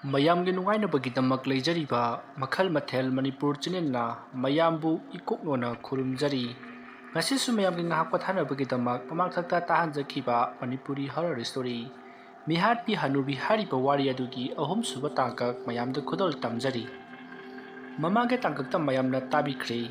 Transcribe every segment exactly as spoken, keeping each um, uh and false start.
ꯃꯌꯥꯝꯒꯤ ꯅꯨꯡꯉꯥꯏꯅꯕꯒꯤꯗꯃꯛ ꯂꯩꯖꯔꯤꯕ ꯃꯈꯜ ꯃꯊꯦꯜ ꯃꯅꯤꯄꯨꯔ ꯆꯦꯅꯦꯜꯅ ꯃꯌꯥꯝꯕꯨ ꯏꯀꯣꯛꯅꯣꯅ ꯈꯨꯔꯨꯝꯖꯔꯤ꯫ ꯉꯁꯤꯁꯨ ꯃꯌꯥꯝꯒꯤ ꯉꯥꯏꯍꯥꯛ ꯄꯣꯊꯥꯅꯕꯒꯤꯗꯃꯛ ꯃꯃꯥꯡꯊꯛꯇ ꯇꯥꯍꯟꯖꯈꯤꯕ ꯃꯅꯤꯄꯨꯔꯤ ꯍꯣꯔꯔ ꯁ꯭ꯇꯣꯔꯤ ꯃꯤꯍꯥꯠꯄꯤ ꯍꯅꯨꯕꯤ ꯍꯥꯏꯔꯤꯕ ꯋꯥꯔꯤ ꯑꯗꯨꯒꯤ ꯑꯍꯨꯝꯁꯨꯕ ꯇꯥꯡꯀꯛ ꯃꯌꯥꯝꯗ ꯈꯨꯗꯣꯜ ꯇꯝꯖꯔꯤ꯫ ꯃꯃꯥꯡꯒꯤ ꯇꯥꯡꯀꯛꯇ ꯃꯌꯥꯝꯅ ꯇꯥꯕꯤꯈ꯭ꯔꯦ꯫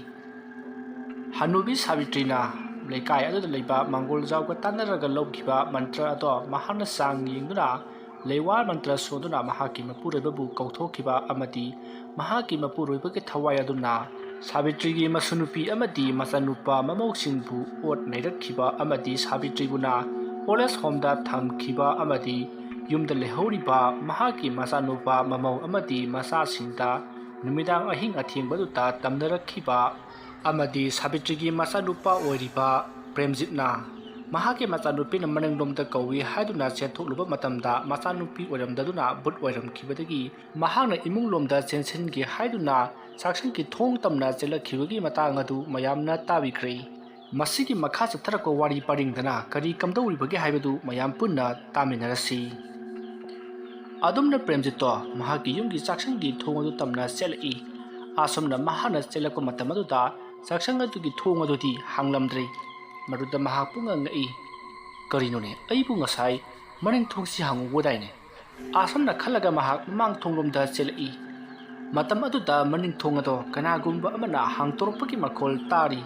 ꯍꯅꯨꯕꯤ ꯁꯥꯕꯤꯇ꯭ꯔꯤꯅ ꯂꯩꯀꯥꯏ ꯑꯗꯨꯗ ꯂꯩꯕ ꯃꯪꯒꯣꯜꯖꯥꯎꯒ ꯇꯥꯟꯅꯔꯒ ꯂꯧꯈꯤꯕ ꯃꯟꯇ꯭ꯔ ꯑꯗꯣ ꯃꯍꯥꯛꯅ ꯆꯥꯡ ꯌꯦꯡꯗꯨꯅ ꯂꯩꯋꯥ ꯃꯟꯇ꯭ꯔ ꯁꯣꯟꯗꯨꯅ ꯃꯍꯥꯛꯀꯤ ꯃꯄꯨꯔꯣꯏꯕꯕꯨ ꯀꯧꯊꯣꯛꯈꯤꯕ ꯑꯃꯗꯤ ꯃꯍꯥꯛꯀꯤ ꯃꯄꯨꯔꯣꯏꯕꯒꯤ ꯊꯋꯥꯏ ꯑꯗꯨꯅ ꯁꯥꯕꯤꯇ꯭ꯔꯤꯒꯤ ꯃꯁꯨꯅꯨꯄꯤ ꯑꯃꯗꯤ ꯃꯆꯥꯅꯨꯄꯥ ꯃꯃꯧꯁꯤꯡꯕꯨ ꯑꯣꯠ ꯅꯩꯔꯛꯈꯤꯕ ꯑꯃꯗꯤ ꯁꯥꯕꯤꯇ꯭ꯔꯤꯕꯨꯅ ꯑꯣꯜ ꯑꯦꯖ ꯍꯣꯝꯗ ꯊꯝꯈꯤꯕ ꯑꯃꯗꯤ ꯌꯨꯝꯗ ꯂꯩꯍꯧꯔꯤꯕ ꯃꯍꯥꯛꯀꯤ ꯃꯆꯥꯅꯨꯄꯥ ꯃꯃꯧ ꯑꯃꯗꯤ ꯃꯆꯥꯁꯤꯡꯗ ꯅꯨꯃꯤꯗꯥꯡ ꯑꯍꯤꯡ ꯑꯊꯦꯡꯕꯗꯨꯗ ꯇꯝꯅꯔꯛꯈꯤꯕ ꯑꯃꯗꯤ ꯁꯥꯕꯤꯇ꯭ꯔꯤꯒꯤ ꯃꯆꯥꯅꯨꯄꯥ ꯑꯣꯏꯔꯤꯕ ꯄ꯭ꯔꯦꯝꯖꯤꯠꯅ ꯃꯍꯥꯛꯀꯤ ꯃꯆꯥꯅꯨꯄꯤꯅ ꯃꯅꯤꯡꯂꯣꯝꯗ ꯀꯧꯏ ꯍꯥꯏꯗꯨꯅ ꯆꯦꯟꯊꯣꯛꯂꯨꯕ ꯃꯇꯝꯗ ꯃꯆꯥꯅꯨꯄꯤ ꯑꯣꯏꯔꯝꯗꯗꯨꯅ ꯚꯨꯠ ꯑꯣꯏꯔꯝꯈꯤꯕꯗꯒꯤ ꯃꯍꯥꯛꯅ ꯏꯃꯨꯡꯂꯣꯝꯗ ꯆꯦꯟꯁꯤꯟꯒꯦ ꯍꯥꯏꯗꯨꯅ ꯆꯥꯛꯁꯪꯒꯤ ꯊꯣꯡ ꯇꯝꯅ ꯆꯦꯜꯂꯛꯈꯤꯕꯒꯤ ꯃꯇꯥꯡ ꯑꯗꯨ ꯃꯌꯥꯝꯅ ꯇꯥꯕꯤꯈ꯭ꯔꯦ꯫ ꯃꯁꯤꯒꯤ ꯃꯈꯥ ꯆꯠꯊꯔꯛꯄ ꯋꯥꯔꯤ ꯄꯔꯤꯡꯗꯅ ꯀꯔꯤ ꯀꯝꯗꯧꯔꯤꯕꯒꯦ ꯍꯥꯏꯕꯗꯨ ꯃꯌꯥꯝ ꯄꯨꯟꯅ ꯇꯥꯃꯤꯟꯅꯔꯁꯤ꯫ ꯑꯗꯨꯝꯅ ꯄ꯭ꯔꯦꯝꯖꯤꯠꯇꯣ ꯃꯍꯥꯛꯀꯤ ꯌꯨꯝꯒꯤ ꯆꯥꯛꯁꯪꯒꯤ ꯊꯣꯡ ꯑꯗꯨ ꯇꯝꯅ ꯆꯦꯜꯂꯛꯏ꯫ ꯑꯁꯨꯝꯅ ꯃꯍꯥꯛꯅ ꯆꯦꯜꯂꯛꯄ ꯃꯇꯝ ꯑꯗꯨꯗ ꯆꯥꯛꯁꯪ ꯑꯗꯨꯒꯤ ꯊꯣꯡ ꯑꯗꯨꯗꯤ ꯍꯥꯡꯂꯝꯗ꯭ꯔꯦ꯫ ꯃꯗꯨꯗ ꯃꯍꯥꯛ ꯄꯨꯡꯉꯛ ꯉꯛꯏ꯫ "ꯀꯔꯤꯅꯣꯅꯦ, ꯑꯩꯕꯨ ꯉꯁꯥꯏ ꯃꯅꯤꯡ ꯊꯣꯡꯁꯤ ꯍꯥꯡꯉꯨꯕꯗꯥꯏꯅꯦ?" ꯑꯁꯨꯝꯅ ꯈꯜꯂꯒ ꯃꯍꯥꯛ ꯃꯃꯥꯡ ꯊꯣꯡꯂꯣꯝꯗ ꯆꯦꯜꯂꯛꯏ꯫ ꯃꯇꯝ ꯑꯗꯨꯗ ꯃꯅꯤꯡ ꯊꯣꯡ ꯑꯗꯣ ꯀꯅꯥꯒꯨꯝꯕ ꯑꯃꯅ ꯍꯥꯡꯗꯣꯔꯛꯄꯒꯤ ꯃꯈꯣꯜ ꯇꯥꯔꯤ꯫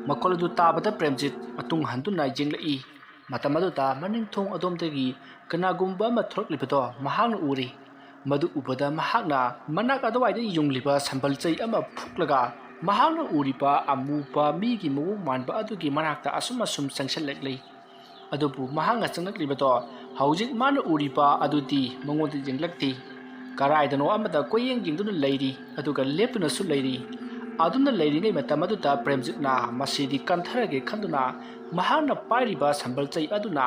ꯃꯈꯣꯜ ꯑꯗꯨ ꯇꯥꯕꯗ ꯄ꯭ꯔꯦꯝꯖꯤꯠ ꯃꯇꯨꯡ ꯍꯟꯗꯨꯅ ꯌꯦꯡꯂꯛꯏ꯫ ꯃꯇꯝ ꯑꯗꯨꯗ ꯃꯅꯤꯡ ꯊꯣꯡ ꯑꯗꯣꯝꯗꯒꯤ ꯀꯅꯥꯒꯨꯝꯕ ꯑꯃ ꯊꯣꯔꯛꯂꯤꯕꯗꯣ ꯃꯍꯥꯛꯅ ꯎꯔꯤ꯫ ꯃꯗꯨ ꯎꯕꯗ ꯃꯍꯥꯛꯅ ꯃꯅꯥꯛ ꯑꯗꯨꯋꯥꯏꯗ ꯌꯨꯡꯂꯤꯕ ꯁꯝꯕꯜ ꯆꯩ ꯑꯃ ꯐꯨꯛꯂꯒ ꯃꯍꯥꯛꯅ ꯎꯔꯤꯕ ꯑꯃꯨꯕ ꯃꯤꯒꯤ ꯃꯑꯣꯡ ꯃꯥꯟꯕ ꯑꯗꯨꯒꯤ ꯃꯅꯥꯛꯇ ꯑꯁꯨꯝ ꯑꯁꯨꯝ ꯆꯪꯁꯤꯜꯂꯛꯂꯤ꯫ ꯑꯗꯨꯕꯨ ꯃꯍꯥꯛꯅ ꯆꯪꯂꯛꯂꯤꯕꯗꯣ ꯍꯧꯖꯤꯛ ꯃꯥꯅ ꯎꯔꯤꯕ ꯑꯗꯨꯗꯤ ꯃꯉꯣꯟꯗ ꯌꯦꯡꯂꯛꯇꯦ꯫ ꯀꯔꯥꯏꯗꯅꯣ ꯑꯃꯗ ꯀꯣꯏꯌꯦꯡ ꯌꯦꯡꯗꯨꯅ ꯂꯩꯔꯤ, ꯑꯗꯨꯒ ꯂꯦꯞꯇꯨꯅꯁꯨ ꯂꯩꯔꯤ꯫ ꯑꯗꯨꯝꯅ ꯂꯩꯔꯤꯉꯩ ꯃꯇꯝ ꯑꯗꯨꯗ ꯄ꯭ꯔꯦꯝꯖꯤꯠꯅ ꯃꯁꯤꯗꯤ ꯀꯟꯊꯔꯒꯦ ꯈꯟꯗꯨꯅ ꯃꯍꯥꯛꯅ ꯄꯥꯏꯔꯤꯕ ꯁꯝꯕꯜ ꯆꯩ ꯑꯗꯨꯅ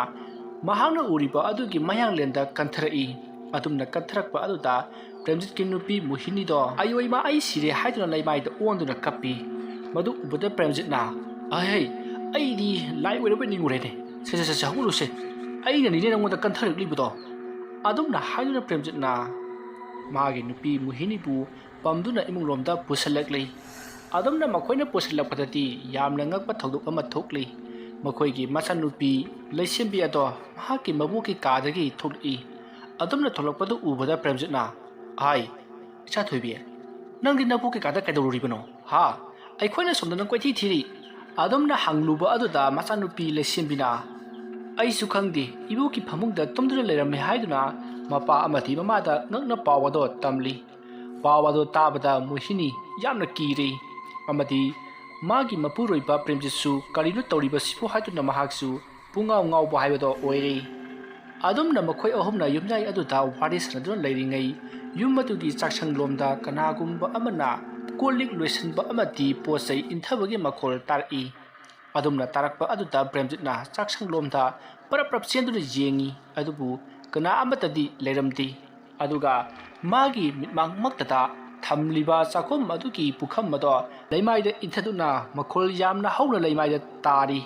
ꯃꯍꯥꯛꯅ ꯎꯔꯤꯕ ꯑꯗꯨꯒꯤ ꯃꯌꯥꯡꯂꯦꯟꯗ ꯀꯟꯊꯔꯛꯏ꯫ ꯑꯗꯨꯝꯅ ꯀꯟꯊꯔꯛꯄ ꯑꯗꯨꯗ ꯄ꯭ꯔꯦꯝꯖꯤꯠꯀꯤ ꯅꯨꯄꯤ ꯃꯣꯍꯤꯅꯤꯗꯣ "ꯑꯌꯣ ꯏꯃꯥ, ꯑꯩ ꯁꯤꯔꯦ" ꯍꯥꯏꯗꯨꯅ ꯂꯩꯃꯥꯏꯗ ꯑꯣꯟꯗꯨꯅ ꯀꯞꯄꯤ꯫ ꯃꯗꯨ ꯎꯕꯗ ꯄ꯭ꯔꯦꯝꯖꯤꯠꯅ, "ꯑꯍꯩ, ꯑꯩꯗꯤ ꯂꯥꯏ ꯑꯣꯏꯔꯕꯣꯏ ꯅꯤꯡꯉꯨꯔꯦꯅꯦ꯫ ꯁꯦ, ꯁꯦ, ꯁꯦ, ꯁꯦ, ꯍꯧꯒꯠꯂꯨꯁꯦ꯫ ꯑꯩꯅꯅꯤꯅꯦ ꯅꯪꯉꯣꯟꯗ ꯀꯟꯊꯔꯛꯂꯤꯕꯗꯣ"꯫ ꯑꯗꯨꯝꯅ ꯍꯥꯏꯗꯨꯅ ꯄ꯭ꯔꯦꯝꯖꯤꯠꯅ ꯃꯍꯥꯛꯀꯤ ꯅꯨꯄꯤ ꯃꯣꯍꯤꯅꯤꯕꯨ ꯄꯝꯗꯨꯅ ꯏꯃꯨꯡꯂꯣꯝꯗ ꯄꯨꯁꯤꯜꯂꯛꯂꯤ꯫ ꯑꯗꯨꯝꯅ ꯃꯈꯣꯏꯅ ꯄꯨꯁꯤꯜꯂꯛꯄꯗꯗꯤ ꯌꯥꯝꯅ ꯉꯛꯄ ꯊꯧꯗꯣꯛ ꯑꯃ ꯊꯣꯛꯂꯤ꯫ ꯃꯈꯣꯏꯒꯤ ꯃꯆꯥꯅꯨꯄꯤ ꯂꯩꯁꯦꯝꯕꯤ ꯑꯗꯣ ꯃꯍꯥꯛꯀꯤ ꯃꯕꯣꯛꯀꯤ ꯀꯥꯗꯒꯤ ꯊꯣꯛꯂꯛꯏ꯫ ꯑꯗꯨꯝꯅ ꯊꯣꯛꯂꯛꯄꯗꯨ ꯎꯕꯗ ꯄ꯭ꯔꯦꯝꯖꯤꯠꯅ, "ꯍꯥꯏ, ꯏꯆꯥ ꯊꯣꯏꯕꯤ, ꯅꯪꯗꯤ ꯅꯕꯣꯛꯀꯤ ꯀꯥꯗ ꯀꯩꯗꯧꯔꯨꯔꯤꯕꯅꯣ? ꯍꯥ? ꯑꯩꯈꯣꯏꯅ ꯁꯣꯝꯗ ꯅꯪ ꯀꯣꯏꯊꯤ ꯊꯤꯔꯤ꯫" ꯑꯗꯨꯝꯅ ꯍꯪꯂꯨꯕ ꯑꯗꯨꯗ ꯃꯆꯥꯅꯨꯄꯤ ꯂꯩꯁꯦꯝꯕꯤꯅ, "ꯑꯩꯁꯨ ꯈꯪꯗꯦ, ꯏꯕꯣꯛꯀꯤ ꯐꯃꯨꯡꯗ ꯇꯨꯝꯗꯨꯅ ꯂꯩꯔꯝꯃꯦ" ꯍꯥꯏꯗꯨꯅ ꯃꯄꯥ ꯑꯃꯗꯤ ꯃꯃꯥꯗ ꯉꯛꯅ ꯄꯥꯎ ꯑꯗꯣ ꯇꯝꯂꯤ꯫ ꯄꯥꯎ ꯑꯗꯣ ꯇꯥꯕꯗ ꯃꯣꯍꯤꯅꯤ ꯌꯥꯝꯅ ꯀꯤꯔꯦ, ꯑꯃꯗꯤ ꯃꯥꯒꯤ ꯃꯄꯨꯔꯣꯏꯕ ꯄ꯭ꯔꯦꯝꯖꯤꯠꯁꯨ ꯀꯔꯤꯅꯣ ꯇꯧꯔꯤꯕꯁꯤꯕꯨ ꯍꯥꯏꯗꯨꯅ ꯃꯍꯥꯛꯁꯨ ꯄꯨꯡꯉꯥꯎ ꯉꯥꯎꯕ ꯍꯥꯏꯕꯗꯣ ꯑꯣꯏꯔꯦ꯫ ꯑꯗꯨꯝꯅ ꯃꯈꯣꯏ ꯑꯍꯨꯝꯅ ꯌꯨꯝꯌꯥꯏ ꯑꯗꯨꯗ ꯋꯥꯔꯤ ꯁꯥꯟꯅꯗꯨꯅ ꯂꯩꯔꯤꯉꯩ, ꯌꯨꯝ ꯑꯗꯨꯒꯤ ꯆꯥꯛꯁꯪꯂꯣꯝꯗ ꯀꯅꯥꯒꯨꯝꯕ ꯑꯃꯅ ꯀꯣꯜ ꯂꯤꯛ ꯂꯣꯏꯁꯤꯟꯕ ꯑꯃꯗꯤ ꯄꯣꯠ ꯆꯩ ꯏꯟꯊꯕꯒꯤ ꯃꯈꯣꯜ ꯇꯥꯔꯛꯏ꯫ ꯑꯗꯨꯝꯅ ꯇꯥꯔꯛꯄ ꯑꯗꯨꯗ ꯄ꯭ꯔꯦꯝꯖꯤꯠꯅ ꯆꯥꯛꯁꯪꯂꯣꯝꯗ ꯄꯔꯞ ꯄꯔꯞ ꯆꯦꯟꯗꯨꯅ ꯌꯦꯡꯉꯤ, ꯑꯗꯨꯕꯨ ꯀꯅꯥ ꯑꯃꯠꯇꯗꯤ ꯂꯩꯔꯝꯗꯦ꯫ ꯑꯗꯨꯒ ꯃꯥꯒꯤ ꯃꯤꯠꯃꯥꯡꯃꯛꯇꯗ ꯊꯝꯂꯤꯕ ꯆꯥꯛꯈꯨꯝ ꯑꯗꯨꯒꯤ ꯄꯨꯈꯝ ꯑꯗꯣ ꯂꯩꯃꯥꯏꯗ ꯏꯟꯊꯗꯨꯅ ꯃꯈꯣꯜ ꯌꯥꯝꯅ ꯍꯧꯅ ꯂꯩꯃꯥꯏꯗ ꯇꯥꯔꯤ꯫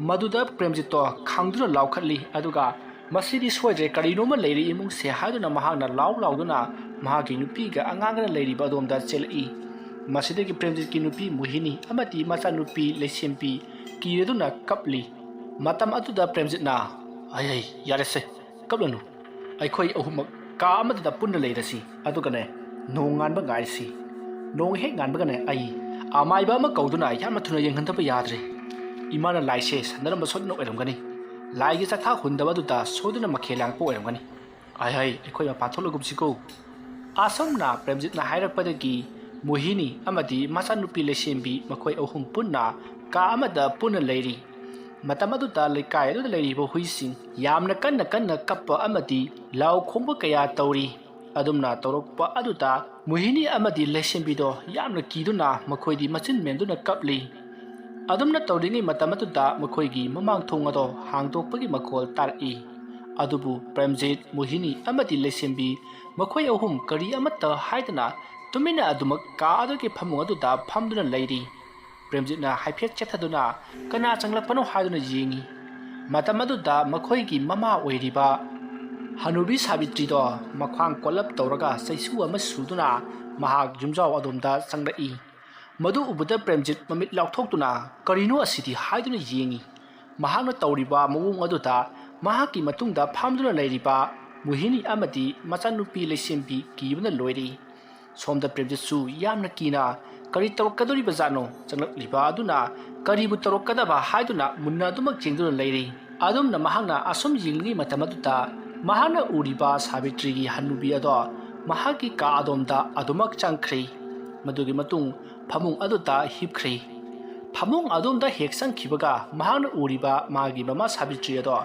ꯃꯗꯨꯗ ꯄ꯭ꯔꯦꯝꯖꯤꯠꯇꯣ ꯈꯥꯡꯗꯨꯅ ꯂꯥꯎꯈꯠꯂꯤ, ꯑꯗꯨꯒ "ꯃꯁꯤꯗꯤ ꯁꯣꯏꯗ꯭ꯔꯦ, ꯀꯔꯤꯅꯣꯃ ꯂꯩꯔꯦ ꯏꯃꯨꯡꯁꯦ" ꯍꯥꯏꯗꯨꯅ ꯃꯍꯥꯛꯅ ꯂꯥꯎ ꯂꯥꯎꯗꯨꯅ ꯃꯍꯥꯛꯀꯤ ꯅꯨꯄꯤꯒ ꯑꯉꯥꯡꯒꯅ ꯂꯩꯔꯤꯕ ꯑꯗꯣꯝꯗ ꯆꯦꯜꯂꯛꯏ꯫ ꯃꯁꯤꯗꯒꯤ ꯄ꯭ꯔꯦꯝꯖꯤꯠꯀꯤ ꯅꯨꯄꯤ ꯃꯣꯍꯤꯅꯤ ꯑꯃꯗꯤ ꯃꯆꯥꯅꯨꯄꯤ ꯂꯩꯁꯦꯝꯕꯤ ꯀꯤꯔꯗꯨꯅ ꯀꯞꯂꯤ꯫ ꯃꯇꯝ ꯑꯗꯨꯗ ꯄ꯭ꯔꯦꯝꯖꯤꯠꯅ, "ꯍꯩ ꯍꯩ, ꯌꯥꯔꯦꯁꯦ, ꯀꯞꯂꯅꯨ꯫ ꯑꯩꯈꯣꯏ ꯑꯍꯨꯝꯃꯛ ꯀꯥ ꯑꯃꯗꯨꯗ ꯄꯨꯟꯅ ꯂꯩꯔꯁꯤ, ꯑꯗꯨꯒꯅꯦ, ꯅꯣꯡ ꯉꯥꯟꯕ ꯉꯥꯏꯔꯁꯤ꯫ ꯅꯣꯡ ꯍꯦꯛ ꯉꯥꯟꯕꯒꯅꯦ, ꯑꯩ ꯑꯃꯥꯏꯕ ꯑꯃ ꯀꯧꯗꯨꯅ ꯌꯥꯝꯅ ꯊꯨꯅ ꯌꯦꯡꯍꯟꯗꯕ ꯌꯥꯗ꯭ꯔꯦ꯫ ꯏꯃꯥꯅ ꯂꯥꯏꯁꯦ ꯁꯥꯟꯅꯔꯝꯕ ꯁꯣꯏꯗꯅ ꯑꯣꯏꯔꯝꯒꯅꯤ꯫ ꯂꯥꯏꯒꯤ ꯆꯥꯛꯊꯥ ꯍꯨꯟꯗꯕ ꯑꯗꯨꯗ ꯁꯣꯏꯗꯨꯅ ꯃꯈꯦꯜ ꯂꯥꯡꯄ ꯑꯣꯏꯔꯝꯒꯅꯤ꯫ ꯍꯥꯏ ꯍꯥꯏ, ꯑꯩꯈꯣꯏ ꯃꯄꯥꯟ ꯊꯣꯛꯂꯒꯨꯝꯁꯤꯀꯣ꯫" ꯑꯁꯨꯝꯅ ꯄ꯭ꯔꯦꯝꯖꯤꯠꯅ ꯍꯥꯏꯔꯛꯄꯗꯒꯤ ꯃꯣꯍꯤꯅꯤ ꯑꯃꯗꯤ ꯃꯆꯥꯅꯨꯄꯤ ꯂꯩꯁꯦꯝꯕꯤ ꯃꯈꯣꯏ ꯑꯍꯨꯝ ꯄꯨꯟꯅ ꯀꯥ ꯑꯃꯗ ꯄꯨꯟꯅ ꯂꯩꯔꯤ꯫ ꯃꯇꯝ ꯑꯗꯨꯗ ꯂꯩꯀꯥꯏ ꯑꯗꯨꯗ ꯂꯩꯔꯤꯕ ꯍꯨꯏꯁꯤꯡ ꯌꯥꯝꯅ ꯀꯟꯅ ꯀꯟꯅ ꯀꯞꯄ ꯑꯃꯗꯤ ꯂꯥꯎ ꯈꯣꯡꯕ ꯀꯌꯥ ꯇꯧꯔꯤ꯫ ꯑꯗꯨꯝꯅ ꯇꯧꯔꯛꯄ ꯑꯗꯨꯗ ꯃꯣꯍꯤꯅꯤ ꯑꯃꯗꯤ ꯂꯩꯁꯦꯝꯕꯤꯗꯣ ꯌꯥꯝꯅ ꯀꯤꯗꯨꯅ ꯃꯈꯣꯏꯗꯤ ꯃꯆꯤꯟ ꯃꯦꯟꯗꯨꯅ ꯀꯞꯂꯤ꯫ ꯑꯗꯨꯝꯅ ꯇꯧꯔꯤꯉꯩ ꯃꯇꯝ ꯑꯗꯨꯗ ꯃꯈꯣꯏꯒꯤ ꯃꯃꯥꯡ ꯊꯣꯡ ꯑꯗꯣ ꯍꯥꯡꯗꯣꯛꯄꯒꯤ ꯃꯈꯣꯜ ꯇꯥꯔꯛꯏ꯫ ꯑꯗꯨꯕꯨ ꯄ꯭ꯔꯦꯝꯖꯤꯠ, ꯃꯣꯍꯤꯅꯤ ꯑꯃꯗꯤ ꯂꯩꯁꯦꯝꯕꯤ ꯃꯈꯣꯏ ꯑꯍꯨꯝ ꯀꯔꯤ ꯑꯃꯠꯇ ꯍꯥꯏꯗꯅ ꯇꯨꯃꯤꯟꯅ ꯑꯗꯨꯃꯛ ꯀꯥ ꯑꯗꯨꯒꯤ ꯐꯃꯨꯡ ꯑꯗꯨꯗ ꯐꯝꯗꯨꯅ ꯂꯩꯔꯤ꯫ ꯄ꯭ꯔꯦꯝꯖꯤꯠꯅ ꯍꯥꯏꯐꯦꯠ ꯆꯦꯠꯊꯗꯨꯅ ꯀꯅꯥ ꯆꯪꯂꯛꯄꯅꯣ ꯍꯥꯏꯗꯨꯅ ꯌꯦꯡꯉꯤ꯫ ꯃꯇꯝ ꯑꯗꯨꯗ ꯃꯈꯣꯏꯒꯤ ꯃꯃꯥ ꯑꯣꯏꯔꯤꯕ ꯍꯅꯨꯕꯤ ꯁꯥꯕꯤꯇ꯭ꯔꯤꯗꯣ ꯃꯈ꯭ꯋꯥꯡ ꯀꯣꯜꯂꯞ ꯇꯧꯔꯒ ꯆꯩꯁꯨ ꯑꯃ ꯁꯨꯗꯨꯅ ꯃꯍꯥꯛ ꯌꯨꯝꯖꯥꯎ ꯑꯗꯣꯝꯗ ꯆꯪꯂꯛꯏ꯫ ꯃꯗꯨ ꯎꯕꯗ ꯄ꯭ꯔꯦꯝꯖꯤꯠ ꯃꯃꯤꯠ ꯂꯥꯎꯊꯣꯛꯇꯨꯅ "ꯀꯔꯤꯅꯣ ꯑꯁꯤꯗꯤ?" ꯍꯥꯏꯗꯨꯅ ꯌꯦꯡꯏ꯫ ꯃꯍꯥꯛꯅ ꯇꯧꯔꯤꯕ ꯃꯑꯣꯡ ꯑꯗꯨꯗ ꯃꯍꯥꯛꯀꯤ ꯃꯇꯨꯡꯗ ꯐꯝꯗꯨꯅ ꯂꯩꯔꯤꯕ ꯃꯣꯍꯤꯅꯤ ꯑꯃꯗꯤ ꯃꯆꯥꯅꯨꯄꯤ ꯂꯩꯁꯦꯝꯕꯤ ꯀꯤꯕꯅ ꯂꯣꯏꯔꯤ꯫ ꯁꯣꯝꯗ ꯄ꯭ꯔꯦꯝꯖꯤꯠꯁꯨ ꯌꯥꯝꯅ ꯀꯤꯅ "ꯀꯔꯤ ꯇꯧꯔꯛꯀꯗꯧꯔꯤꯕꯖꯥꯠꯅꯣ?" ꯆꯪꯂꯛꯂꯤꯕ ꯑꯗꯨꯅ ꯀꯔꯤꯕꯨ ꯇꯧꯔꯛꯀꯗꯕ ꯍꯥꯏꯗꯨꯅ ꯃꯨꯟꯅ ꯑꯗꯨꯃꯛ ꯌꯦꯡꯗꯨꯅ ꯂꯩꯔꯤ꯫ ꯑꯗꯨꯝꯅ ꯃꯍꯥꯛꯅ ꯑꯁꯨꯝ ꯌꯦꯡꯂꯤꯉꯩ ꯃꯇꯝ ꯑꯗꯨꯗ ꯃꯍꯥꯛꯅ ꯎꯔꯤꯕ ꯁꯥꯕꯤꯇ꯭ꯔꯤꯒꯤ ꯍꯟꯅꯨꯕꯤ ꯑꯗꯣ ꯃꯍꯥꯛꯀꯤ ꯀꯥ ꯑꯗꯣꯝꯗ ꯑꯗꯨꯃꯛ ꯆꯪꯈ꯭ꯔꯦ꯫ ꯃꯗꯨꯒꯤ ꯃꯇꯨꯡ ꯐꯃꯨꯡ ꯑꯗꯨꯗ ꯍꯤꯞꯈ꯭ꯔꯦ꯫ ꯐꯃꯨꯡ ꯑꯗꯣꯝꯗ ꯍꯦꯛ ꯆꯪꯈꯤꯕꯒ ꯃꯍꯥꯛꯅ ꯎꯔꯤꯕ ꯃꯥꯒꯤ ꯃꯃꯥ ꯁꯥꯕꯤꯇ꯭ꯔꯤ ꯑꯗꯣ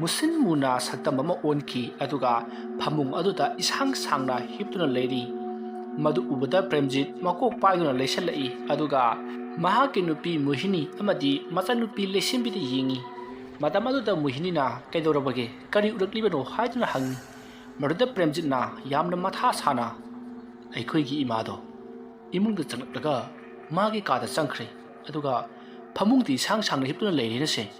ꯃꯨꯁꯤꯟ ꯃꯨꯅ ꯁꯛꯇꯝ ꯑꯃ ꯑꯣꯟꯈꯤ, ꯑꯗꯨꯒ ꯐꯃꯨꯡ ꯑꯗꯨꯗ ꯏꯁꯥꯡ ꯁꯥꯡꯅ ꯍꯤꯞꯇꯨꯅ ꯂꯩꯔꯤ꯫ ꯃꯗꯨ ꯎꯕꯗ ꯄ꯭ꯔꯦꯝꯖꯤꯠ ꯃꯀꯣꯛ ꯄꯥꯏꯗꯨꯅ ꯂꯩꯁꯜꯂꯛꯏ, ꯑꯗꯨꯒ ꯃꯍꯥꯛꯀꯤ ꯅꯨꯄꯤ ꯃꯣꯍꯤꯅꯤ ꯑꯃꯗꯤ ꯃꯆꯥꯅꯨꯄꯤ ꯂꯩꯁꯦꯝꯕꯤꯗ ꯌꯦꯡꯏ꯫ ꯃꯇꯝ ꯑꯗꯨꯗ ꯃꯣꯍꯤꯅꯤꯅ "ꯀꯩꯗꯧꯔꯕꯒꯦ? ꯀꯔꯤ ꯎꯔꯛꯂꯤꯕꯅꯣ?" ꯍꯥꯏꯗꯨꯅ ꯍꯪꯏ꯫ ꯃꯗꯨꯗ ꯄ꯭ꯔꯦꯝꯖꯤꯠꯅ ꯌꯥꯝꯅ ꯃꯊꯥ ꯁꯥꯅ, "ꯑꯩꯈꯣꯏꯒꯤ ꯏꯃꯥꯗꯣ ꯏꯃꯨꯡꯗ ꯆꯪꯂꯛꯂꯒ ꯃꯥꯒꯤ ꯀꯥꯗ ꯆꯪꯈ꯭ꯔꯦ, ꯑꯗꯨꯒ ꯐꯃꯨꯡꯗꯤ ꯏꯁꯥꯡ ꯁꯥꯡꯅ ꯍꯤꯞꯇꯨꯅ ꯂꯩꯔꯦꯅꯁꯦ"꯫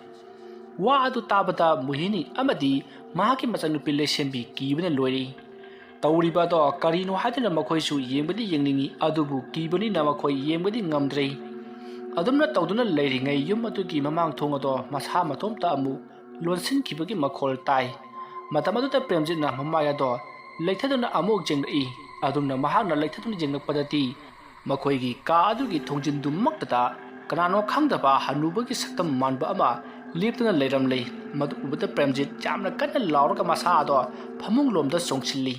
ꯋꯥ ꯑꯗꯨ ꯇꯥꯕꯗ ꯃꯣꯍꯤꯅꯤ ꯑꯃꯗꯤ ꯃꯍꯥꯛꯀꯤ ꯃꯆꯥꯅꯨꯄꯤ ꯂꯩꯁꯦꯝꯕꯤ ꯀꯤꯕꯅ ꯂꯣꯏꯔꯤ꯫ ꯇꯧꯔꯤꯕ ꯑꯗꯣ ꯀꯔꯤꯅꯣ ꯍꯥꯏꯗꯨꯅ ꯃꯈꯣꯏꯁꯨ ꯌꯦꯡꯕꯗꯤ ꯌꯦꯡꯅꯤꯡꯏ, ꯑꯗꯨꯕꯨ ꯀꯤꯕꯅꯤꯅ ꯃꯈꯣꯏ ꯌꯦꯡꯕꯗꯤ ꯉꯝꯗ꯭ꯔꯦ꯫ ꯑꯗꯨꯝꯅ ꯇꯧꯗꯨꯅ ꯂꯩꯔꯤꯉꯩ ꯌꯨꯝ ꯑꯗꯨꯒꯤ ꯃꯃꯥꯡ ꯊꯣꯡ ꯑꯗꯣ ꯃꯁꯥ ꯃꯇꯣꯝꯇ ꯑꯃꯨꯛ ꯂꯣꯟꯁꯤꯟꯈꯤꯕꯒꯤ ꯃꯈꯣꯜ ꯇꯥꯏ꯫ ꯃꯇꯝ ꯑꯗꯨꯗ ꯄ꯭ꯔꯦꯝꯖꯤꯠꯅ ꯃꯃꯥꯏ ꯑꯗꯣ ꯂꯩꯊꯗꯨꯅ ꯑꯃꯨꯛ ꯌꯦꯡꯂꯛꯏ꯫ ꯑꯗꯨꯝꯅ ꯃꯍꯥꯛꯅ ꯂꯩꯊꯗꯨꯅ ꯌꯦꯡꯂꯛꯄꯗꯗꯤ ꯃꯈꯣꯏꯒꯤ ꯀꯥ ꯑꯗꯨꯒꯤ ꯊꯣꯡꯖꯤꯟꯗꯨꯃꯛꯇꯗ ꯀꯅꯥꯅꯣ ꯈꯪꯗꯕ ꯍꯅꯨꯕꯒꯤ ꯁꯛꯇꯝ ꯃꯥꯟꯕ ꯑꯃ ꯂꯦꯞꯇꯨꯅ ꯂꯩꯔꯝꯂꯦ꯫ ꯃꯗꯨ ꯎꯕꯗ ꯄ꯭ꯔꯦꯝꯖꯤꯠ ꯌꯥꯝꯅ ꯀꯟꯅ ꯂꯥꯎꯔꯒ ꯃꯁꯥ ꯑꯗꯣ ꯐꯃꯨꯡꯂꯣꯝꯗ ꯆꯣꯡꯁꯤꯜꯂꯤ꯫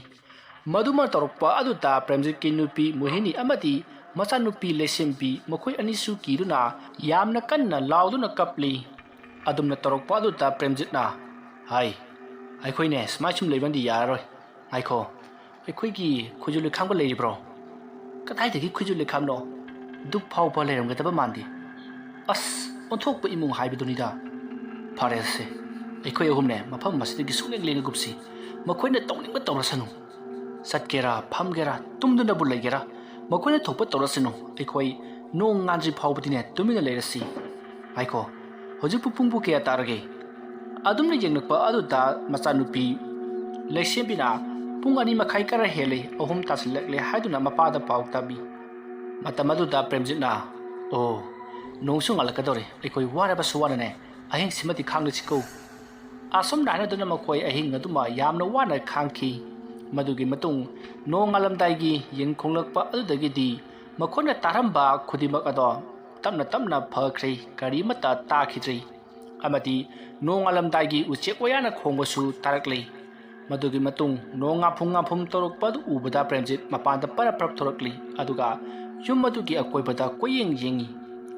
ꯃꯗꯨꯃ ꯇꯧꯔꯛꯄ ꯑꯗꯨꯗ ꯄ꯭ꯔꯦꯝꯖꯤꯠꯀꯤ ꯅꯨꯄꯤ ꯃꯣꯍꯤꯅꯤ ꯑꯃꯗꯤ ꯃꯆꯥꯅꯨꯄꯤ ꯂꯩꯁꯦꯝꯕꯤ ꯃꯈꯣꯏ ꯑꯅꯤꯁꯨ ꯀꯤꯗꯨꯅ ꯌꯥꯝꯅ ꯀꯟꯅ ꯂꯥꯎꯗꯨꯅ ꯀꯞꯂꯤ꯫ ꯑꯗꯨꯝꯅ ꯇꯧꯔꯛꯄ ꯑꯗꯨꯗ ꯄ꯭ꯔꯦꯝꯖꯤꯠꯅ, "ꯍꯥꯏ, ꯑꯩꯈꯣꯏꯅꯦ ꯁꯨꯃꯥꯏ ꯁꯨꯝ ꯂꯩꯕꯅꯗꯤ ꯌꯥꯔꯔꯣꯏ꯫ ꯉꯥꯏꯈꯣ, ꯑꯩꯈꯣꯏꯒꯤ ꯈꯨꯖꯨ ꯂꯩꯈꯥꯝꯒ ꯂꯩꯔꯤꯕ꯭ꯔꯣ?" "ꯀꯗꯥꯏꯗꯒꯤ ꯈꯨꯖꯨ ꯂꯩꯈꯥꯝꯅꯣ? ꯗꯨꯛ ꯐꯥꯎꯕ ꯂꯩꯔꯝꯒꯗꯕ ꯃꯥꯟꯗꯦ꯫ ꯑꯁ, ꯑꯣꯟꯊꯣꯛꯄ ꯏꯃꯨꯡ ꯍꯥꯏꯕꯗꯨꯅꯤꯗ꯫ ꯐꯔꯦꯁꯦ, ꯑꯩꯈꯣꯏ ꯑꯍꯨꯝꯅꯦ ꯃꯐꯝ ꯑꯁꯤꯗꯒꯤ ꯁꯨꯡꯂꯦꯡ ꯂꯦꯡꯉꯒꯨꯝꯁꯤ꯫ ꯃꯈꯣꯏꯅ ꯇꯧꯅꯤꯡꯕ ꯇꯧꯔꯁꯅꯨ꯫ ꯆꯠꯀꯦꯔꯥ, ꯐꯝꯒꯦꯔꯥ, ꯇꯨꯝꯗꯨꯅꯕꯨ ꯂꯩꯒꯦꯔꯥ, ꯃꯈꯣꯏꯅ ꯊꯣꯛꯄ ꯇꯧꯔꯁꯅꯨ꯫ ꯑꯩꯈꯣꯏ ꯅꯣꯡ ꯉꯥꯟꯗ꯭ꯔꯤ ꯐꯥꯎꯕꯗꯤꯅꯦ ꯇꯨꯃꯤꯟꯅ ꯂꯩꯔꯁꯤ꯫ ꯉꯥꯏꯈꯣ, ꯍꯧꯖꯤꯛꯄꯨ ꯄꯨꯡꯕꯨ ꯀꯌꯥ ꯇꯥꯔꯒꯦ?" ꯑꯗꯨꯝꯅ ꯌꯦꯡꯂꯛꯄ ꯑꯗꯨꯗ ꯃꯆꯥꯅꯨꯄꯤ ꯂꯩꯁꯦꯝꯕꯤꯅ ꯄꯨꯡ ꯑꯅꯤ ꯃꯈꯥꯏ ꯈꯔ ꯍꯦꯜꯂꯦ, ꯑꯍꯨꯝ ꯇꯥꯁꯤꯜꯂꯛꯂꯦ ꯍꯥꯏꯗꯨꯅ ꯃꯄꯥꯗ ꯄꯥꯎ ꯇꯝꯃꯤ꯫ ꯃꯇꯝ ꯑꯗꯨꯗ ꯄ꯭ꯔꯦꯝꯖꯤꯠꯅ, "ꯑꯣ, ꯅꯣꯡꯁꯨ ꯉꯥꯜꯂꯛꯀꯗꯧꯔꯦ, ꯑꯩꯈꯣꯏ ꯋꯥꯔꯕꯁꯨ ꯋꯥꯅꯅꯦ ꯑꯍꯤꯡꯁꯤꯃꯗꯤ ꯈꯥꯡꯂꯁꯤꯀꯣ"꯫ ꯑꯁꯨꯝꯅ ꯍꯥꯏꯅꯗꯨꯅ ꯃꯈꯣꯏ ꯑꯍꯤꯡ ꯑꯗꯨꯃ ꯌꯥꯝꯅ ꯋꯥꯅ ꯈꯥꯡꯈꯤ꯫ ꯃꯗꯨꯒꯤ ꯃꯇꯨꯡ ꯅꯣꯡ ꯉꯥꯜꯂꯝꯗꯥꯏꯒꯤ ꯌꯦꯟ ꯈꯣꯡꯂꯛꯄ ꯑꯗꯨꯗꯒꯤꯗꯤ ꯃꯈꯣꯏꯅ ꯇꯥꯔꯝꯕ ꯈꯨꯗꯤꯡꯃꯛ ꯑꯗꯣ ꯇꯞꯅ ꯇꯞꯅ ꯐꯈ꯭ꯔꯦ, ꯀꯔꯤꯃꯠꯇ ꯇꯥꯈꯤꯗ꯭ꯔꯦ꯫ ꯑꯃꯗꯤ ꯅꯣꯡ ꯉꯥꯜꯂꯝꯗꯥꯏꯒꯤ ꯎꯆꯦꯛ ꯋꯥꯌꯥꯅ ꯈꯣꯡꯕꯁꯨ ꯇꯥꯔꯛꯂꯦ꯫ ꯃꯗꯨꯒꯤ ꯃꯇꯨꯡ ꯅꯣꯡ ꯉꯥꯐꯨꯝ ꯉꯥꯐꯨꯝ ꯇꯧꯔꯛꯄ ꯑꯗꯨ ꯎꯕꯗ ꯄ꯭ꯔꯦꯝꯖꯤꯠ ꯃꯄꯥꯟꯗ ꯄꯔꯞ ꯄꯔꯞ ꯊꯣꯔꯛꯂꯤ, ꯑꯗꯨꯒ ꯌꯨꯝ ꯑꯗꯨꯒꯤ ꯑꯀꯣꯏꯕꯗ ꯀꯣꯏꯌꯦꯡ ꯌꯦꯡꯉꯤ꯫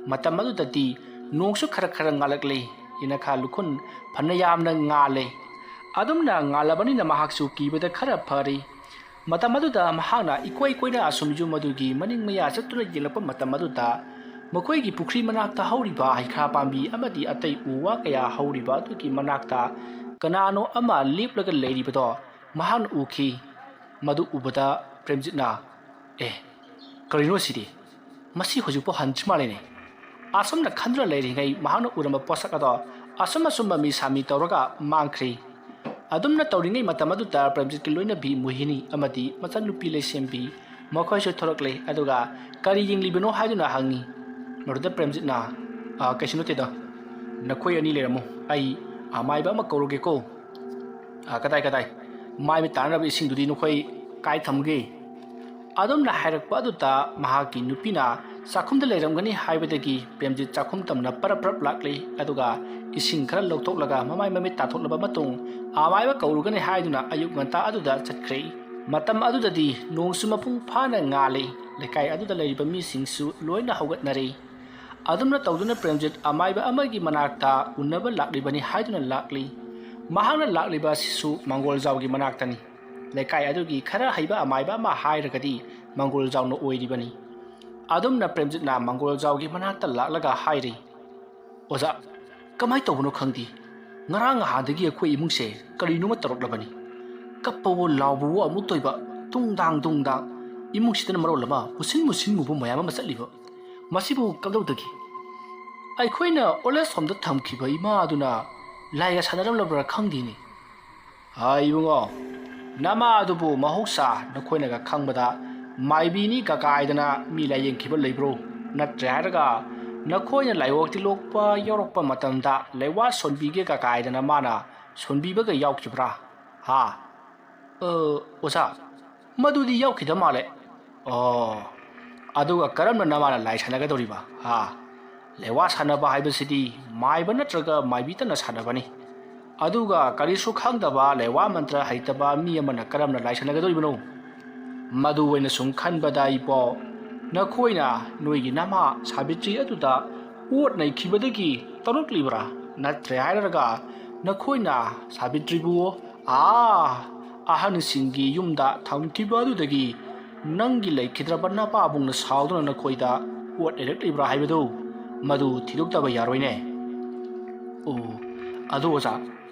ꯃꯇꯝ ꯑꯗꯨꯗꯗꯤ ꯅꯣꯡꯁꯨ ꯈꯔ ꯈꯔ ꯉꯥꯜꯂꯛꯂꯤ꯫ ꯌꯦꯅꯈꯥ ꯂꯨꯈꯨꯟ ꯐꯅ ꯌꯥꯝꯅ ꯉꯥꯜꯂꯦ꯫ ꯑꯗꯨꯝꯅ ꯉꯥꯜꯂꯕꯅꯤꯅ ꯃꯍꯥꯛꯁꯨ ꯀꯤꯕꯗ ꯈꯔ ꯐꯔꯤ꯫ ꯃꯇꯝ ꯑꯗꯨꯗ ꯃꯍꯥꯛꯅ ꯏꯀꯣꯏ ꯀꯣꯏꯅ ꯑꯁꯨꯝ ꯌꯨꯝ ꯑꯗꯨꯒꯤ ꯃꯅꯤꯡ ꯃꯌꯥ ꯆꯠꯇꯨꯅ ꯌꯦꯡꯂꯛꯄ ꯃꯇꯝ ꯑꯗꯨꯗ ꯃꯈꯣꯏꯒꯤ ꯄꯨꯈ꯭ꯔꯤ ꯃꯅꯥꯛꯇ ꯍꯧꯔꯤꯕ ꯍꯩꯈꯥ ꯄꯥꯝꯕꯤ ꯑꯃꯗꯤ ꯑꯇꯩ ꯎ ꯋꯥ ꯀꯌꯥ ꯍꯧꯔꯤꯕ ꯑꯗꯨꯒꯤ ꯃꯅꯥꯛꯇ ꯀꯅꯥꯅꯣ ꯑꯃ ꯂꯦꯞꯂꯒ ꯂꯩꯔꯤꯕꯗꯣ ꯃꯍꯥꯛꯅ ꯎꯈꯤ꯫ ꯃꯗꯨ ꯎꯕꯗ ꯄ꯭ꯔꯦꯝꯖꯤꯠꯅ, "ꯑꯦ, ꯀꯔꯤꯅꯣ ꯁꯤꯗꯤ? ꯃꯁꯤ ꯍꯧꯖꯤꯛꯐꯥꯎ ꯍꯟꯗ꯭ꯔꯤ ꯃꯥꯜꯂꯦꯅꯦ"꯫ ꯑꯁꯨꯝꯅ ꯈꯟꯗꯨꯅ ꯂꯩꯔꯤꯉꯩ ꯃꯍꯥꯛꯅ ꯎꯔꯝꯕ ꯄꯣꯠꯁꯛ ꯑꯗꯣ ꯑꯁꯨꯝ ꯑꯁꯨꯝꯕ ꯃꯤ ꯁꯥꯃꯤ ꯇꯧꯔꯒ ꯃꯥꯡꯈ꯭ꯔꯤ꯫ ꯑꯗꯨꯝꯅ ꯇꯧꯔꯤꯉꯩ ꯃꯇꯝ ꯑꯗꯨꯗ ꯄ꯭ꯔꯦꯝꯖꯤꯠꯀꯤ ꯂꯣꯏꯅꯕꯤ ꯃꯣꯍꯤꯅꯤ ꯑꯃꯗꯤ ꯃꯆꯟꯅꯨꯄꯤ ꯂꯩꯁꯦꯝꯕꯤ ꯃꯈꯣꯏꯁꯨ ꯊꯣꯔꯛꯂꯦ, ꯑꯗꯨꯒ ꯀꯔꯤ ꯌꯦꯡꯂꯤꯕꯅꯣ ꯍꯥꯏꯗꯨꯅ ꯍꯪꯉꯤ꯫ ꯃꯗꯨꯗ ꯄ꯭ꯔꯦꯝꯖꯤꯠꯅ, "ꯑ, ꯀꯩꯁꯨ ꯅꯠꯇꯦꯗ, ꯅꯈꯣꯏ ꯑꯅꯤ ꯂꯩꯔꯝꯃꯣ, ꯑꯩ ꯑꯃꯥꯏꯕ ꯑꯃ ꯀꯧꯔꯨꯒꯦꯀꯣ"꯫ "ꯑ, ꯀꯗꯥꯏ, ꯀꯗꯥꯏ? ꯃꯥꯏ ꯃꯤꯠ ꯇꯥꯅꯅꯕ ꯏꯁꯤꯡꯗꯨꯗꯤ ꯅꯈꯣꯏ ꯀꯥꯏ ꯊꯝꯒꯦ?" ꯑꯗꯨꯝꯅ ꯍꯥꯏꯔꯛꯄ ꯑꯗꯨꯗ ꯃꯍꯥꯛꯀꯤ ꯅꯨꯄꯤꯅ ꯆꯥꯛꯈꯨꯝꯗ ꯂꯩꯔꯝꯒꯅꯤ ꯍꯥꯏꯕꯗꯒꯤ ꯄ꯭ꯔꯦꯝꯖꯤꯠ ꯆꯥꯛꯈꯨꯝ ꯇꯝꯅ ꯄꯔꯞ ꯄꯔꯞ ꯂꯥꯛꯂꯤ, ꯑꯗꯨꯒ ꯏꯁꯤꯡ ꯈꯔ ꯂꯧꯊꯣꯛꯂꯒ ꯃꯃꯥꯏ ꯃꯃꯤꯠ ꯇꯥꯊꯣꯛꯂꯕ ꯃꯇꯨꯡ ꯑꯃꯥꯏꯕ ꯀꯧꯔꯨꯒꯅꯤ ꯍꯥꯏꯗꯨꯅ ꯑꯌꯨꯛ ꯉꯟꯇꯥ ꯑꯗꯨꯗ ꯆꯠꯈ꯭ꯔꯦ꯫ ꯃꯇꯝ ꯑꯗꯨꯗꯗꯤ ꯅꯣꯡꯁꯨ ꯃꯄꯨꯡ ꯐꯥꯅ ꯉꯥꯜꯂꯤ꯫ ꯂꯩꯀꯥꯏ ꯑꯗꯨꯗ ꯂꯩꯔꯤꯕ ꯃꯤꯁꯤꯡꯁꯨ ꯂꯣꯏꯅ ꯍꯧꯒꯠꯅꯔꯦ꯫ ꯑꯗꯨꯝꯅ ꯇꯧꯗꯨꯅ ꯄ꯭ꯔꯦꯝꯖꯤꯠ ꯑꯃꯥꯏꯕ ꯑꯃꯒꯤ ꯃꯅꯥꯛꯇ ꯎꯅꯕ ꯂꯥꯛꯂꯤꯕꯅꯤ ꯍꯥꯏꯗꯨꯅ ꯂꯥꯛꯂꯤ꯫ ꯃꯍꯥꯛꯅ ꯂꯥꯛꯂꯤꯕ ꯑꯁꯤꯁꯨ ꯃꯪꯒꯣꯜꯖꯥꯎꯒꯤ ꯃꯅꯥꯛꯇꯅꯤ꯫ ꯂꯩꯀꯥꯏ ꯑꯗꯨꯒꯤ ꯈꯔ ꯍꯩꯕ ꯑꯃꯥꯏꯕ ꯑꯃ ꯍꯥꯏꯔꯒꯗꯤ ꯃꯪꯒꯣꯜꯖꯥꯎꯅ ꯑꯣꯏꯔꯤꯕꯅꯤ꯫ ꯑꯗꯨꯝꯅ ꯄ꯭ꯔꯦꯝꯖꯤꯠꯅ ꯃꯪꯒꯣꯜꯖꯥꯎꯒꯤ ꯃꯅꯥꯛꯇ ꯂꯥꯛꯂꯒ ꯍꯥꯏꯔꯤ, "ꯑꯣꯖꯥ, ꯀꯃꯥꯏ ꯇꯧꯕꯅꯣ ꯈꯪꯗꯦ, ꯉꯔꯥꯡ ꯅꯍꯥꯟꯗꯒꯤ ꯑꯩꯈꯣꯏ ꯏꯃꯨꯡꯁꯦ ꯀꯔꯤꯅꯣꯃ ꯇꯧꯔꯛꯂꯕꯅꯤ꯫ ꯀꯞꯄꯋꯣ ꯂꯥꯎꯕꯋꯣ ꯑꯃꯨꯛ ꯇꯣꯏꯕ, ꯇꯨꯡꯗꯥꯡ ꯇꯨꯡꯗꯥꯡ, ꯏꯃꯨꯡꯁꯤꯗꯅ ꯃꯔꯣꯜ ꯑꯃ ꯃꯨꯁꯤꯟ ꯃꯨꯁꯤꯟ ꯃꯨꯕ ꯃꯌꯥꯝ ꯑꯃ ꯆꯠꯂꯤꯕ꯫ ꯃꯁꯤꯕꯨ ꯀꯝꯗꯧꯗꯒꯦ? ꯑꯩꯈꯣꯏꯅ ꯑꯣꯜ ꯑꯦꯖ ꯍꯣꯝꯗ ꯊꯝꯈꯤꯕ ꯏꯃꯥ ꯑꯗꯨꯅ ꯂꯥꯏꯒ ꯁꯥꯟꯅꯔꯝꯂꯕ꯭ꯔꯥ ꯈꯪꯗꯦꯅꯦ"꯫ "ꯑ, ꯏꯕꯨꯡꯉꯣ, ꯅꯃꯥ ꯑꯗꯨꯕꯨ ꯃꯍꯧꯁꯥ ꯅꯈꯣꯏꯅꯒ ꯈꯪꯕꯗ ꯃꯥꯏꯕꯤꯅꯤ ꯀꯀꯥꯏꯗꯅ ꯃꯤ ꯂꯥꯌꯦꯡꯈꯤꯕ ꯂꯩꯕ꯭ꯔꯣ? ꯅꯠꯇ꯭ꯔꯦ ꯍꯥꯏꯔꯒ ꯅꯈꯣꯏꯅ ꯂꯥꯏꯑꯣꯛ ꯇꯤꯜꯂꯣꯛꯄ ꯌꯥꯎꯔꯛꯄ ꯃꯇꯝꯗ ꯂꯩꯋꯥ ꯁꯣꯟꯕꯤꯒꯦ ꯀꯀꯥꯏꯗꯅ ꯃꯥꯅ ꯁꯣꯟꯕꯤꯕꯒ ꯌꯥꯎꯈꯤꯕ꯭ꯔꯥ? ꯍꯥ?" "ꯑ, ꯑꯣꯖꯥ, ꯃꯗꯨꯗꯤ ꯌꯥꯎꯈꯤꯗ ꯃꯥꯜꯂꯦ꯫" "ꯑꯣ, ꯑꯗꯨꯒ ꯀꯔꯝꯅ ꯅꯃꯥꯅ ꯂꯥꯏ ꯁꯥꯟꯅꯒꯗꯧꯔꯤꯕ? ꯍꯥ? ꯂꯩꯋꯥ ꯁꯥꯟꯅꯕ ꯍꯥꯏꯕꯁꯤꯗꯤ ꯃꯥꯏꯕ ꯅꯠꯇ꯭ꯔꯒ ꯃꯥꯏꯕꯤꯇꯅ ꯁꯥꯟꯅꯕꯅꯤ꯫ ꯑꯗꯨꯒ ꯀꯔꯤꯁꯨ ꯈꯪꯗꯕ, ꯂꯩꯋꯥ ꯃꯟꯇ꯭ꯔ ꯍꯩꯇꯕ ꯃꯤ ꯑꯃꯅ ꯀꯔꯝꯅ ꯂꯥꯏ ꯁꯥꯟꯅꯒꯗꯧꯔꯤꯕꯅꯣ? ꯃꯗꯨ ꯑꯣꯏꯅ ꯁꯨꯝ ꯈꯟꯕꯗ ꯏꯕꯣ, ꯅꯈꯣꯏꯅ ꯅꯣꯏꯒꯤ ꯅꯃꯥ ꯁꯥꯕꯤꯇ꯭ꯔꯤ ꯑꯗꯨꯗ ꯑꯣꯠ ꯅꯩꯈꯤꯕꯗꯒꯤ ꯇꯧꯔꯛꯂꯤꯕ꯭ꯔꯥ? ꯅꯠꯇ꯭ꯔꯦ ꯍꯥꯏꯔꯒ ꯅꯈꯣꯏꯅ ꯁꯥꯕꯤꯇ꯭ꯔꯤꯕꯨ ꯑꯥ ꯑꯍꯟꯁꯤꯡꯒꯤ ꯌꯨꯝꯗ ꯊꯝꯈꯤꯕ ꯑꯗꯨꯗꯒꯤ ꯅꯪꯒꯤ ꯂꯩꯈꯤꯗ꯭ꯔꯕ ꯅꯄꯥꯕꯨꯡꯅ ꯁꯥꯎꯗꯨꯅ ꯅꯈꯣꯏꯗ ꯑꯣꯠ ꯅꯩꯔꯛꯂꯤꯕ꯭ꯔꯥ ꯍꯥꯏꯕꯗꯨ ꯃꯗꯨ ꯊꯤꯗꯣꯛꯇꯕ ꯌꯥꯔꯣꯏꯅꯦ꯫" "ꯑꯣ, ꯑꯗꯨ ꯑꯣꯖꯥ,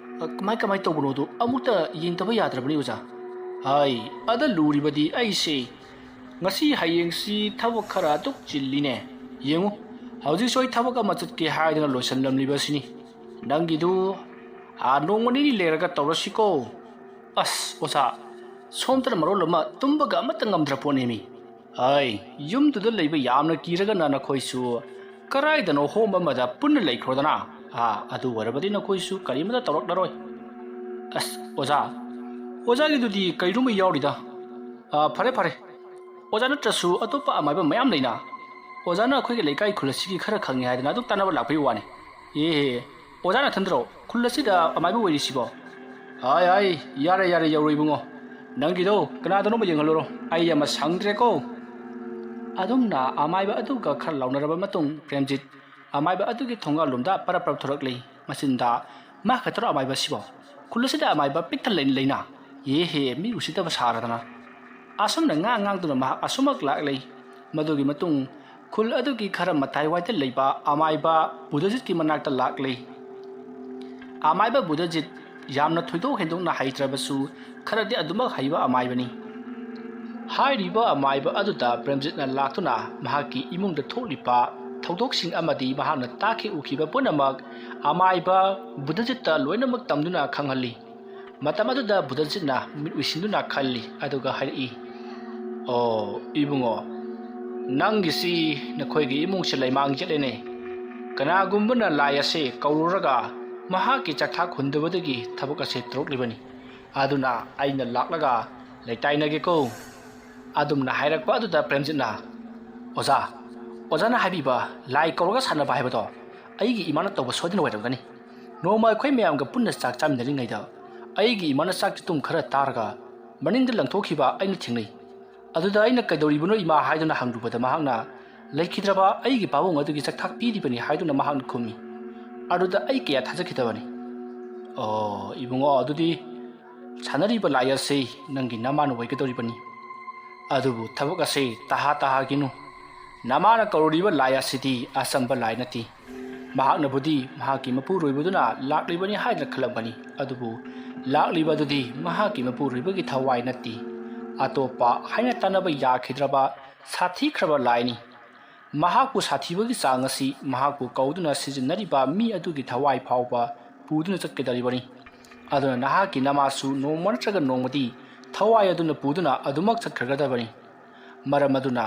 ꯀꯃꯥꯏ ꯀꯃꯥꯏ ꯇꯧꯕꯅꯣꯗꯨ ꯑꯃꯨꯛꯇ ꯌꯦꯡꯗꯕ ꯌꯥꯗ꯭ꯔꯕꯅꯤ ꯑꯣꯖꯥ꯫" "ꯍꯥꯏ, ꯑꯗ ꯂꯨꯔꯤꯕꯗꯤ ꯑꯩꯁꯦ ꯉꯁꯤ ꯍꯌꯦꯡꯁꯤ ꯊꯕꯛ ꯈꯔ ꯑꯗꯨꯛ ꯆꯤꯜꯂꯤꯅꯦ꯫ ꯌꯦꯡꯉꯨ, ꯍꯧꯖꯤꯛꯁꯨ ꯑꯩ ꯊꯕꯛ ꯑꯃ ꯆꯠꯀꯦ ꯍꯥꯏꯗꯅ ꯂꯣꯏꯁꯤꯜꯂꯝꯂꯤꯕꯁꯤꯅꯤ꯫ ꯅꯪꯒꯤꯗꯨ, ꯑꯥ, ꯅꯣꯡꯃ ꯅꯤꯅꯤ ꯂꯩꯔꯒ ꯇꯧꯔꯁꯤꯀꯣ꯫" "ꯑꯁ, ꯑꯣꯖꯥ, ꯁꯣꯝꯗꯅ ꯃꯔꯣꯜ ꯑꯃ ꯇꯨꯝꯕꯒ ꯑꯃꯠꯇ ꯉꯝꯗ꯭ꯔ ꯄꯣꯠꯅꯦꯃꯤ꯫ ꯑꯩ, ꯌꯨꯝꯗꯨꯗ ꯂꯩꯕ ꯌꯥꯝꯅ ꯀꯤꯔꯒꯅ ꯅꯈꯣꯏꯁꯨ ꯀꯔꯥꯏꯗꯅꯣ ꯍꯣꯝ ꯑꯃꯗ ꯄꯨꯟꯅ ꯂꯩꯈ꯭ꯔꯣꯗꯅ꯫ ꯑꯥ, ꯑꯗꯨ ꯑꯣꯏꯔꯕꯗꯤ ꯅꯈꯣꯏꯁꯨ ꯀꯔꯤꯃꯠꯇ ꯇꯧꯔꯛꯂꯔꯣꯏ꯫" "ꯑꯁ, ꯑꯣꯖꯥ, ꯑꯣꯖꯥꯒꯤꯗꯨꯗꯤ ꯀꯩꯅꯣꯝꯃ ꯌꯥꯎꯔꯤꯗ꯫ ꯑꯥ, ꯐꯔꯦ, ꯐꯔꯦ꯫ ꯑꯣꯖꯥ ꯅꯠꯇ꯭ꯔꯁꯨ ꯑꯇꯣꯞꯄ ꯑꯃꯥꯏꯕ ꯃꯌꯥꯝ ꯂꯩꯅ꯫ ꯑꯣꯖꯥꯅ ꯑꯩꯈꯣꯏꯒꯤ ꯂꯩꯀꯥꯏ ꯈꯨꯜ ꯑꯁꯤꯒꯤ ꯈꯔ ꯈꯪꯉꯦ ꯍꯥꯏꯗꯅ ꯑꯗꯨꯝ ꯇꯥꯟꯅꯕ ꯂꯥꯛꯄꯒꯤ ꯋꯥꯅꯤ꯫" "ꯑꯦꯍꯦ, ꯑꯣꯖꯥ ꯅꯊꯟꯗꯔꯣ ꯈꯨꯜ ꯑꯁꯤꯗ ꯑꯃꯥꯏꯕ ꯑꯣꯏꯔꯤꯁꯤꯕꯣ?" "ꯑꯥꯏ, ꯑꯥꯏ, ꯌꯥꯔꯦ, ꯌꯥꯔꯦ, ꯌꯧꯔꯣ ꯏꯕꯨꯡꯉꯣ꯫ ꯅꯪꯒꯤꯗꯣ ꯀꯅꯥꯗꯅꯣꯝꯃ ꯌꯦꯡꯍꯜꯂꯨꯔꯣ, ꯑꯩ ꯌꯥꯝꯅ ꯁꯪꯗ꯭ꯔꯦꯀꯣ꯫" ꯑꯗꯨꯝꯅ ꯑꯃꯥꯏꯕ ꯑꯗꯨꯒ ꯈꯔ ꯂꯥꯎꯅꯔꯕ ꯃꯇꯨꯡ, ꯄ꯭ꯔꯦꯝꯖꯤꯠ ꯑꯃꯥꯏꯕ ꯑꯗꯨꯒꯤ ꯊꯣꯡꯒꯥꯜꯂꯣꯝꯗ ꯄꯔꯞ ꯄꯔꯞ ꯊꯣꯔꯛꯂꯤ꯫ ꯃꯆꯤꯟꯗ, "ꯃꯥ ꯈꯛꯇꯔꯣ ꯑꯃꯥꯏꯕ ꯑꯁꯤꯕꯣ? ꯈꯨꯜ ꯑꯁꯤꯗ ꯑꯃꯥꯏꯕ ꯄꯤꯛ ꯊꯜꯂꯦ ꯂꯩꯅ꯫ ꯑꯦꯍꯦ, ꯃꯤ ꯎꯁꯤꯠꯇꯕ ꯁꯥꯔꯗꯅ꯫" ꯑꯁꯨꯝꯅ ꯉꯥꯡ ꯉꯥꯡꯗꯨꯅ ꯃꯍꯥꯛ ꯑꯁꯨꯃꯛ ꯂꯥꯛꯂꯤ꯫ ꯃꯗꯨꯒꯤ ꯃꯇꯨꯡ ꯈꯨꯜ ꯑꯗꯨꯒꯤ ꯈꯔ ꯃꯇꯥꯏꯋꯥꯏꯗ ꯂꯩꯕ ꯑꯃꯥꯏꯕ ꯕꯨꯙꯖꯤꯠꯀꯤ ꯃꯅꯥꯛꯇ ꯂꯥꯛꯂꯤ꯫ ꯑꯃꯥꯏꯕ ꯕꯨꯙꯖꯤꯠ ꯌꯥꯝꯅ ꯊꯣꯏꯗꯣꯛ ꯍꯦꯟꯗꯣꯛꯅ ꯍꯩꯇ꯭ꯔꯕꯁꯨ ꯈꯔꯗꯤ ꯑꯗꯨꯃꯛ ꯍꯩꯕ ꯑꯃꯥꯏꯕꯅꯤ꯫ ꯍꯥꯏꯔꯤꯕ ꯑꯃꯥꯏꯕ ꯑꯗꯨꯗ ꯄ꯭ꯔꯦꯝꯖꯤꯠꯅ ꯂꯥꯛꯇꯨꯅ ꯃꯍꯥꯛꯀꯤ ꯏꯃꯨꯡꯗ ꯊꯣꯛꯂꯤꯕ ꯊꯧꯗꯣꯛꯁꯤꯡ ꯑꯃꯗꯤ ꯃꯍꯥꯛꯅ ꯇꯥꯈꯤ ꯎꯈꯤꯕ ꯄꯨꯝꯅꯃꯛ ꯑꯃꯥꯏꯕ ꯕꯨꯙꯖꯤꯠꯇ ꯂꯣꯏꯅꯃꯛ ꯇꯝꯗꯨꯅ ꯈꯪꯍꯜꯂꯤ꯫ ꯃꯇꯝ ꯑꯗꯨꯗ ꯕꯨꯙꯖꯤꯠꯅ ꯃꯤꯠ ꯎꯏꯁꯤꯟꯗꯨꯅ ꯈꯜꯂꯤ, ꯑꯗꯨꯒ ꯍꯥꯏꯔꯛꯏ, "ꯑꯣ ꯏꯕꯨꯡꯉꯣ, ꯅꯪꯒꯤꯁꯤ ꯅꯈꯣꯏꯒꯤ ꯏꯃꯨꯡꯁꯦ ꯂꯩꯃꯥꯡ ꯌꯦꯠꯂꯦꯅꯦ꯫ ꯀꯅꯥꯒꯨꯝꯕꯅ ꯂꯥꯏ ꯑꯁꯦ ꯀꯧꯔꯨꯔꯒ ꯃꯍꯥꯛꯀꯤ ꯆꯥꯛꯊꯥꯛ ꯍꯨꯟꯗꯕꯗꯒꯤ ꯊꯕꯛ ꯑꯁꯦ ꯇꯧꯔꯛꯂꯤꯕꯅꯤ꯫ ꯑꯗꯨꯅ ꯑꯩꯅ ꯂꯥꯛꯂꯒ ꯂꯩꯇꯥꯏꯅꯒꯦꯀꯣ꯫" ꯑꯗꯨꯝꯅ ꯍꯥꯏꯔꯛꯄ ꯑꯗꯨꯗ ꯄ꯭ꯔꯦꯝꯖꯤꯠꯅ, "ꯑꯣꯖꯥ, ꯑꯣꯖꯥꯅ ꯍꯥꯏꯕꯤꯕ ꯂꯥꯏ ꯀꯧꯔꯒ ꯁꯥꯟꯅꯕ ꯍꯥꯏꯕꯗꯣ ꯑꯩꯒꯤ ꯏꯃꯥꯅ ꯇꯧꯕ ꯁꯣꯏꯗꯅ ꯑꯣꯏꯔꯝꯒꯅꯤ꯫ ꯅꯣꯡꯃ ꯑꯩꯈꯣꯏ ꯃꯌꯥꯝꯒ ꯄꯨꯟꯅ ꯆꯥꯛ ꯆꯥꯃꯤꯟꯅꯔꯤꯉꯩꯗ ꯑꯩꯒꯤ ꯏꯃꯥꯅ ꯆꯥꯛ ꯆꯤꯇꯨꯝ ꯈꯔ ꯇꯥꯔꯒ ꯃꯅꯤꯡꯗ ꯂꯪꯊꯣꯛꯈꯤꯕ ꯑꯩꯅ ꯊꯦꯡꯅꯩ꯫ ꯑꯗꯨꯗ ꯑꯩꯅ 'ꯀꯩꯗꯧꯔꯤꯕꯅꯣ ꯏꯃꯥ?' ꯍꯥꯏꯗꯨꯅ ꯍꯪꯂꯨꯕꯗ ꯃꯍꯥꯛꯅ ꯂꯩꯈꯤꯗ꯭ꯔꯕ ꯑꯩꯒꯤ ꯄꯥꯕꯨꯡ ꯑꯗꯨꯒꯤ ꯆꯥꯛꯊꯥꯛ ꯄꯤꯔꯤꯕꯅꯤ ꯍꯥꯏꯗꯨꯅ ꯃꯍꯥꯛꯅ ꯈꯨꯝꯃꯤ꯫ ꯑꯗꯨꯗ ꯑꯩ ꯀꯌꯥ ꯊꯥꯖꯈꯤꯗꯕꯅꯤ꯫ "ꯑꯣ ꯏꯕꯨꯡꯉꯣ, ꯑꯗꯨꯗꯤ ꯁꯥꯟꯅꯔꯤꯕ ꯂꯥꯏ ꯑꯁꯤ ꯅꯪꯒꯤ ꯅꯃꯥꯅ ꯑꯣꯏꯒꯗꯧꯔꯤꯕꯅꯤ꯫ ꯑꯗꯨꯕꯨ ꯊꯕꯛ ꯑꯁꯤ ꯇꯍꯥ ꯇꯍꯥꯒꯤꯅꯨ꯫ ꯅꯃꯥꯅ ꯀꯧꯔꯨꯔꯤꯕ ꯂꯥꯏ ꯑꯁꯤꯗꯤ ꯑꯆꯝꯕ ꯂꯥꯏ ꯅꯠꯇꯦ꯫ ꯃꯍꯥꯛꯅꯕꯨꯗꯤ ꯃꯍꯥꯛꯀꯤ ꯃꯄꯨꯔꯣꯏꯕꯗꯨꯅ ꯂꯥꯛꯂꯤꯕꯅꯤ ꯍꯥꯏꯗꯨꯅ ꯈꯜꯂꯝꯒꯅꯤ, ꯑꯗꯨꯕꯨ ꯂꯥꯛꯂꯤꯕ ꯑꯗꯨꯗꯤ ꯃꯍꯥꯛꯀꯤ ꯃꯄꯨꯔꯣꯏꯕꯒꯤ ꯊꯋꯥꯏ ꯅꯠꯇꯦ꯫ ꯑꯇꯣꯞꯄ ꯍꯥꯏꯅ ꯇꯥꯟꯅꯕ ꯌꯥꯈꯤꯗ꯭ꯔꯕ ꯁꯥꯊꯤꯈ꯭ꯔꯕ ꯂꯥꯏꯅꯤ꯫ ꯃꯍꯥꯛꯄꯨ ꯁꯥꯊꯤꯕꯒꯤ ꯆꯥꯡ ꯑꯁꯤ ꯃꯍꯥꯛꯄꯨ ꯀꯧꯗꯨꯅ ꯁꯤꯖꯤꯟꯅꯔꯤꯕ ꯃꯤ ꯑꯗꯨꯒꯤ ꯊꯋꯥꯏ ꯐꯥꯎꯕ ꯄꯨꯗꯨꯅ ꯆꯠꯀꯗꯧꯔꯤꯕꯅꯤ꯫ ꯑꯗꯨꯅ ꯅꯍꯥꯛꯀꯤ ꯅꯃꯥꯁꯨ ꯅꯣꯡꯃ ꯅꯠꯇ꯭ꯔꯒ ꯅꯣꯡꯃꯗꯤ ꯊꯋꯥꯏ ꯑꯗꯨꯅ ꯄꯨꯗꯨꯅ ꯑꯗꯨꯃꯛ ꯆꯠꯈ꯭ꯔꯒꯗꯕꯅꯤ꯫ ꯃꯔꯝ ꯑꯗꯨꯅ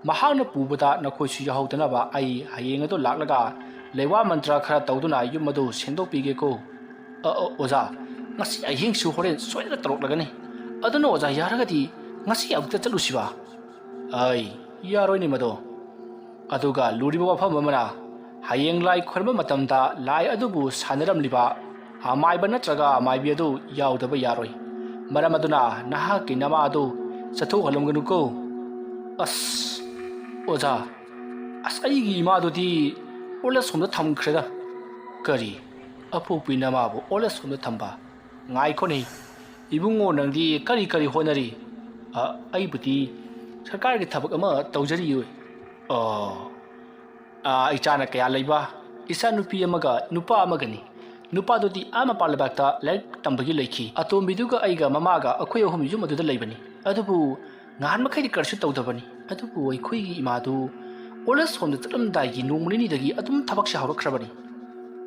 ꯃꯍꯥꯛꯅ ꯄꯨꯕꯗ ꯅꯈꯣꯏꯁꯨ ꯌꯥꯎꯍꯧꯗꯅꯕ ꯑꯩ ꯍꯌꯦꯡ ꯑꯗꯨ ꯂꯥꯛꯂꯒ ꯂꯩꯋꯥ ꯃꯟꯇ꯭ꯔ ꯈꯔ ꯇꯧꯗꯨꯅ ꯌꯨꯝ ꯑꯗꯨ ꯁꯦꯡꯗꯣꯛꯄꯤꯒꯦꯀꯣ꯫" "ꯑ, ꯑ, ꯑꯣꯖꯥ, ꯉꯁꯤ ꯑꯍꯤꯡꯁꯨ ꯍꯣꯔꯦꯟ ꯁꯣꯏꯗꯅ ꯇꯧꯔꯛꯂꯒꯅꯤ꯫ ꯑꯗꯨꯅ ꯑꯣꯖꯥ ꯌꯥꯔꯒꯗꯤ ꯉꯁꯤ ꯑꯃꯨꯛꯇ ꯆꯠꯂꯨꯁꯤꯕ?" "ꯑꯩ, ꯌꯥꯔꯣꯏꯅꯦ ꯃꯗꯣ꯫ ꯑꯗꯨꯒ ꯂꯨꯔꯤꯕ ꯋꯥꯐꯝ ꯑꯃꯅ, ꯍꯌꯦꯡ ꯂꯥꯏ ꯈꯣꯏꯔꯝꯕ ꯃꯇꯝꯗ ꯂꯥꯏ ꯑꯗꯨꯕꯨ ꯁꯥꯟꯅꯔꯝꯂꯤꯕ ꯑꯃꯥꯏꯕ ꯅꯠꯇ꯭ꯔꯒ ꯑꯃꯥꯏꯕꯤ ꯑꯗꯨ ꯌꯥꯎꯗꯕ ꯌꯥꯔꯣꯏ꯫ ꯃꯔꯝ ꯑꯗꯨꯅ ꯅꯍꯥꯛꯀꯤ ꯅꯃꯥ ꯑꯗꯨ ꯆꯠꯊꯣꯛꯍꯜꯂꯝꯒꯅꯨꯀꯣ꯫" "ꯑꯁ, ꯑꯣꯖꯥ, ꯑꯁ, ꯑꯩꯒꯤ ꯏꯃꯥꯗꯨꯗꯤ ꯑꯣꯜ ꯑꯦꯖ ꯍꯣꯝꯗ ꯊꯝꯈ꯭ꯔꯦꯗ꯫" "ꯀꯔꯤ? ꯑꯄꯣꯛꯄꯤ ꯅꯃꯥꯕꯨ ꯑꯣꯜ ꯑꯦꯖ ꯍꯣꯝꯗ ꯊꯝꯕ? ꯉꯥꯏꯈꯣꯅꯦ, ꯏꯕꯨꯡꯉꯣ, ꯅꯪꯗꯤ ꯀꯔꯤ ꯀꯔꯤ ꯍꯣꯠꯅꯔꯤ?" "ꯑ, ꯑꯩꯕꯨꯗꯤ ꯁꯔꯀꯥꯔꯒꯤ ꯊꯕꯛ ꯑꯃ ꯇꯧꯖꯔꯤꯌꯦ꯫" "ꯑꯣ, ꯑ, ꯏꯆꯥꯅ ꯀꯌꯥ ꯂꯩꯕ?" "ꯏꯆꯥ ꯅꯨꯄꯤ ꯑꯃꯒ ꯅꯨꯄꯥ ꯑꯃꯒꯅꯤ꯫ ꯅꯨꯄꯥꯗꯨꯗꯤ ꯑꯥ ꯃꯄꯥꯟ ꯂꯩꯕꯥꯛꯇ ꯂꯥꯏꯔꯤꯛ ꯇꯝꯕꯒꯤ ꯂꯩꯈꯤ꯫ ꯑꯇꯣꯝꯕꯤꯗꯨꯒ ꯑꯩꯒ ꯃꯃꯥꯒ ꯑꯩꯈꯣꯏ ꯑꯍꯨꯝ ꯌꯨꯝ ꯑꯗꯨꯗ ꯂꯩꯕꯅꯤ꯫ ꯑꯗꯨꯕꯨ ꯉꯍꯥꯟ ꯃꯈꯩꯗꯤ ꯀꯔꯤꯁꯨ ꯇꯧꯗꯕꯅꯤ꯫ ꯑꯗꯨꯕꯨ ꯑꯩꯈꯣꯏꯒꯤ ꯏꯃꯥꯗꯨ ꯑꯣꯜ ꯑꯦꯖ ꯍꯣꯝꯗ ꯆꯠꯂꯝꯗꯥꯏꯒꯤ ꯅꯣꯡꯃ ꯅꯤꯅꯤꯗꯒꯤ ꯑꯗꯨꯝ ꯊꯕꯛꯁꯦ ꯍꯧꯔꯛꯈ꯭ꯔꯕꯅꯤ꯫"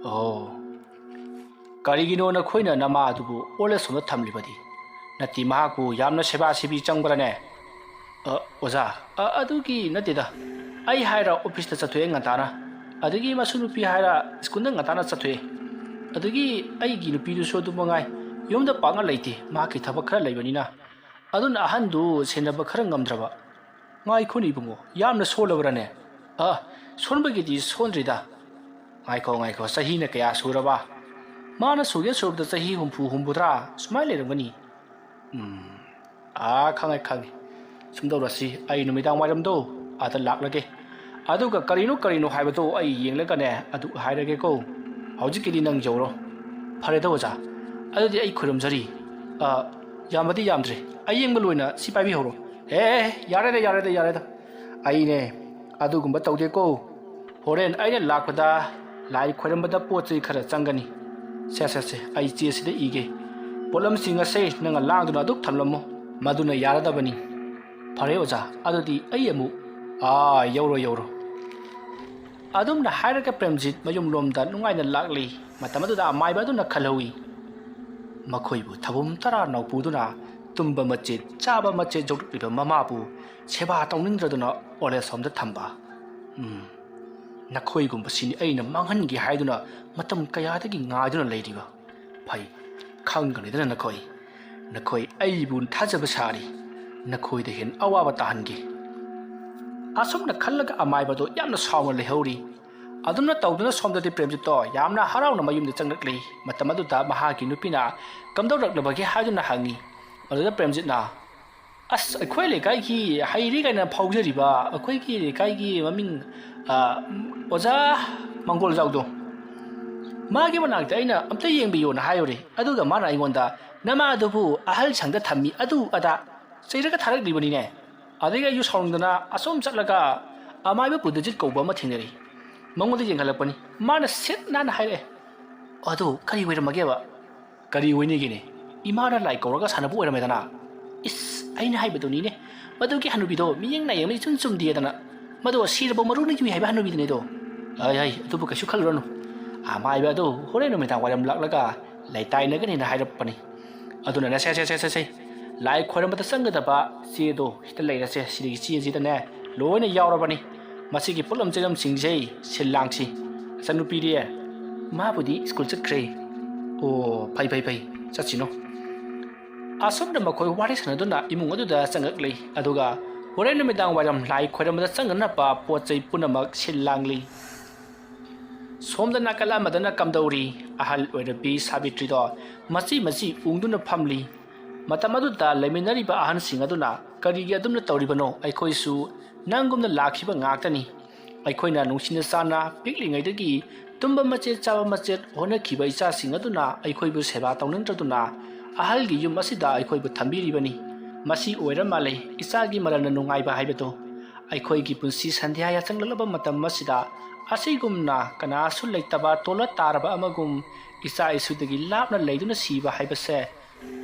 "ꯑꯣ, "ꯀꯔꯤꯒꯤꯅꯣ ꯅꯈꯣꯏꯅ ꯅꯃꯥ ꯑꯗꯨꯕꯨ ꯑꯣꯜ ꯑꯦꯖ ꯍꯣꯝꯗ ꯊꯝꯂꯤꯕꯗꯤ? ꯅꯠꯇꯦ, ꯃꯍꯥꯛꯄꯨ ꯌꯥꯝꯅ ꯁꯦꯕꯥ ꯁꯦꯕꯤ ꯆꯪꯕ꯭ꯔꯅꯦ?" "ꯑ, ꯑꯣꯖꯥ, ꯑ, ꯑꯗꯨꯒꯤ ꯅꯠꯇꯦꯗ꯫ ꯑꯩ ꯍꯥꯏꯔ ꯑꯣꯐꯤꯁꯇ ꯆꯠꯊꯣꯛꯑꯦ ꯉꯟꯇꯥꯅ꯫ ꯑꯗꯒꯤ ꯃꯁꯨ ꯅꯨꯄꯤ ꯍꯥꯏꯔ ꯁ꯭ꯀꯨꯜꯗ ꯉꯟꯇꯥꯅ ꯆꯠꯊꯣꯛꯑꯦ꯫ ꯑꯗꯒꯤ ꯑꯩꯒꯤ ꯅꯨꯄꯤꯗꯨꯁꯨ ꯑꯗꯨ ꯃꯉꯥꯏ, ꯌꯨꯝꯗ ꯄꯥꯛꯅ ꯂꯩꯇꯦ, ꯃꯍꯥꯛꯀꯤ ꯊꯕꯛ ꯈꯔ ꯂꯩꯕꯅꯤꯅ꯫ ꯑꯗꯨꯅ ꯑꯍꯟꯗꯨ ꯁꯦꯟꯅꯕ ꯈꯔ ꯉꯝꯗ꯭ꯔꯕ꯫" "ꯉꯥꯏꯈꯣꯅꯦ ꯏꯕꯨꯡꯉꯣ, ꯌꯥꯝꯅ ꯁꯣꯜꯂꯕ꯭ꯔꯅꯦ?" "ꯑ, ꯁꯣꯟꯕꯒꯤꯗꯤ ꯁꯣꯟꯗ꯭ꯔꯤꯗ꯫" "ꯉꯥꯏꯈꯣ, ꯉꯥꯏꯈꯣ, ꯆꯍꯤꯅ ꯀꯌꯥ ꯁꯨꯔꯕ?" "ꯃꯥꯅ ꯁꯨꯒꯦ ꯁꯨꯔꯕꯗ ꯆꯍꯤ ꯍꯨꯝꯐꯨ, ꯍꯨꯝꯐꯨꯇꯔꯥ ꯁꯨꯃꯥꯏꯅ ꯂꯩꯔꯝꯒꯅꯤ꯫" "ꯎꯝ, ꯑꯥ, ꯈꯪꯉꯦ, ꯈꯪꯉꯦ꯫ ꯁꯨꯝ ꯇꯧꯔꯁꯤ, ꯑꯩ ꯅꯨꯃꯤꯗꯥꯡ ꯋꯥꯏꯔꯝꯗꯣ ꯑꯥꯗ ꯂꯥꯛꯂꯒꯦ꯫ ꯑꯗꯨꯒ ꯀꯔꯤꯅꯣ ꯀꯔꯤꯅꯣ ꯍꯥꯏꯕꯗꯣ ꯑꯩ ꯌꯦꯡꯂꯒꯅꯦ ꯑꯗꯨ ꯍꯥꯏꯔꯒꯦꯀꯣ꯫ ꯍꯧꯖꯤꯛꯀꯤꯗꯤ ꯅꯪ ꯌꯧꯔꯣ꯫" "ꯐꯔꯦꯗ ꯑꯣꯖꯥ, ꯑꯗꯨꯗꯤ ꯑꯩ ꯈꯨꯔꯨꯝꯖꯔꯤ꯫ ꯑ, ꯌꯥꯝꯕꯗꯤ ꯌꯥꯝꯗ꯭ꯔꯦ, ꯑꯌꯦꯡꯕ ꯂꯣꯏꯅ ꯁꯤ ꯄꯥꯏꯕꯤꯍꯧꯔꯣ꯫" "ꯑꯦ, ꯌꯥꯔꯦꯗ, ꯌꯥꯔꯦꯗ, ꯌꯥꯔꯦꯗ꯫ ꯑꯩꯅꯦ ꯑꯗꯨꯒꯨꯝꯕ ꯇꯧꯗꯦꯀꯣ꯫ ꯍꯣꯔꯦꯟ ꯑꯩꯅ ꯂꯥꯛꯄꯗ ꯂꯥꯏ ꯈꯣꯏꯔꯝꯕꯗ ꯄꯣꯠ ꯆꯩ ꯈꯔ ꯆꯪꯒꯅꯤ꯫ ꯁꯦ, ꯁꯦ, ꯁꯦ, ꯑꯩ ꯆꯦꯁꯤꯗ ꯏꯒꯦ꯫ ꯄꯣꯠꯂꯝꯁꯤꯡ ꯑꯁꯦ ꯅꯪꯅ ꯂꯥꯡꯗꯨꯅ ꯑꯗꯨꯝ ꯊꯝꯂꯝꯃꯨ꯫ ꯃꯗꯨꯅ ꯌꯥꯔꯗꯕꯅꯤ꯫" "ꯐꯔꯦ ꯑꯣꯖꯥ, ꯑꯗꯨꯗꯤ ꯑꯩ ꯑꯃꯨꯛ..." "ꯑꯥ, ꯌꯧꯔꯣ, ꯌꯧꯔꯣ꯫" ꯑꯗꯨꯝꯅ ꯍꯥꯏꯔꯒ ꯄ꯭ꯔꯦꯝꯖꯤꯠ ꯃꯌꯨꯝꯂꯣꯝꯗ ꯅꯨꯡꯉꯥꯏꯅ ꯂꯥꯛꯂꯤ꯫ ꯃꯇꯝ ꯑꯗꯨꯗ ꯑꯃꯥꯏꯕ ꯑꯗꯨꯅ ꯈꯜꯍꯧꯏ, ꯃꯈꯣꯏꯕꯨ ꯊꯕꯨꯝ ꯇꯔꯥ ꯅꯧꯄꯨꯗꯨꯅ ꯇꯨꯝꯕ ꯃꯆꯦꯠ, ꯆꯥꯕ ꯃꯆꯦꯠ ꯌꯣꯛꯂꯛꯂꯤꯕ ꯃꯃꯥꯕꯨ ꯁꯦꯕꯥ ꯇꯧꯅꯤꯡꯗ꯭ꯔꯗꯨꯅ ꯑꯣꯜ ꯑꯦꯖ ꯍꯣꯝꯗ ꯊꯝꯕ꯫ ꯎꯝ, ꯅꯈꯣꯏꯒꯨꯝꯕꯁꯤꯅꯤ ꯑꯩꯅ ꯃꯥꯡꯍꯟꯒꯦ ꯍꯥꯏꯗꯨꯅ ꯃꯇꯝ ꯀꯌꯥꯗꯒꯤ ꯉꯥꯏꯗꯨꯅ ꯂꯩꯔꯤꯕ꯫ ꯐꯩ, ꯈꯪꯒꯅꯤꯗꯅ ꯅꯈꯣꯏ꯫ ꯅꯈꯣꯏ ꯑꯩꯕꯨ ꯊꯥꯖꯕ ꯁꯥꯔꯤ꯫ ꯅꯈꯣꯏꯗ ꯍꯦꯟꯅ ꯑꯋꯥꯕ ꯇꯥꯍꯟꯒꯦ꯫ ꯑꯁꯨꯝꯅ ꯈꯜꯂꯒ ꯑꯃꯥꯏꯕꯗꯣ ꯌꯥꯝꯅ ꯁꯥꯎꯅ ꯂꯩꯍꯧꯔꯤ꯫ ꯑꯗꯨꯝꯅ ꯇꯧꯗꯨꯅ ꯁꯣꯝꯗꯗꯤ ꯄ꯭ꯔꯦꯝꯖꯤꯠꯇꯣ ꯌꯥꯝꯅ ꯍꯔꯥꯎꯅ ꯃꯌꯨꯝꯗ ꯆꯪꯂꯛꯂꯤ꯫ ꯃꯇꯝ ꯑꯗꯨꯗ ꯃꯍꯥꯛꯀꯤ ꯅꯨꯄꯤꯅ ꯀꯝꯗꯧꯔꯛꯂꯕꯒꯦ ꯍꯥꯏꯗꯨꯅ ꯍꯪꯉꯤ꯫ ꯑꯗꯨꯗ ꯄ꯭ꯔꯦꯝꯖꯤꯠꯅ, "ꯑꯁ, ꯑꯩꯈꯣꯏ ꯂꯩꯀꯥꯏꯒꯤ ꯍꯩꯔꯦ ꯀꯥꯏꯅ ꯐꯥꯎꯖꯔꯤꯕ ꯑꯩꯈꯣꯏꯒꯤ ꯂꯩꯀꯥꯏꯒꯤ ꯃꯃꯤꯡ, ꯑ, ꯑꯣꯖꯥ ꯃꯪꯒꯣꯜꯖꯥꯎꯗꯣ, ꯃꯥꯒꯤ ꯃꯅꯥꯛꯇ ꯑꯩꯅ ꯑꯝꯇ ꯌꯦꯡꯕꯤꯌꯣꯅ ꯍꯥꯏꯔꯨꯔꯦ꯫ ꯑꯗꯨꯒ ꯃꯥꯅ ꯑꯩꯉꯣꯟꯗ ꯅꯃꯥ ꯑꯗꯨꯕꯨ ꯑꯍꯜ ꯁꯪꯗ ꯊꯝꯃꯤ, ꯑꯗꯨ ꯑꯗꯥ ꯆꯩꯔꯒ ꯊꯥꯔꯛꯂꯤꯕꯅꯤꯅꯦ꯫" ꯑꯗꯒꯤ ꯑꯩꯁꯨ ꯁꯥꯎꯅꯤꯡꯗꯅ ꯑꯁꯣꯝ ꯆꯠꯂꯒ ꯑꯃꯥꯏꯕ ꯄꯨꯗꯖꯤꯠ ꯀꯧꯕ ꯑꯃ ꯊꯦꯡꯅꯔꯦ꯫ ꯃꯉꯣꯟꯗ ꯌꯦꯡꯍꯜꯂꯛꯄꯅꯤ꯫ ꯃꯥꯅ ꯁꯤꯠ ꯅꯥꯟꯅ ꯍꯥꯏꯔꯛꯑꯦ, "ꯑꯗꯨ ꯀꯔꯤ ꯑꯣꯏꯔꯝꯃꯒꯦꯕ?" "ꯀꯔꯤ ꯑꯣꯏꯅꯤꯒꯦꯅꯦ? ꯏꯃꯥꯅ ꯂꯥꯏ ꯀꯧꯔꯒ ꯁꯥꯟꯅꯕ ꯑꯣꯏꯔꯝꯃꯦꯗꯅ꯫" "ꯏꯁ, ꯑꯩꯅ ꯍꯥꯏꯕꯗꯨꯅꯤꯅꯦ, ꯃꯗꯨꯒꯤ ꯍꯅꯨꯕꯤꯗꯣ ꯃꯤꯠꯌꯦꯡ ꯅꯥꯌꯦꯡ ꯑꯃ ꯏꯆꯨꯝ ꯆꯨꯝꯗꯦꯗꯅ꯫ ꯃꯗꯣ ꯁꯤꯔꯕ ꯃꯔꯨꯅ ꯌꯨꯏ ꯍꯥꯏꯕ ꯍꯅꯨꯕꯤꯗꯨꯅꯦꯗꯣ꯫" "ꯑꯩ, ꯑꯩ, ꯑꯗꯨꯕꯨ ꯀꯩꯁꯨ ꯈꯜꯂꯨꯔꯅꯨ꯫ ꯑꯃꯥꯏꯕ ꯑꯗꯨ ꯍꯣꯔꯦꯟ ꯅꯨꯃꯤꯗꯥꯡ ꯋꯥꯏꯔꯝ ꯂꯥꯛꯂꯒ ꯂꯩꯇꯥꯏꯅꯒꯅꯤꯅ ꯍꯥꯏꯔꯛꯄꯅꯤ꯫ ꯑꯗꯨꯅꯅꯦ, ꯁꯦ ꯁꯦ ꯁꯦ ꯁꯦ ꯁꯦ, ꯂꯥꯏ ꯈꯣꯏꯔꯝꯕꯗ ꯆꯪꯒꯗꯕ ꯆꯦꯗꯣ ꯁꯤꯗ ꯂꯩꯔꯁꯦ, ꯁꯤꯗꯒꯤ ꯆꯦꯁꯤꯗꯅꯦ ꯂꯣꯏꯅ ꯌꯥꯎꯔꯕꯅꯤ꯫ ꯃꯁꯤꯒꯤ ꯄꯣꯠꯂꯝ ꯆꯩꯂꯝꯁꯤꯡꯁꯦ ꯁꯤꯜ ꯂꯥꯡꯁꯤ꯫ ꯏꯆꯟꯅꯨꯄꯤꯗꯤ? ꯃꯥꯕꯨꯗꯤ ꯁ꯭ꯀꯨꯜ ꯆꯠꯈ꯭ꯔꯦ꯫ ꯑꯣ, ꯐꯩ ꯐꯩ ꯐꯩ, ꯆꯠꯁꯤꯅꯣ꯫ ꯑꯁꯨꯝꯅ ꯃꯈꯣꯏ ꯋꯥꯔꯤ ꯁꯥꯟꯅꯗꯨꯅ ꯏꯃꯨꯡ ꯑꯗꯨꯗ ꯆꯪꯉꯛꯂꯤ꯫ ꯑꯗꯨꯒ ꯍꯣꯔꯦꯟ ꯅꯨꯃꯤꯗꯥꯡ ꯋꯥꯏꯔꯝ ꯂꯥꯏ ꯈꯣꯏꯔꯝꯕꯗ ꯆꯪꯒꯅꯕ ꯄꯣꯠ ꯆꯩ ꯄꯨꯝꯅꯃꯛ ꯁꯤꯜ ꯂꯥꯡꯂꯤ꯫ ꯁꯣꯝꯗ ꯅꯥꯀꯜ ꯑꯃꯗꯅ ꯀꯝꯗꯧꯔꯤ? ꯑꯍꯜ ꯑꯣꯏꯔꯕꯤ ꯁꯥꯕꯤꯇ꯭ꯔꯤꯗꯣ ꯃꯆꯤ ꯃꯆꯤ ꯎꯪꯗꯨꯅ ꯐꯝꯂꯤ꯫ ꯃꯇꯝ ꯑꯗꯨꯗ ꯂꯩꯃꯤꯟꯅꯔꯤꯕ ꯑꯍꯟꯁꯤꯡ ꯑꯗꯨꯅ, "ꯀꯔꯤꯒꯤ ꯑꯗꯨꯝꯅ ꯇꯧꯔꯤꯕꯅꯣ? ꯑꯩꯈꯣꯏꯁꯨ ꯅꯪꯒꯨꯝꯅ ꯂꯥꯛꯈꯤꯕ ꯉꯥꯛꯇꯅꯤ꯫ ꯑꯩꯈꯣꯏꯅ ꯅꯨꯡꯁꯤꯅ ꯆꯥꯟꯅ ꯄꯤꯛꯂꯤꯉꯩꯗꯒꯤ ꯇꯨꯝꯕ ꯃꯆꯦꯠ ꯆꯥꯕ ꯃꯆꯦꯠ ꯍꯣꯠꯅꯈꯤꯕ ꯏꯆꯥꯁꯤꯡ ꯑꯗꯨꯅ ꯑꯩꯈꯣꯏꯕꯨ ꯁꯦꯕꯥ ꯇꯧꯅꯤꯡꯗ꯭ꯔꯗꯨꯅ ꯑꯍꯜꯒꯤ ꯌꯨꯝ ꯑꯁꯤꯗ ꯑꯩꯈꯣꯏꯕꯨ ꯊꯝꯕꯤꯔꯤꯕꯅꯤ꯫ ꯃꯁꯤ ꯑꯣꯏꯔ ꯃꯥꯜꯂꯦ ꯏꯆꯥꯒꯤ ꯃꯔꯜꯅ ꯅꯨꯡꯉꯥꯏꯕ ꯍꯥꯏꯕꯗꯨ꯫ ꯑꯩꯈꯣꯏꯒꯤ ꯄꯨꯟꯁꯤ ꯁꯟꯙ꯭ꯌꯥ ꯌꯥꯆꯪꯂꯛꯂꯕ ꯃꯇꯝ ꯑꯁꯤꯗ ꯑꯁꯤꯒꯨꯝꯅ ꯀꯅꯥꯁꯨ ꯂꯩꯇꯕ ꯇꯣꯂꯠ ꯇꯥꯔꯕ ꯑꯃꯒꯨꯝ ꯏꯆꯥ ꯏꯁꯨꯗꯒꯤ ꯂꯥꯞꯅ ꯂꯩꯗꯨꯅ ꯁꯤꯕ ꯍꯥꯏꯕꯁꯦ,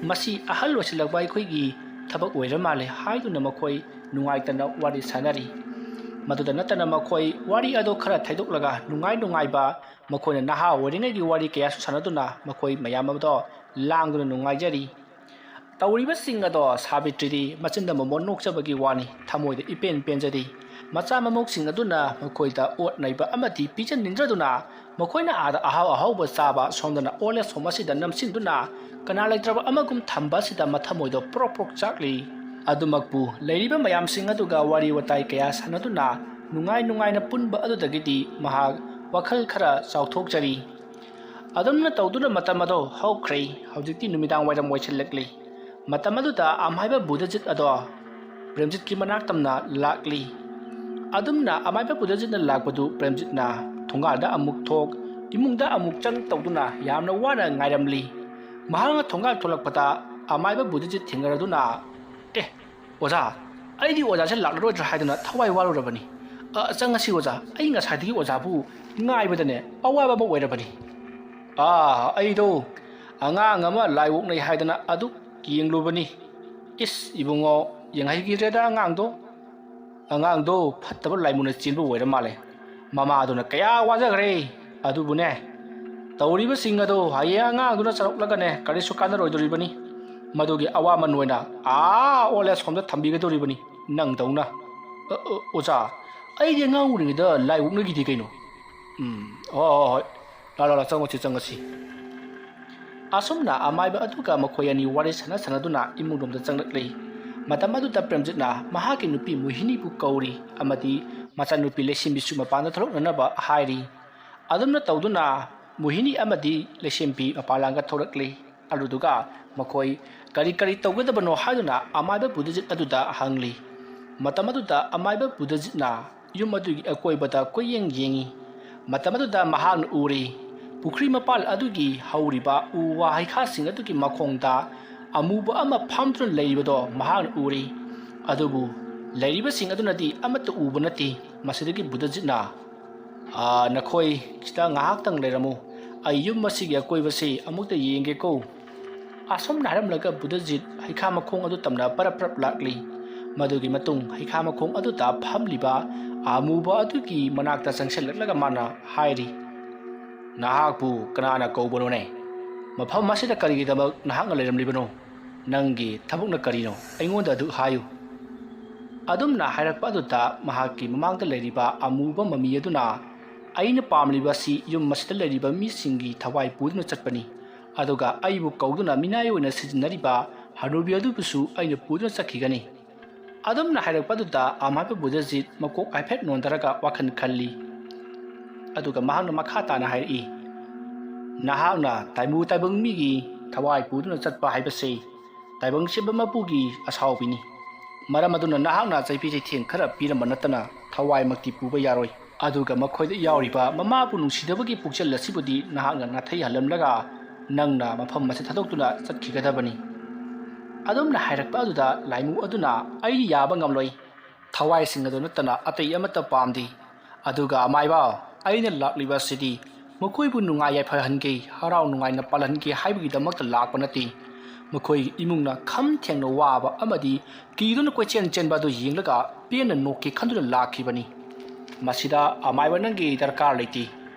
ꯃꯁꯤ ꯑꯍꯜ ꯑꯣꯏꯁꯤꯜꯂꯛꯄ ꯑꯩꯈꯣꯏꯒꯤ ꯊꯕꯛ ꯑꯣꯏꯔ ꯃꯥꯜꯂꯦ" ꯍꯥꯏꯗꯨꯅ ꯃꯈꯣꯏ ꯅꯨꯡꯉꯥꯏꯇꯅ ꯋꯥꯔꯤ ꯁꯥꯟꯅꯔꯤ꯫ ꯃꯗꯨꯗ ꯅꯠꯇꯅ ꯃꯈꯣꯏ ꯋꯥꯔꯤ ꯑꯗꯨ ꯈꯔ ꯊꯩꯗꯣꯛꯂꯒ ꯅꯨꯡꯉꯥꯏ ꯅꯨꯡꯉꯥꯏꯕ ꯃꯈꯣꯏꯅ ꯅꯍꯥ ꯑꯣꯏꯔꯤꯉꯩꯒꯤ ꯋꯥꯔꯤ ꯀꯌꯥꯁꯨ ꯁꯥꯟꯅꯗꯨꯅ ꯃꯈꯣꯏ ꯃꯌꯥꯝ ꯑꯗꯣ ꯂꯥꯡꯗꯨꯅ ꯅꯨꯡꯉꯥꯏꯖꯔꯤ꯫ ꯇꯧꯔꯤꯕꯁꯤꯡ ꯑꯗꯣ ꯁꯥꯕꯤꯇ꯭ꯔꯤꯗꯤ ꯃꯆꯤꯟꯗ ꯃꯣꯃꯣꯟ ꯅꯣꯛꯆꯕꯒꯤ ꯋꯥꯅꯤ, ꯊꯃꯣꯏꯗ ꯏꯄꯦꯟ ꯄꯦꯟꯖꯗꯦ꯫ ꯃꯆꯥ ꯃꯃꯧꯁꯤꯡ ꯑꯗꯨꯅ ꯃꯈꯣꯏꯗ ꯑꯣꯠ ꯅꯩꯕ ꯑꯃꯗꯤ ꯄꯤꯖꯅꯤꯡꯗ꯭ꯔꯗꯨꯅ ꯃꯈꯣꯏꯅ ꯑꯥꯗ ꯑꯍꯥꯎ ꯑꯍꯥꯎꯕ ꯆꯥꯕ, ꯁꯣꯝꯗꯅ ꯑꯣꯜ ꯑꯦꯖ ꯍꯣꯝ ꯑꯁꯤꯗ ꯅꯝꯁꯤꯟꯗꯨꯅ ꯀꯅꯥ ꯂꯩꯇ꯭ꯔꯕ ꯑꯃꯒꯨꯝ ꯊꯝꯕ ꯑꯁꯤꯗ ꯃꯊꯃꯣꯏꯗꯣ ꯄ꯭ꯔꯣꯛ ꯄ꯭ꯔꯣꯛ ꯆꯥꯛꯂꯤ꯫ ꯑꯗꯨꯃꯛꯄꯨ ꯂꯩꯔꯤꯕ ꯃꯌꯥꯝꯁꯤꯡ ꯑꯗꯨꯒ ꯋꯥꯔꯤ ꯋꯥꯇꯥꯏ ꯀꯌꯥ ꯁꯥꯟꯅꯗꯨꯅ ꯅꯨꯡꯉꯥꯏ ꯅꯨꯡꯉꯥꯏꯅ ꯄꯨꯟꯕ ꯑꯗꯨꯗꯒꯤꯗꯤ ꯃꯍꯥꯛ ꯋꯥꯈꯜ ꯈꯔ ꯆꯥꯎꯊꯣꯛꯆꯔꯤ꯫ ꯑꯗꯨꯝꯅ ꯇꯧꯗꯨꯅ ꯃꯇꯝ ꯑꯗꯣ ꯍꯧꯈ꯭ꯔꯦ꯫ ꯍꯧꯖꯤꯛꯇꯤ ꯅꯨꯃꯤꯗꯥꯡ ꯋꯥꯏꯔꯝ ꯑꯣꯏꯁꯤꯜꯂꯛꯂꯤ꯫ ꯃꯇꯝ ꯑꯗꯨꯗ ꯑꯃꯥꯏꯕ ꯕꯨꯙꯖꯤꯠ ꯑꯗꯣ ꯄ꯭ꯔꯦꯝꯖꯤꯠꯀꯤ ꯃꯅꯥꯛ ꯇꯝꯅ ꯂꯥꯛꯂꯤ꯫ ꯑꯗꯨꯝꯅ ꯑꯃꯥꯏꯕ ꯕꯨꯙꯖꯤꯠꯅ ꯂꯥꯛꯄꯗꯨ ꯄ꯭ꯔꯦꯝꯖꯤꯠꯅ ꯊꯣꯡꯒꯥꯜꯗ ꯑꯃꯨꯛ ꯊꯣꯛ, ꯏꯃꯨꯡꯗ ꯑꯃꯨꯛ ꯆꯪ ꯇꯧꯗꯨꯅ ꯌꯥꯝꯅ ꯋꯥꯅ ꯉꯥꯏꯔꯝꯂꯤ꯫ ꯃꯍꯥꯛꯅ ꯊꯣꯡꯒꯥꯜ ꯊꯣꯛꯂꯛꯄꯗ ꯑꯃꯥꯏꯕ ꯕꯨꯙꯖꯤꯠ ꯊꯦꯡꯅꯔꯗꯨꯅ, "ꯑꯦ, ꯑꯣꯖꯥ, ꯑꯩꯗꯤ ꯑꯣꯖꯥꯁꯦ ꯂꯥꯛꯂꯔꯣꯏꯗ꯭ꯔꯥ ꯍꯥꯏꯗꯨꯅ ꯊꯋꯥꯏ ꯋꯥꯔꯨꯔꯕꯅꯤ꯫ ꯑ, ꯆꯪꯉꯁꯤ ꯑꯣꯖꯥ, ꯑꯩ ꯉꯁꯥꯏꯗꯒꯤ ꯑꯣꯖꯥꯕꯨ ꯉꯥꯏꯕꯗꯅꯦ ꯑꯋꯥꯕ ꯑꯃ ꯑꯣꯏꯔꯕꯅꯤ꯫ ꯑꯥ, ꯑꯩꯗꯣ ꯑꯉꯥꯡ ꯑꯃ ꯂꯥꯏ ꯑꯣꯛꯅꯩ ꯍꯥꯏꯗꯅ ꯑꯗꯨ ꯌꯦꯡꯂꯨꯕꯅꯤ꯫ ꯏꯁ, ꯏꯕꯨꯡꯉꯣ, ꯌꯦꯡꯍꯩꯈꯤꯗ꯭ꯔꯦꯗ ꯑꯉꯥꯡꯗꯣ꯫ ꯑꯉꯥꯡꯗꯣ ꯐꯠꯇꯕ ꯂꯥꯏꯃꯨꯅ ꯆꯦꯟꯕ ꯑꯣꯏꯔ ꯃꯥꯜꯂꯦ꯫ ꯃꯃꯥꯗꯨꯅ ꯀꯌꯥ ꯋꯥꯖꯈ꯭ꯔꯦ꯫ ꯑꯗꯨꯕꯨꯅꯦ, ꯇꯧꯔꯤꯕꯁꯤꯡ ꯑꯗꯨ ꯍꯌꯦꯡ ꯑꯉꯥꯡꯗꯨꯅ ꯆꯥꯎꯔꯛꯂꯒꯅꯦ ꯀꯔꯤꯁꯨ ꯀꯥꯟꯅꯔꯣꯏꯗꯧꯔꯤꯕꯅꯤ꯫ ꯃꯗꯨꯒꯤ ꯑꯋꯥꯃꯟ ꯑꯣꯏꯅ ꯑꯥ ꯑꯣꯜ ꯑꯦꯖ ꯍꯣꯝꯗ ꯊꯝꯕꯤꯒꯗꯧꯔꯤꯕꯅꯤ, ꯅꯪꯗꯧꯅ꯫ "ꯑ, ꯑ, ꯑꯣꯖꯥ, ꯑꯩꯗꯤ ꯑꯉꯥꯡ ꯑꯣꯏꯔꯤꯉꯩꯗ ꯂꯥꯏ ꯑꯣꯛꯅꯈꯤꯗꯦ ꯀꯩꯅꯣ?" "ꯎꯝ, ꯍꯣꯏ, ꯍꯣꯏ, ꯍꯣꯏ, ꯂꯥꯛꯑꯣ, ꯂꯥꯛꯑꯣ, ꯆꯪꯉꯁꯤ, ꯆꯪꯉꯁꯤ꯫" ꯑꯁꯨꯝꯅ ꯑꯃꯥꯏꯕ ꯑꯗꯨꯒ ꯃꯈꯣꯏ ꯑꯅꯤ ꯋꯥꯔꯤ ꯁꯥꯟꯅ ꯁꯥꯟꯅꯗꯨꯅ ꯏꯃꯨꯡꯂꯣꯝꯗ ꯆꯪꯂꯛꯂꯤ꯫ ꯃꯇꯝ ꯑꯗꯨꯗ ꯄ꯭ꯔꯦꯝꯖꯤꯠꯅ ꯃꯍꯥꯛꯀꯤ ꯅꯨꯄꯤ ꯃꯣꯍꯤꯅꯤꯕꯨ ꯀꯧꯔꯤ ꯑꯃꯗꯤ ꯃꯆꯥꯅꯨꯄꯤ ꯂꯩꯁꯦꯝꯕꯤꯁꯨ ꯃꯄꯥꯟꯗ ꯊꯣꯛꯂꯛꯅꯅꯕ ꯍꯥꯏꯔꯤ꯫ ꯑꯗꯨꯝꯅ ꯇꯧꯗꯨꯅ ꯃꯣꯍꯤꯅꯤ ꯑꯃꯗꯤ ꯂꯩꯁꯦꯝꯕꯤ ꯃꯄꯥꯟ ꯂꯥꯡꯒ ꯊꯣꯛꯂꯛꯂꯤ꯫ ꯑꯗꯨꯗꯨꯒ ꯃꯈꯣꯏ ꯀꯔꯤ ꯀꯔꯤ ꯇꯧꯒꯗꯕꯅꯣ ꯍꯥꯏꯗꯨꯅ ꯑꯃꯥꯏꯕ ꯕꯨꯙꯖꯤꯠ ꯑꯗꯨꯗ ꯍꯪꯂꯤ꯫ ꯃꯇꯝ ꯑꯗꯨꯗ ꯑꯃꯥꯏꯕ ꯕꯨꯙꯖꯤꯠꯅ ꯌꯨꯝ ꯑꯗꯨꯒꯤ ꯑꯀꯣꯏꯕꯗ ꯀꯣꯏꯌꯦꯡ ꯌꯦꯡꯉꯤ꯫ ꯃꯇꯝ ꯑꯗꯨꯗ ꯃꯍꯥꯛꯅ ꯎꯔꯤ, ꯄꯨꯈ꯭ꯔꯤ ꯃꯄꯥꯜ ꯑꯗꯨꯒꯤ ꯍꯧꯔꯤꯕ ꯎ ꯋꯥ ꯍꯩꯈꯥꯁꯤꯡ ꯑꯗꯨꯒꯤ ꯃꯈꯣꯡꯗ ꯑꯃꯨꯕ ꯑꯃ ꯐꯝꯗꯨꯅ ꯂꯩꯔꯤꯕꯗꯣ ꯃꯍꯥꯛꯅ ꯎꯔꯤ꯫ ꯑꯗꯨꯕꯨ ꯂꯩꯔꯤꯕꯁꯤꯡ ꯑꯗꯨꯅꯗꯤ ꯑꯃꯠꯇ ꯎꯕ ꯅꯠꯇꯦ꯫ ꯃꯁꯤꯗꯒꯤ ꯕꯨꯙꯖꯤꯠꯅ, "ꯑꯥ, ꯅꯈꯣꯏ ꯁꯤꯗ ꯉꯥꯏꯍꯥꯛꯇꯪ ꯂꯩꯔꯝꯃꯨ, ꯑꯩ ꯌꯨꯝ ꯑꯁꯤꯒꯤ ꯑꯀꯣꯏꯕꯁꯤ ꯑꯃꯨꯛꯇ ꯌꯦꯡꯒꯦꯀꯣ꯫" ꯑꯁꯨꯝꯅ ꯍꯥꯏꯔꯝꯂꯒ ꯕꯨꯙꯖꯤꯠ ꯍꯩꯈꯥ ꯃꯈꯣꯡ ꯑꯗꯨ ꯇꯝꯅ ꯄꯔꯞ ꯄꯔꯞ ꯂꯥꯛꯂꯤ꯫ ꯃꯗꯨꯒꯤ ꯃꯇꯨꯡ ꯍꯩꯈꯥ ꯃꯈꯣꯡ ꯑꯗꯨꯗ ꯐꯝꯂꯤꯕ ꯑꯃꯨꯕ ꯑꯗꯨꯒꯤ ꯃꯅꯥꯛꯇ ꯆꯪꯁꯤꯜꯂꯛꯂꯒ ꯃꯥꯅ ꯍꯥꯏꯔꯤ, "ꯅꯍꯥꯛꯄꯨ ꯀꯅꯥꯅ ꯀꯧꯕꯅꯣꯅꯦ? ꯃꯐꯝ ꯑꯁꯤꯗ ꯀꯔꯤꯒꯤꯗꯃꯛ ꯅꯍꯥꯛꯅ ꯂꯩꯔꯝꯂꯤꯕꯅꯣ? ꯅꯪꯒꯤ ꯊꯕꯛꯅ ꯀꯔꯤꯅꯣ? ꯑꯩꯉꯣꯟꯗ ꯑꯗꯨ ꯍꯥꯏꯌꯨ꯫" ꯑꯗꯨꯝꯅ ꯍꯥꯏꯔꯛꯄ ꯑꯗꯨꯗ ꯃꯍꯥꯛꯀꯤ ꯃꯃꯥꯡꯗ ꯂꯩꯔꯤꯕ ꯑꯃꯨꯕ ꯃꯃꯤ ꯑꯗꯨꯅ, "ꯑꯩꯅ ꯄꯥꯝꯂꯤꯕꯁꯤ ꯌꯨꯝ ꯑꯁꯤꯗ ꯂꯩꯔꯤꯕ ꯃꯤꯁꯤꯡꯒꯤ ꯊꯋꯥꯏ ꯄꯨꯗꯨꯅ ꯆꯠꯄꯅꯤ꯫ ꯑꯗꯨꯒ ꯑꯩꯕꯨ ꯀꯧꯗꯨꯅ ꯃꯤꯅꯥꯏ ꯑꯣꯏꯅ ꯁꯤꯖꯤꯟꯅꯔꯤꯕ ꯍꯅꯨꯕꯤ ꯑꯗꯨꯕꯨꯁꯨ ꯑꯩꯅ ꯄꯨꯗꯨꯅ ꯆꯠꯈꯤꯒꯅꯤ꯫" ꯑꯗꯨꯝꯅ ꯍꯥꯏꯔꯛꯄ ꯑꯗꯨꯗ ꯑꯃꯥꯏꯕ ꯕꯨꯙꯖꯤꯠ ꯃꯀꯣꯛ ꯍꯥꯏꯐꯦꯠ ꯅꯣꯟꯊꯔꯒ ꯋꯥꯈꯜ ꯈꯜꯂꯤ꯫ ꯑꯗꯨꯒ ꯃꯍꯥꯛꯅ ꯃꯈꯥ ꯇꯥꯅ ꯍꯥꯏꯔꯛꯏ, "ꯅꯍꯥꯛꯅ ꯇꯥꯏꯃꯨ ꯇꯥꯏꯕꯪ ꯃꯤꯒꯤ ꯊꯋꯥꯏ ꯄꯨꯗꯨꯅ ꯆꯠꯄ ꯍꯥꯏꯕꯁꯤ ꯇꯥꯏꯕꯪ ꯁꯦꯝꯕ ꯃꯄꯨꯒꯤ ꯑꯁꯥꯎꯕꯤꯅꯤ꯫ ꯃꯔꯝ ꯑꯗꯨꯅ ꯅꯍꯥꯛꯅ ꯆꯩꯕꯤ ꯆꯩꯊꯦꯡ ꯈꯔ ꯄꯤꯔꯝꯕ ꯅꯠꯇꯅ ꯊꯋꯥꯏꯃꯛꯇꯤ ꯄꯨꯕ ꯌꯥꯔꯣꯏ꯫ ꯑꯗꯨꯒ ꯃꯈꯣꯏꯗ ꯌꯥꯎꯔꯤꯕ ꯃꯃꯥꯕꯨ ꯅꯨꯡꯁꯤꯗꯕꯒꯤ ꯄꯨꯛꯆꯦꯜ ꯑꯁꯤꯕꯨꯗꯤ ꯅꯍꯥꯛꯅ ꯅꯥꯊꯩꯍꯜꯂꯝꯂꯒ ꯅꯪꯅ ꯃꯐꯝ ꯑꯁꯤ ꯊꯥꯗꯣꯛꯇꯨꯅ ꯆꯠꯈꯤꯒꯗꯕꯅꯤ꯫" ꯑꯗꯨꯝꯅ ꯍꯥꯏꯔꯛꯄ ꯑꯗꯨꯗ ꯂꯥꯏꯃꯨ ꯑꯗꯨꯅ, "ꯑꯩꯗꯤ ꯌꯥꯕ ꯉꯝꯂꯣꯏ꯫ ꯊꯋꯥꯏꯁꯤꯡ ꯑꯗꯨ ꯅꯠꯇꯅ ꯑꯇꯩ ꯑꯃꯠꯇ ꯄꯥꯝꯗꯦ꯫ ꯑꯗꯨꯒ ꯑꯃꯥꯏꯕ, ꯑꯩꯅ ꯂꯥꯛꯂꯤꯕ ꯑꯁꯤꯗꯤ ꯃꯈꯣꯏꯕꯨ ꯅꯨꯡꯉꯥꯏ ꯌꯥꯏꯐꯍꯟꯒꯦ, ꯍꯔꯥꯎ ꯅꯨꯡꯉꯥꯏꯅ ꯄꯥꯜꯍꯟꯒꯦ ꯍꯥꯏꯕꯒꯤꯗꯃꯛꯇ ꯂꯥꯛꯄ ꯅꯠꯇꯦ꯫ ꯃꯈꯣꯏꯒꯤ ꯏꯃꯨꯡꯅ ꯈꯝ ꯊꯦꯡꯅ ꯋꯥꯕ ꯑꯃꯗꯤ ꯀꯤꯗꯨꯅ ꯀꯣꯏꯆꯦꯟ ꯆꯦꯟꯕ ꯑꯗꯨ ꯌꯦꯡꯂꯒ ꯄꯦꯟꯅ ꯅꯣꯛꯀꯦ ꯈꯟꯗꯨꯅ ꯂꯥꯛꯈꯤꯕꯅꯤ꯫ ꯃꯁꯤꯗ ꯑꯃꯥꯏꯕ ꯅꯪꯒꯤ ꯗꯔꯀꯥꯔ ꯂꯩꯇꯦ꯫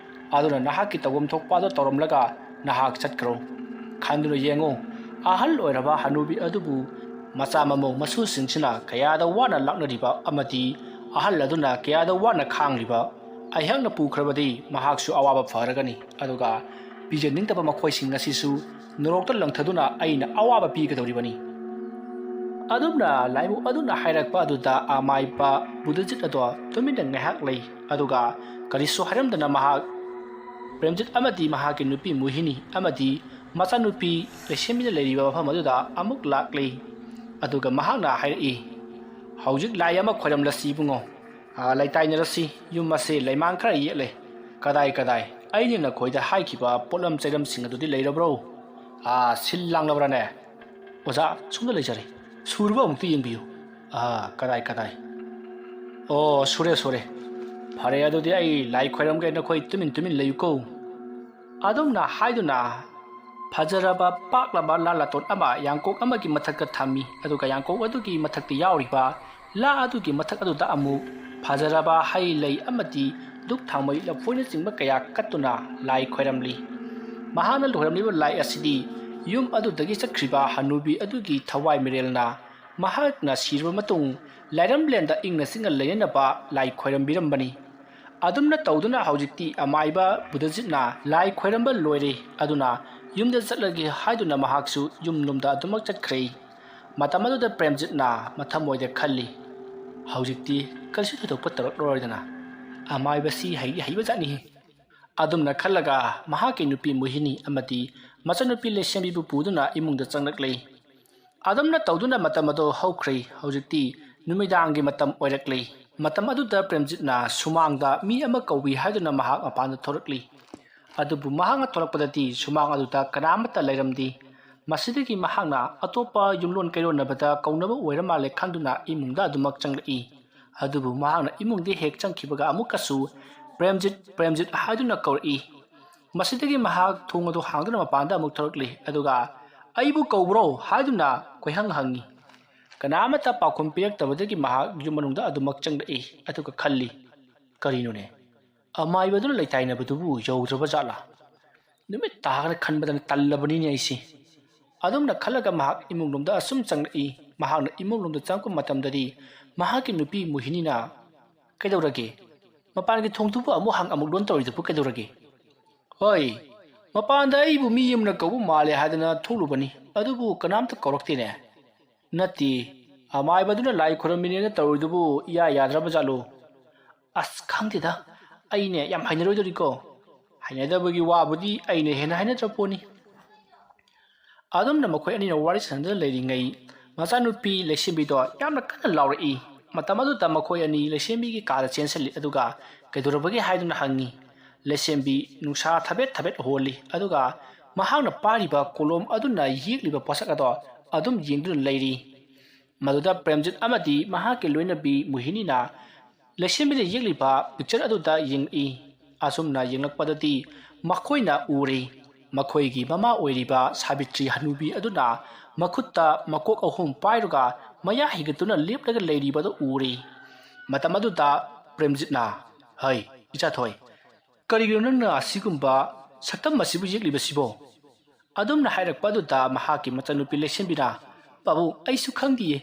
ꯑꯗꯨꯅ ꯅꯍꯥꯛꯀꯤ ꯇꯧꯐꯝ ꯊꯣꯛꯄ ꯑꯗꯨ ꯇꯧꯔꯝꯂꯒ ꯅꯍꯥꯛ ꯆꯠꯈ꯭ꯔꯣ꯫ ꯈꯟꯗꯨꯅ ꯌꯦꯡꯉꯨ, ꯑꯍꯜ ꯑꯣꯏꯔꯕ ꯍꯅꯨꯕꯤ ꯑꯗꯨꯕꯨ ꯃꯆꯥ ꯃꯃꯧ ꯃꯁꯨꯁꯤꯡꯁꯤꯅ ꯀꯌꯥꯗ ꯋꯥꯅ ꯂꯥꯛꯅꯔꯤꯕ ꯑꯃꯗꯤ ꯑꯍꯜ ꯑꯗꯨꯅ ꯀꯌꯥꯗ ꯋꯥꯅ ꯈꯥꯡꯂꯤꯕ꯫ ꯑꯩꯍꯥꯛꯅ ꯄꯨꯈ꯭ꯔꯕꯗꯤ ꯃꯍꯥꯛꯁꯨ ꯑꯋꯥꯕ ꯐꯔꯒꯅꯤ, ꯑꯗꯨꯒ ꯄꯤꯖꯅꯤꯡꯗꯕ ꯃꯈꯣꯏꯁꯤꯡ ꯑꯁꯤꯁꯨ ꯅꯣꯔꯣꯛꯇ ꯂꯪꯊꯗꯨꯅ ꯑꯩꯅ ꯑꯋꯥꯕ ꯄꯤꯒꯗꯧꯔꯤꯕꯅꯤ꯫ ꯑꯗꯨꯝꯅ ꯂꯥꯏꯃꯨ ꯑꯗꯨꯅ ꯍꯥꯏꯔꯛꯄ ꯑꯗꯨꯗ ꯑꯃꯥꯏꯕ ꯕꯨꯙꯖꯤꯠ ꯑꯗꯣ ꯇꯨꯃꯤꯟꯅ ꯉꯥꯏꯍꯥꯛ ꯂꯩ, ꯑꯗꯨꯒ ꯀꯔꯤꯁꯨ ꯍꯥꯏꯔꯝꯗꯅ ꯃꯍꯥꯛ ꯄ꯭ꯔꯦꯝꯖꯤꯠ ꯑꯃꯗꯤ ꯃꯍꯥꯛꯀꯤ ꯅꯨꯄꯤ ꯃꯣꯍꯤꯅꯤ ꯑꯃꯗꯤ ꯃꯆꯥꯅꯨꯄꯤ ꯂꯩꯁꯦꯝꯕꯤꯅ ꯂꯩꯔꯤꯕ ꯃꯐꯝ ꯑꯗꯨꯗ ꯑꯃꯨꯛ ꯂꯥꯛꯂꯤ꯫ ꯑꯗꯨꯒ ꯃꯍꯥꯛꯅ ꯍꯥꯏꯔꯛꯏ, "ꯍꯧꯖꯤꯛ ꯂꯥꯏ ꯑꯃ ꯈꯣꯏꯔꯝꯂꯁꯤ ꯏꯕꯨꯡꯉꯣ꯫ ꯑꯥ, ꯂꯩꯇꯥꯏꯅꯔꯁꯤ꯫ ꯌꯨꯝ ꯑꯁꯦ ꯂꯩꯃꯥꯡ ꯈꯔ ꯌꯦꯠꯂꯦ꯫ ꯀꯗꯥꯏ ꯀꯗꯥꯏ? ꯑꯩꯅ ꯅꯈꯣꯏꯗ ꯍꯥꯏꯈꯤꯕ ꯄꯣꯠꯂꯝ ꯆꯩꯔꯝꯁꯤꯡ ꯑꯗꯨꯗꯤ ꯂꯩꯔꯕ꯭ꯔꯣ? ꯑꯥ, ꯁꯤꯜ ꯂꯥꯡꯂꯕ꯭ꯔꯥꯅꯦ?" "ꯑꯣꯖꯥ, ꯁꯣꯝꯗ ꯂꯩꯖꯔꯦ꯫ ꯁꯨꯔꯕ ꯑꯃꯨꯛꯇ ꯌꯦꯡꯕꯤꯌꯨ꯫ ꯑꯥ, ꯀꯗꯥꯏ ꯀꯗꯥꯏ? ꯑꯣ, ꯁꯨꯔꯦ ꯁꯨꯔꯦ꯫ ꯐꯔꯦ, ꯑꯗꯨꯗꯤ ꯑꯩ ꯂꯥꯏ ꯈꯣꯏꯔꯝꯒꯦ, ꯅꯈꯣꯏ ꯇꯨꯃꯤꯟ ꯇꯨꯃꯤꯟ ꯂꯩꯌꯨꯀꯣ"꯫ ꯑꯗꯨꯝꯅ ꯍꯥꯏꯗꯨꯅ ꯐꯖꯔꯕ ꯄꯥꯛꯂꯕ ꯂꯥ ꯂꯥꯇꯣꯟ ꯑꯃ ꯌꯥꯡꯀꯣꯛ ꯑꯃꯒꯤ ꯃꯊꯛꯇ ꯊꯝꯃꯤ, ꯑꯗꯨꯒ ꯌꯥꯡꯀꯣꯛ ꯑꯗꯨꯒꯤ ꯃꯊꯛꯇ ꯌꯥꯎꯔꯤꯕ ꯂꯥ ꯑꯗꯨꯒꯤ ꯃꯊꯛ ꯑꯗꯨꯗ ꯑꯃꯨꯛ ꯐꯖꯔꯕ ꯍꯩ ꯂꯩ ꯑꯃꯗꯤ ꯙꯨꯞ ꯊꯥꯎꯃꯩ ꯂꯐꯣꯏꯅꯆꯤꯡꯕ ꯀꯌꯥ ꯀꯠꯇꯨꯅ ꯂꯥꯏ ꯈꯣꯏꯔꯝꯂꯤ꯫ ꯃꯍꯥꯛꯅ ꯈꯣꯏꯔꯝꯂꯤꯕ ꯂꯥꯏ ꯑꯁꯤꯗꯤ ꯌꯨꯝ ꯑꯗꯨꯗꯒꯤ ꯆꯠꯈ꯭ꯔꯤꯕ ꯍꯅꯨꯕꯤ ꯑꯗꯨꯒꯤ ꯊꯋꯥꯏ ꯃꯤꯔꯦꯜꯅ ꯃꯍꯥꯛꯅ ꯁꯤꯔꯕ ꯃꯇꯨꯡ ꯂꯥꯏꯔꯝꯂꯦꯟꯗ ꯏꯪꯅ ꯆꯤꯛꯅ ꯂꯩꯅꯅꯕ ꯂꯥꯏ ꯈꯣꯏꯔꯝꯕꯤꯔꯝꯕꯅꯤ꯫ ꯑꯗꯨꯝꯅ ꯇꯧꯗꯨꯅ ꯍꯧꯖꯤꯛꯇꯤ ꯑꯃꯥꯏꯕ ꯕꯨꯙꯖꯤꯠꯅ ꯂꯥꯏ ꯈꯣꯏꯔꯝꯕ ꯂꯣꯏꯔꯦ, ꯑꯗꯨꯅ ꯌꯨꯝꯗ ꯆꯠꯂꯒꯦ ꯍꯥꯏꯗꯨꯅ ꯃꯍꯥꯛꯁꯨ ꯌꯨꯝꯂꯣꯝꯗ ꯑꯗꯨꯃꯛ ꯆꯠꯈ꯭ꯔꯦ꯫ ꯃꯇꯝ ꯑꯗꯨꯗ ꯄ꯭ꯔꯦꯝꯖꯤꯠꯅ ꯃꯊꯃꯣꯏꯗ ꯈꯜꯂꯤ, "ꯍꯧꯖꯤꯛꯇꯤ ꯀꯔꯤꯁꯨ ꯊꯣꯏꯗꯣꯛꯄ ꯇꯧꯔꯛꯂꯔꯣꯏꯗꯅ꯫ ꯑꯃꯥꯏꯕꯁꯤ ꯍꯩꯗꯤ ꯍꯩꯕꯖꯥꯠꯅꯤꯍꯦ"꯫ ꯑꯗꯨꯝꯅ ꯈꯜꯂꯒ ꯃꯍꯥꯛꯀꯤ ꯅꯨꯄꯤ ꯃꯣꯍꯤꯅꯤ ꯑꯃꯗꯤ ꯃꯆꯟꯅꯨꯄꯤ ꯂꯩꯁꯦꯝꯕꯤꯕꯨ ꯄꯨꯗꯨꯅ ꯏꯃꯨꯡꯗ ꯆꯪꯂꯛꯂꯦ꯫ ꯑꯗꯨꯝꯅ ꯇꯧꯗꯨꯅ ꯃꯇꯝ ꯑꯗꯨ ꯍꯧꯈ꯭ꯔꯦ꯫ ꯍꯧꯖꯤꯛꯇꯤ ꯅꯨꯃꯤꯗꯥꯡꯒꯤ ꯃꯇꯝ ꯑꯣꯏꯔꯛꯂꯦ꯫ ꯃꯇꯝ ꯑꯗꯨꯗ ꯄ꯭ꯔꯦꯝꯖꯤꯠꯅ ꯁꯨꯃꯥꯡꯗ ꯃꯤ ꯑꯃ ꯀꯧꯏ ꯍꯥꯏꯗꯨꯅ ꯃꯍꯥꯛ ꯃꯄꯥꯟꯗ ꯊꯣꯔꯛꯂꯤ꯫ ꯑꯗꯨꯕꯨ ꯃꯍꯥꯛꯅ ꯊꯣꯔꯛꯄꯗꯗꯤ ꯁꯨꯃꯥꯡ ꯑꯗꯨꯗ ꯀꯅꯥ ꯑꯃꯠꯇ ꯂꯩꯔꯝꯗꯦ꯫ ꯃꯁꯤꯗꯒꯤ ꯃꯍꯥꯛꯅ ꯑꯇꯣꯞꯄ ꯌꯨꯝꯂꯣꯟ ꯀꯩꯔꯣꯟꯅꯕꯗ ꯀꯧꯅꯕ ꯑꯣꯏꯔ ꯃꯥꯜꯂꯦ ꯈꯟꯗꯨꯅ ꯏꯃꯨꯡꯗ ꯑꯗꯨꯃꯛ ꯆꯪꯂꯛꯏ꯫ ꯑꯗꯨꯕꯨ ꯃꯍꯥꯛꯅ ꯏꯃꯨꯡꯗ ꯍꯦꯛ ꯆꯪꯈꯤꯕꯒ ꯑꯃꯨꯛꯀꯁꯨ "ꯄ꯭ꯔꯦꯝꯖꯤꯠ, ꯄ꯭ꯔꯦꯝꯖꯤꯠ" ꯍꯥꯏꯗꯨꯅ ꯀꯧꯔꯛꯏ꯫ ꯃꯁꯤꯗꯒꯤ ꯃꯍꯥꯛ ꯊꯣꯡ ꯑꯗꯨ ꯍꯥꯡꯗꯨꯅ ꯃꯄꯥꯟꯗ ꯑꯃꯨꯛ ꯊꯣꯔꯛꯂꯤ, ꯑꯗꯨꯒ "ꯑꯩꯕꯨ ꯀꯧꯕ꯭ꯔꯣ?" ꯍꯥꯏꯗꯨꯅ ꯀꯣꯏꯍꯪ ꯍꯪꯉꯤ꯫ ꯀꯅꯥ ꯑꯃꯠꯇ ꯄꯥꯎꯈꯨꯝ ꯄꯤꯔꯛꯇꯕꯗꯒꯤ ꯃꯍꯥꯛ ꯌꯨꯝ ꯃꯅꯨꯡꯗ ꯑꯗꯨꯃꯛ ꯆꯪꯂꯛꯏ, ꯑꯗꯨꯒ ꯈꯜꯂꯤ, "ꯀꯔꯤꯅꯣꯅꯦ? ꯑꯃꯥꯏꯕꯗꯨꯅ ꯂꯩꯇꯥꯏꯅꯕꯗꯨꯕꯨ ꯌꯧꯗ꯭ꯔꯕ ꯖꯥꯠꯂꯥ? ꯅꯨꯃꯤꯠ ꯇꯥꯒꯅ ꯈꯟꯕꯗꯅ ꯇꯜꯂꯕꯅꯤꯅꯦ ꯑꯩꯁꯦ꯫ ꯑꯗꯨꯝꯅ ꯈꯜꯂꯒ ꯃꯍꯥꯛ ꯏꯃꯨꯡꯂꯣꯝꯗ ꯑꯁꯨꯝ ꯆꯪꯂꯛꯏ꯫ ꯃꯍꯥꯛꯅ ꯏꯃꯨꯡꯂꯣꯝꯗ ꯆꯪꯉꯛꯄ ꯃꯇꯝꯗꯗꯤ ꯃꯍꯥꯛꯀꯤ ꯅꯨꯄꯤ ꯃꯣꯍꯤꯅꯤꯅ, "ꯀꯩꯗꯧꯔꯒꯦ? ꯃꯄꯥꯟꯒꯤ ꯊꯣꯡꯗꯨꯕꯨ ꯑꯃꯨꯛ ꯍꯥꯡ ꯑꯃꯨꯛ ꯂꯣꯟ ꯇꯧꯔꯤꯗꯨꯕꯨ ꯀꯩꯗꯧꯔꯒꯦ?" "ꯍꯣꯏ, ꯃꯄꯥꯟꯗ ꯑꯩꯕꯨ ꯃꯤ ꯑꯃꯅ ꯀꯧꯕ ꯃꯥꯜꯂꯦ ꯍꯥꯏꯗꯅ ꯊꯣꯛꯂꯨꯕꯅꯤ, ꯑꯗꯨꯕꯨ ꯀꯅꯥꯝꯇ ꯀꯧꯔꯛꯇꯦꯅꯦ꯫" "ꯅꯠꯇꯦ, ꯑꯃꯥꯏꯕꯗꯨꯅ ꯂꯥꯏ ꯈꯨꯔꯝꯃꯤꯅꯦꯅ ꯇꯧꯔꯤꯗꯨꯕꯨ ꯏꯌꯥ ꯌꯥꯗ꯭ꯔꯕ ꯖꯥꯠꯂꯣ?" "ꯑꯁ, ꯈꯪꯗꯦꯗ, ꯑꯩꯅꯦ ꯌꯥꯝ ꯍꯩꯅꯔꯣꯏꯗꯧꯔꯤꯀꯣ꯫" "ꯍꯩꯅꯗꯕꯒꯤ ꯋꯥꯕꯨꯗꯤ ꯑꯩꯅ ꯍꯦꯟꯅ ꯍꯩꯅꯗ꯭ꯔ ꯄꯣꯠꯅꯤ꯫" ꯑꯗꯨꯝꯅ ꯃꯈꯣꯏ ꯑꯅꯤꯅ ꯋꯥꯔꯤ ꯁꯥꯟꯅꯗꯨꯅ ꯂꯩꯔꯤꯉꯩ, ꯃꯆꯥꯅꯨꯄꯤ ꯂꯩꯁꯦꯝꯕꯤꯗꯣ ꯌꯥꯝꯅ ꯀꯟꯅ ꯂꯥꯎꯔꯛꯏ꯫ ꯃꯇꯝ ꯑꯗꯨꯗ ꯃꯈꯣꯏ ꯑꯅꯤ ꯂꯩꯁꯦꯝꯕꯤꯒꯤ ꯀꯥꯗ ꯆꯦꯟꯁꯤꯜꯂꯤ, ꯑꯗꯨꯒ "ꯀꯩꯗꯧꯔꯕꯒꯦ?" ꯍꯥꯏꯗꯨꯅ ꯍꯪꯉꯤ꯫ ꯂꯩꯁꯦꯝꯕꯤ ꯅꯨꯡꯁꯥ ꯊꯕꯦꯠ ꯊꯕꯦꯠ ꯍꯣꯜꯂꯤ, ꯑꯗꯨꯒ ꯃꯍꯥꯛꯅ ꯄꯥꯏꯔꯤꯕ ꯀꯣꯂꯣꯝ ꯑꯗꯨꯅ ꯌꯦꯛꯂꯤꯕ ꯄꯣꯠꯁꯛ ꯑꯗꯣ ꯑꯗꯨꯝ ꯌꯦꯡꯗꯨꯅ ꯂꯩꯔꯤ꯫ ꯃꯗꯨꯗ ꯄ꯭ꯔꯦꯝꯖꯤꯠ ꯑꯃꯗꯤ ꯃꯍꯥꯛꯀꯤ ꯂꯣꯏꯅꯕꯤ ꯃꯣꯍꯤꯅꯤꯅ ꯂꯩꯁꯦꯝꯕꯤꯅ ꯌꯦꯛꯂꯤꯕ ꯄꯤꯛꯆꯔ ꯑꯗꯨꯗ ꯌꯦꯡꯂꯛꯏ꯫ ꯑꯁꯨꯝꯅ ꯌꯦꯡꯂꯛꯄꯗꯗꯤ ꯃꯈꯣꯏꯅ ꯎꯔꯦ, ꯃꯈꯣꯏꯒꯤ ꯃꯃꯥ ꯑꯣꯏꯔꯤꯕ ꯁꯥꯕꯤꯇ꯭ꯔꯤ ꯍꯅꯨꯕꯤ ꯑꯗꯨꯅ ꯃꯈꯨꯠꯇ ꯃꯀꯣꯛ ꯑꯍꯨꯝ ꯄꯥꯏꯔꯒ ꯃꯌꯥ ꯍꯤꯒꯠꯇꯨꯅ ꯂꯦꯞꯂꯒ ꯂꯩꯔꯤꯕꯗꯨ ꯎꯔꯦ꯫ ꯃꯇꯝ ꯑꯗꯨꯗ ꯄ꯭ꯔꯦꯝꯖꯤꯠꯅ, "ꯍꯩ, ꯏꯆꯥꯊꯣꯏ, ꯀꯔꯤꯒꯤꯅꯣ ꯅꯪꯅ ꯑꯁꯤꯒꯨꯝꯕ ꯁꯛꯇꯝ ꯑꯁꯤꯕꯨ ꯌꯦꯛꯂꯤꯕꯁꯤꯕꯣ?" ꯑꯗꯨꯝꯅ ꯍꯥꯏꯔꯛꯄ ꯑꯗꯨꯗ ꯃꯍꯥꯛꯀꯤ ꯃꯆꯟꯅꯨꯄꯤ ꯂꯩꯁꯦꯝꯕꯤꯅ, "ꯄꯥꯕꯨꯡ, ꯑꯩꯁꯨ ꯈꯪꯗꯤꯌꯦ꯫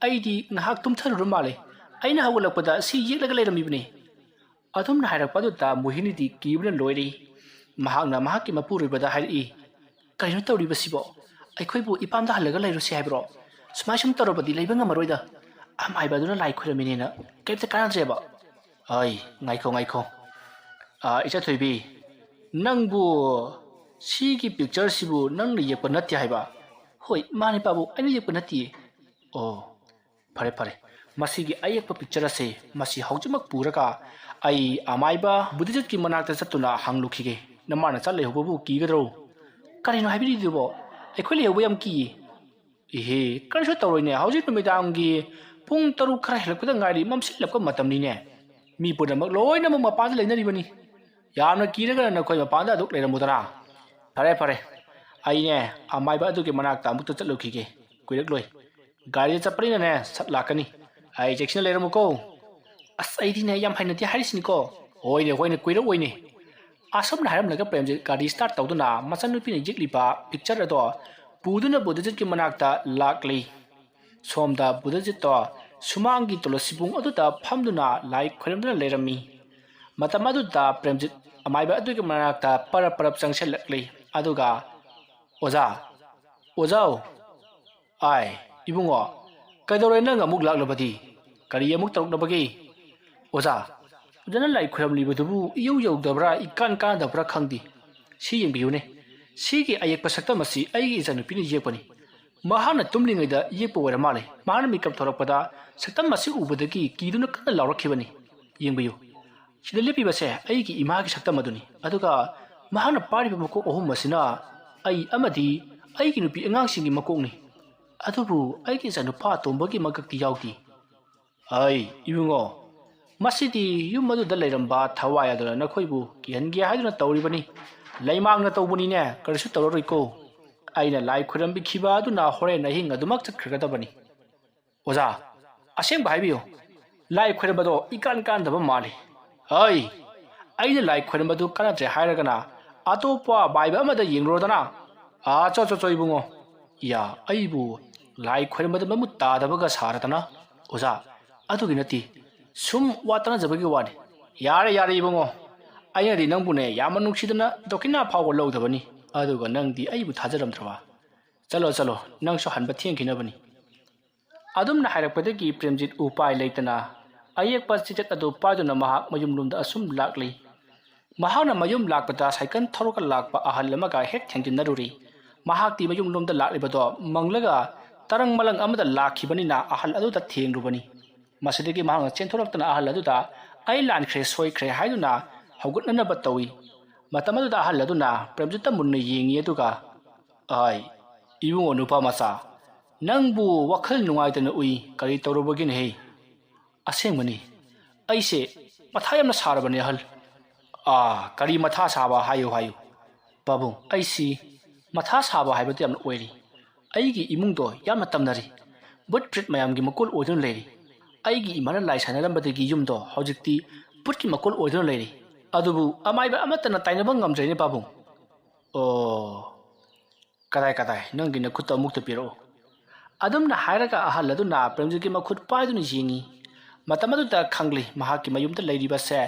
ꯑꯩꯗꯤ ꯉꯥꯏꯍꯥꯛ ꯇꯨꯝꯊꯔꯨꯔ ꯃꯥꯜꯂꯦ꯫ ꯑꯩꯅ ꯍꯧꯒꯠꯂꯛꯄꯗ ꯁꯤ ꯌꯦꯛꯂꯒ ꯂꯩꯔꯝꯃꯤꯕꯅꯤ꯫" ꯑꯗꯨꯝꯅ ꯍꯥꯏꯔꯛꯄ ꯑꯗꯨꯗ ꯃꯣꯍꯤꯅꯤꯗꯤ ꯀꯤꯕꯅ ꯂꯣꯏꯔꯦ꯫ ꯃꯍꯥꯛꯅ ꯃꯍꯥꯛꯀꯤ ꯃꯄꯨꯔꯣꯏꯕꯗ ꯍꯥꯏꯔꯛꯏ, "ꯀꯔꯤꯅꯣ ꯇꯧꯔꯤꯕꯁꯤꯕꯣ? ꯑꯩꯈꯣꯏꯕꯨ ꯏꯄꯥꯝꯗ ꯍꯜꯂꯒ ꯂꯩꯔꯨꯁꯤ ꯍꯥꯏꯕ꯭ꯔꯣ? ꯁꯨꯃꯥꯏ ꯁꯨꯝ ꯇꯧꯔꯕꯗꯤ ꯂꯩꯕ ꯉꯝꯃꯔꯣꯏꯗ꯫ ꯑꯃꯥꯏꯕ ꯑꯗꯨꯅ ꯂꯥꯏ ꯈꯣꯏꯔꯝꯃꯤꯅꯦꯅ ꯀꯩꯝꯇ ꯀꯥꯟꯅꯗ꯭ꯔꯦꯕ꯫" "ꯑꯩ, ꯉꯥꯏꯈꯣ, ꯉꯥꯏꯈꯣ꯫ ꯑꯥ, ꯏꯆꯥꯊꯣꯏꯕꯤ, ꯅꯪꯕꯨ ꯁꯤꯒꯤ ꯄꯤꯛꯆꯔꯁꯤꯕꯨ ꯅꯪꯅ ꯌꯦꯛꯄ ꯅꯠꯇꯦ ꯍꯥꯏꯕ?" "ꯍꯣꯏ, ꯃꯥꯅꯦ ꯄꯥꯕꯨꯡ, ꯑꯩꯅ ꯌꯦꯛꯄ ꯅꯠꯇꯤꯌꯦ꯫" "ꯑꯣ, ꯐꯔꯦ, ꯐꯔꯦ꯫ ꯃꯁꯤꯒꯤ ꯑꯌꯦꯛꯄ ꯄꯤꯛꯆꯔ ꯑꯁꯦ ꯃꯁꯤ ꯍꯧꯖꯤꯛꯃꯛ ꯄꯨꯔꯒ ꯑꯩ ꯑꯃꯥꯏꯕ ꯕꯨꯙꯤꯖꯠꯀꯤ ꯃꯅꯥꯛꯇ ꯆꯠꯇꯨꯅ ꯍꯪꯂꯨꯈꯤꯒꯦ꯫ ꯅꯃꯥ ꯅꯆꯥ ꯂꯩꯍꯧꯕꯕꯨ ꯀꯤꯒꯗ꯭ꯔꯣ?" "ꯀꯔꯤꯅꯣ ꯍꯥꯏꯕꯤꯔꯤꯗꯨꯕꯣ? ꯑꯩꯈꯣꯏ ꯂꯩꯍꯧꯕ ꯌꯥꯝ ꯀꯤꯌꯦ꯫" "ꯏꯍꯦ, ꯀꯔꯤꯁꯨ ꯇꯧꯔꯣꯏꯅꯦ꯫ ꯍꯧꯖꯤꯛ ꯅꯨꯃꯤꯗꯥꯡꯒꯤ ꯄꯨꯡ ꯇꯔꯨꯛ ꯈꯔ ꯍꯦꯜꯂꯛꯄꯗ ꯉꯥꯏꯔꯤ, ꯃꯝꯁꯤꯜꯂꯛꯄ ꯃꯇꯝꯅꯤꯅꯦ꯫ ꯃꯤ ꯄꯨꯝꯅꯃꯛ ꯂꯣꯏꯅꯃꯛ ꯃꯄꯥꯟꯗ ꯂꯩꯅꯔꯤꯕꯅꯤ꯫ ꯌꯥꯝꯅ ꯀꯤꯔꯒꯅ ꯅꯈꯣꯏ ꯃꯄꯥꯟꯗ ꯑꯗꯨꯛ ꯂꯩꯔꯝꯃꯨꯗꯅ꯫ ꯐꯔꯦ, ꯐꯔꯦ꯫ ꯑꯩꯅꯦ ꯑꯃꯥꯏꯕ ꯑꯗꯨꯒꯤ ꯃꯅꯥꯛꯇ ꯑꯃꯨꯛꯇ ꯆꯠꯂꯨꯈꯤꯒꯦ꯫ ꯀꯨꯏꯔꯛꯂꯣꯏ꯫ ꯒꯥꯔꯤꯗ ꯆꯠꯄꯅꯤꯅꯅꯦ ꯁꯠ ꯂꯥꯛꯀꯅꯤ꯫ ꯑꯩ ꯆꯦꯛꯁꯤꯟꯅ ꯂꯩꯔꯝꯃꯨꯀꯣ꯫" "ꯑꯁ, ꯑꯩꯗꯤꯅꯦ ꯌꯥꯝ ꯍꯩꯅꯗꯦ ꯍꯥꯏꯔꯤꯁꯤꯅꯤꯀꯣ꯫ "ꯍꯣꯏꯅꯦ, ꯍꯣꯏꯅꯦ, ꯀꯨꯏꯔꯛꯑꯣꯏꯅꯦ"꯫ ꯑꯁꯨꯝꯅ ꯍꯥꯏꯔꯝꯂꯒ ꯄ꯭ꯔꯦꯝꯖꯤꯠ ꯒꯥꯔꯤ start ꯇꯧꯗꯨꯅ ꯃꯆꯟꯅꯨꯄꯤꯅ ꯌꯦꯛꯂꯤꯕ picture ꯑꯗꯣ ꯄꯨꯗꯨꯅ ꯕꯨꯙꯖꯤꯠꯀꯤ ꯃꯅꯥꯛꯇ ꯂꯥꯛꯂꯤ꯫ ꯁꯣꯝꯗ ꯕꯨꯙꯖꯤꯠꯇꯣ ꯁꯨꯃꯥꯡꯒꯤ ꯇꯨꯂꯁꯤꯕꯨꯡ ꯑꯗꯨꯗ ꯐꯝꯗꯨꯅ ꯂꯥꯏ ꯈꯣꯏꯔꯝꯗꯨꯅ ꯂꯩꯔꯝꯃꯤ꯫ ꯃꯇꯝ ꯑꯗꯨꯗ ꯄ꯭ꯔꯦꯝꯖꯤꯠ ꯑꯃꯥꯏꯕ ꯑꯗꯨꯒꯤ ꯃꯅꯥꯛꯇ ꯄꯔꯞ ꯄꯔꯞ ꯆꯪꯁꯤꯜꯂꯛꯂꯤ꯫ ꯑꯗꯨꯒ, "ꯑꯣꯖꯥ, ꯑꯣꯖꯥꯎ!" "ꯑꯥꯏ, ꯏꯕꯨꯡꯉꯣ, ꯀꯩꯗꯧꯔꯦ ꯅꯪ ꯑꯃꯨꯛ ꯂꯥꯛꯂꯕꯗꯤ? ꯀꯔꯤ ꯑꯃꯨꯛ ꯇꯧꯔꯛꯂꯕꯒꯦ?" "ꯑꯣꯖꯥ, ꯑꯣꯖꯥꯅ ꯂꯥꯏ ꯈꯣꯏꯔꯝꯂꯤꯕꯗꯨꯕꯨ ꯏꯌꯧ ꯌꯧꯗꯕ꯭ꯔꯥ, ꯏꯀꯥꯟ ꯀꯥꯟꯗꯕ꯭ꯔꯥ ꯈꯪꯗꯦ꯫ ꯁꯤ ꯌꯦꯡꯕꯤꯌꯨꯅꯦ꯫ ꯁꯤꯒꯤ ꯑꯌꯦꯛꯄ ꯁꯛꯇꯝ ꯑꯁꯤ ꯑꯩꯒꯤ ꯏꯆꯥꯅꯨꯄꯤꯅ ꯌꯦꯛꯄꯅꯤ꯫ ꯃꯍꯥꯛꯅ ꯇꯨꯝꯂꯤꯉꯩꯗ ꯌꯦꯛꯄ ꯑꯣꯏꯔ ꯃꯥꯜꯂꯦ꯫ ꯃꯍꯥꯛꯅ ꯃꯤꯀꯞ ꯊꯣꯔꯛꯄꯗ ꯁꯛꯇꯝ ꯑꯁꯤ ꯎꯕꯗꯒꯤ ꯀꯤꯗꯨꯅ ꯀꯟꯅ ꯂꯥꯎꯔꯛꯈꯤꯕꯅꯤ꯫ ꯌꯦꯡꯕꯤꯌꯨ, ꯁꯤꯗ ꯂꯦꯞꯄꯤꯕꯁꯦ ꯑꯩꯒꯤ ꯏꯃꯥꯒꯤ ꯁꯛꯇꯝ ꯑꯗꯨꯅꯤ꯫ ꯑꯗꯨꯒ ꯃꯍꯥꯛꯅ ꯄꯥꯏꯔꯤꯕ ꯃꯀꯣꯛ ꯑꯍꯨꯝ ꯑꯁꯤꯅ ꯑꯩ ꯑꯃꯗꯤ ꯑꯩꯒꯤ ꯅꯨꯄꯤ ꯑꯉꯥꯡꯁꯤꯡꯒꯤ ꯃꯀꯣꯛꯅꯤ꯫ ꯑꯗꯨꯕꯨ ꯑꯩꯒꯤ ꯏꯆꯥꯅꯨꯄꯥ ꯑꯇꯣꯝꯕꯒꯤ ꯃꯀꯛꯇꯤ ꯌꯥꯎꯗꯦ"꯫ "ꯑꯩ, ꯏꯕꯨꯡꯉꯣ, ꯃꯁꯤꯗꯤ ꯌꯨꯝ ꯑꯗꯨꯗ ꯂꯩꯔꯝꯕ ꯊꯋꯥꯏ ꯑꯗꯨꯅ ꯅꯈꯣꯏꯕꯨ ꯀꯤꯍꯟꯒꯦ ꯍꯥꯏꯗꯨꯅ ꯇꯧꯔꯤꯕꯅꯤ꯫ ꯂꯩꯃꯥꯡꯅ ꯇꯧꯕꯅꯤꯅꯦ, ꯀꯔꯤꯁꯨ ꯇꯧꯔꯔꯣꯏꯀꯣ꯫ ꯑꯩꯅ ꯂꯥꯏ ꯈꯣꯏꯔꯝꯕꯤꯈꯤꯕ ꯑꯗꯨꯅ ꯍꯣꯔꯦꯟ ꯑꯍꯤꯡ ꯑꯗꯨꯃꯛ ꯆꯠꯈ꯭ꯔꯒꯗꯕꯅꯤ"꯫ "ꯑꯣꯖꯥ, ꯑꯁꯦꯡꯕ ꯍꯥꯏꯕꯤꯌꯨ, ꯂꯥꯏ ꯈꯣꯏꯔꯝꯕꯗꯣ ꯏꯀꯥꯟ ꯀꯥꯟꯗꯕ ꯃꯥꯜꯂꯤ"꯫ "ꯍꯩ, ꯑꯩꯅ ꯂꯥꯏ ꯈꯣꯏꯔꯝꯕꯗꯨ ꯀꯥꯟꯅꯗ꯭ꯔꯦ ꯍꯥꯏꯔꯒꯅ ꯑꯇꯣꯞꯄ ꯃꯥꯏꯕ ꯑꯃꯗ ꯌꯦꯡꯂꯨꯔꯣꯗꯅ"꯫ "ꯑꯥ, ꯆꯣ, ꯆꯣ, ꯆꯣ, ꯏꯕꯨꯡꯉꯣ, ꯌꯥ, ꯑꯩꯕꯨ ꯂꯥꯏ ꯈꯣꯏꯔꯝꯕꯗ ꯃꯃꯨꯠ ꯇꯥꯗꯕꯒ ꯁꯥꯔꯗꯅ"꯫ "ꯑꯣꯖꯥ, ꯑꯗꯨꯒꯤ ꯅꯠꯇꯦ, ꯁꯨꯝ ꯋꯥ ꯇꯥꯟꯅꯖꯕꯒꯤ ꯋꯥꯅꯤ"꯫ "ꯌꯥꯔꯦ, ꯌꯥꯔꯦ, ꯏꯕꯨꯡꯉꯣ, ꯑꯩꯅꯗꯤ ꯅꯪꯕꯨꯅꯦ ꯌꯥꯝꯅ ꯅꯨꯡꯁꯤꯗꯅ ꯗꯈꯤꯅꯥ ꯐꯥꯎꯕ ꯂꯧꯗꯕꯅꯤ, ꯑꯗꯨꯒ ꯅꯪꯗꯤ ꯑꯩꯕꯨ ꯊꯥꯖꯔꯝꯗ꯭ꯔꯕ꯫ ꯆꯠꯂꯣ, ꯆꯠꯂꯣ, ꯅꯪꯁꯨ ꯍꯟꯕ ꯊꯦꯡꯈꯤꯅꯕꯅꯤ"꯫ ꯑꯗꯨꯝꯅ ꯍꯥꯏꯔꯛꯄꯗꯒꯤ ꯄ꯭ꯔꯦꯝꯖꯤꯠ ꯎꯄꯥꯏ ꯂꯩꯇꯅ ꯑꯌꯦꯛꯄ ꯆꯤꯆꯠ ꯑꯗꯨ ꯄꯥꯏꯗꯨꯅ ꯃꯍꯥꯛ ꯃꯌꯨꯝꯂꯣꯝꯗ ꯑꯁꯨꯝ ꯂꯥꯛꯂꯤ꯫ ꯃꯍꯥꯛꯅ ꯃꯌꯨꯝ ꯂꯥꯛꯄꯗ ꯁꯥꯏꯀꯜ ꯊꯧꯔꯒ ꯂꯥꯛꯄ ꯑꯍꯜ ꯑꯃꯒ ꯍꯦꯛ ꯊꯦꯡꯖꯤꯟꯅꯔꯨꯔꯤ꯫ ꯃꯍꯥꯛꯇꯤ ꯃꯌꯨꯝꯂꯣꯝꯗ ꯂꯥꯛꯂꯤꯕꯗꯣ ꯃꯪꯂꯒ ꯇꯔꯪ ꯃꯂꯪ ꯑꯃꯗ ꯂꯥꯛꯈꯤꯕꯅꯤꯅ ꯑꯍꯜ ꯑꯗꯨꯗ ꯊꯦꯡꯂꯨꯕꯅꯤ꯫ ꯃꯁꯤꯗꯒꯤ ꯃꯍꯥꯛꯅ ꯆꯦꯟꯊꯣꯔꯛꯇꯨꯅ ꯑꯍꯜ ꯑꯗꯨꯗ "ꯑꯩ ꯂꯥꯟꯈ꯭ꯔꯦ, ꯁꯣꯏꯈ꯭ꯔꯦ" ꯍꯥꯏꯗꯨꯅ ꯍꯧꯒꯠꯅꯅꯕ ꯇꯧꯏ꯫ ꯃꯇꯝ ꯑꯗꯨꯗ ꯑꯍꯜ ꯑꯗꯨꯅ ꯄ꯭ꯔꯦꯝꯖꯤꯠꯇ ꯃꯨꯟꯅ ꯌꯦꯡꯉꯤ, ꯑꯗꯨꯒ, "ꯑꯥꯏ, ꯏꯕꯨꯡꯉꯣ ꯅꯨꯄꯥ ꯃꯆꯥ, ꯅꯪꯕꯨ ꯋꯥꯈꯜ ꯅꯨꯡꯉꯥꯏꯇꯅ ꯎꯏ, ꯀꯔꯤ ꯇꯧꯔꯨꯕꯒꯤꯅꯣꯍꯦ?" "ꯑꯁꯦꯡꯕꯅꯤ, ꯑꯩꯁꯦ ꯃꯊꯥ ꯌꯥꯝꯅ ꯁꯥꯔꯕꯅꯦ ꯑꯍꯜ"꯫ "ꯑꯥ, ꯀꯔꯤ ꯃꯊꯥ ꯁꯥꯕ? ꯍꯥꯏꯌꯨ, ꯍꯥꯏꯌꯨ"꯫ "ꯄꯥꯕꯨꯡ, ꯑꯩꯁꯤ ꯃꯊꯥ ꯁꯥꯕ ꯍꯥꯏꯕꯗꯨ ꯌꯥꯝꯅ ꯑꯣꯏꯔꯤ꯫ ꯑꯩꯒꯤ ꯏꯃꯨꯡꯗꯣ ꯌꯥꯝꯅ ꯇꯝꯅꯔꯤ꯫ ꯕꯨꯠ ꯄ꯭ꯔꯦꯠ ꯃꯌꯥꯝꯒꯤ ꯃꯀꯣꯜ ꯑꯣꯏꯗꯨꯅ ꯂꯩꯔꯤ꯫ ꯑꯩꯒꯤ ꯏꯃꯥꯅ ꯂꯥꯏ ꯁꯥꯟꯅꯔꯝꯕꯗꯒꯤ ꯌꯨꯝꯗꯣ ꯍꯧꯖꯤꯛꯇꯤ ꯐꯨꯠꯀꯤ ꯃꯀꯣꯜ ꯑꯣꯏꯗꯨꯅ ꯂꯩꯔꯤ꯫ ꯑꯗꯨꯕꯨ ꯑꯃꯥꯏꯕ ꯑꯃꯠꯇꯅ ꯇꯥꯏꯅꯕ ꯉꯝꯗ꯭ꯔꯦꯅꯦ ꯄꯥꯕꯨꯡ꯫ ꯑꯣ, ꯀꯗꯥꯏ ꯀꯗꯥꯏ, ꯅꯪꯒꯤ ꯅꯈꯨꯠꯇ ꯑꯃꯨꯛꯇ ꯄꯤꯔꯛꯎ꯫ ꯑꯗꯨꯝꯅ ꯍꯥꯏꯔꯒ ꯑꯍꯜ ꯑꯗꯨꯅ ꯄ꯭ꯔꯦꯝꯖꯤꯠꯀꯤ ꯃꯈꯨꯠ ꯄꯥꯏꯗꯨꯅ ꯌꯦꯡꯉꯤ꯫ ꯃꯇꯝ ꯑꯗꯨꯗ ꯈꯪꯂꯤ ꯃꯍꯥꯛꯀꯤ ꯃꯌꯨꯝꯗ ꯂꯩꯔꯤꯕꯁꯦ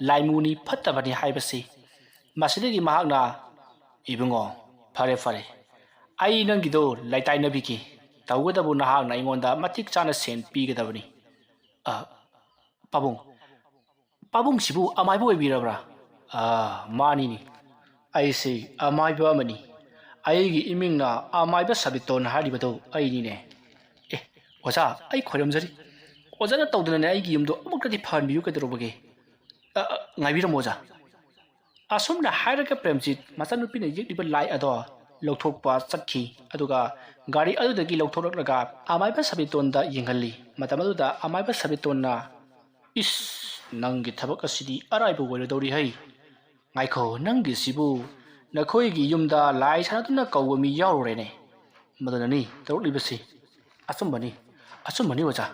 ꯂꯥꯏꯃꯨꯅꯤ ꯐꯠꯇꯕꯅꯤ ꯍꯥꯏꯕꯁꯤ꯫ ꯃꯁꯤꯗꯒꯤ ꯃꯍꯥꯛꯅ, "ꯏꯕꯨꯡꯉꯣ, ꯐꯔꯦ ꯐꯔꯦ, ꯑꯩ ꯅꯪꯒꯤꯗꯣ ꯂꯩꯇꯥꯏꯅꯕꯤꯒꯦ꯫ ꯇꯧꯕꯇꯕꯨ ꯅꯍꯥꯛꯅ ꯑꯩꯉꯣꯟꯗ ꯃꯇꯤꯛ ꯆꯥꯅ ꯁꯦꯟ ꯄꯤꯒꯗꯕꯅꯤ꯫" "ꯑ, ꯄꯥꯕꯨꯡ, ꯄꯥꯕꯨꯡꯁꯤꯕꯨ ꯑꯃꯥꯏꯕ ꯑꯣꯏꯕꯤꯔꯕ꯭ꯔꯥ?" "ꯑꯥ, ꯃꯥꯅꯤꯅꯦ꯫ ꯑꯩꯁꯦ ꯑꯃꯥꯏꯕ ꯑꯃꯅꯤ꯫ ꯑꯩꯒꯤ ꯏꯃꯤꯡꯅ ꯑꯃꯥꯏꯕ ꯁꯕꯤꯇꯣꯟ ꯍꯥꯏꯔꯤꯕꯗꯣ ꯑꯩꯅꯤꯅꯦ꯫" "ꯑꯦ, ꯑꯣꯖꯥ, ꯑꯩ ꯈꯣꯏꯔꯝꯖꯔꯤ꯫ ꯑꯣꯖꯥꯅ ꯇꯧꯗꯅꯅꯦ ꯑꯩꯒꯤ ꯌꯨꯝꯗꯣ ꯑꯃꯨꯛꯇꯗꯤ ꯐꯍꯟꯕꯤꯌꯨ ꯀꯩꯗꯧꯔꯕꯒꯦ?" "ꯑ, ꯑ, ꯉꯥꯏꯕꯤꯔꯝꯃꯣ ꯑꯣꯖꯥ꯫" ꯑꯁꯨꯝꯅ ꯍꯥꯏꯔꯒ ꯄ꯭ꯔꯦꯝꯖꯤꯠ ꯃꯆꯥꯅꯨꯄꯤꯅ ꯌꯦꯛꯂꯤꯕ ꯂꯥꯏ ꯑꯗꯣ ꯂꯧꯊꯣꯛꯄ ꯆꯠꯈꯤ꯫ ꯑꯗꯨꯒ ꯒꯥꯔꯤ ꯑꯗꯨꯗꯒꯤ ꯂꯧꯊꯣꯔꯛꯂꯒ ꯑꯃꯥꯏꯕ ꯁꯕꯤꯇꯣꯟꯗ ꯌꯦꯡꯍꯜꯂꯤ꯫ ꯃꯇꯝ ꯑꯗꯨꯗ ꯑꯃꯥꯏꯕ ꯁꯕꯤꯇꯣꯟꯅ, "ꯏꯁ, ꯅꯪꯒꯤ ꯊꯕꯛ ꯑꯁꯤꯗꯤ ꯑꯔꯥꯏꯕ ꯑꯣꯏꯔꯗꯧꯔꯤ ꯍꯩ꯫ ꯉꯥꯏꯈꯣ, ꯅꯪꯒꯤꯁꯤꯕꯨ ꯅꯈꯣꯏꯒꯤ ꯌꯨꯝꯗ ꯂꯥꯏ ꯁꯥꯟꯅꯗꯨꯅ ꯀꯧꯕ ꯃꯤ ꯌꯥꯎꯔꯨꯔꯦꯅꯦ꯫ ꯃꯗꯨꯅꯅꯤ ꯇꯧꯔꯛꯂꯤꯕꯁꯤ꯫" "ꯑꯆꯨꯝꯕꯅꯤ, ꯑꯆꯨꯝꯕꯅꯤ ꯑꯣꯖꯥ꯫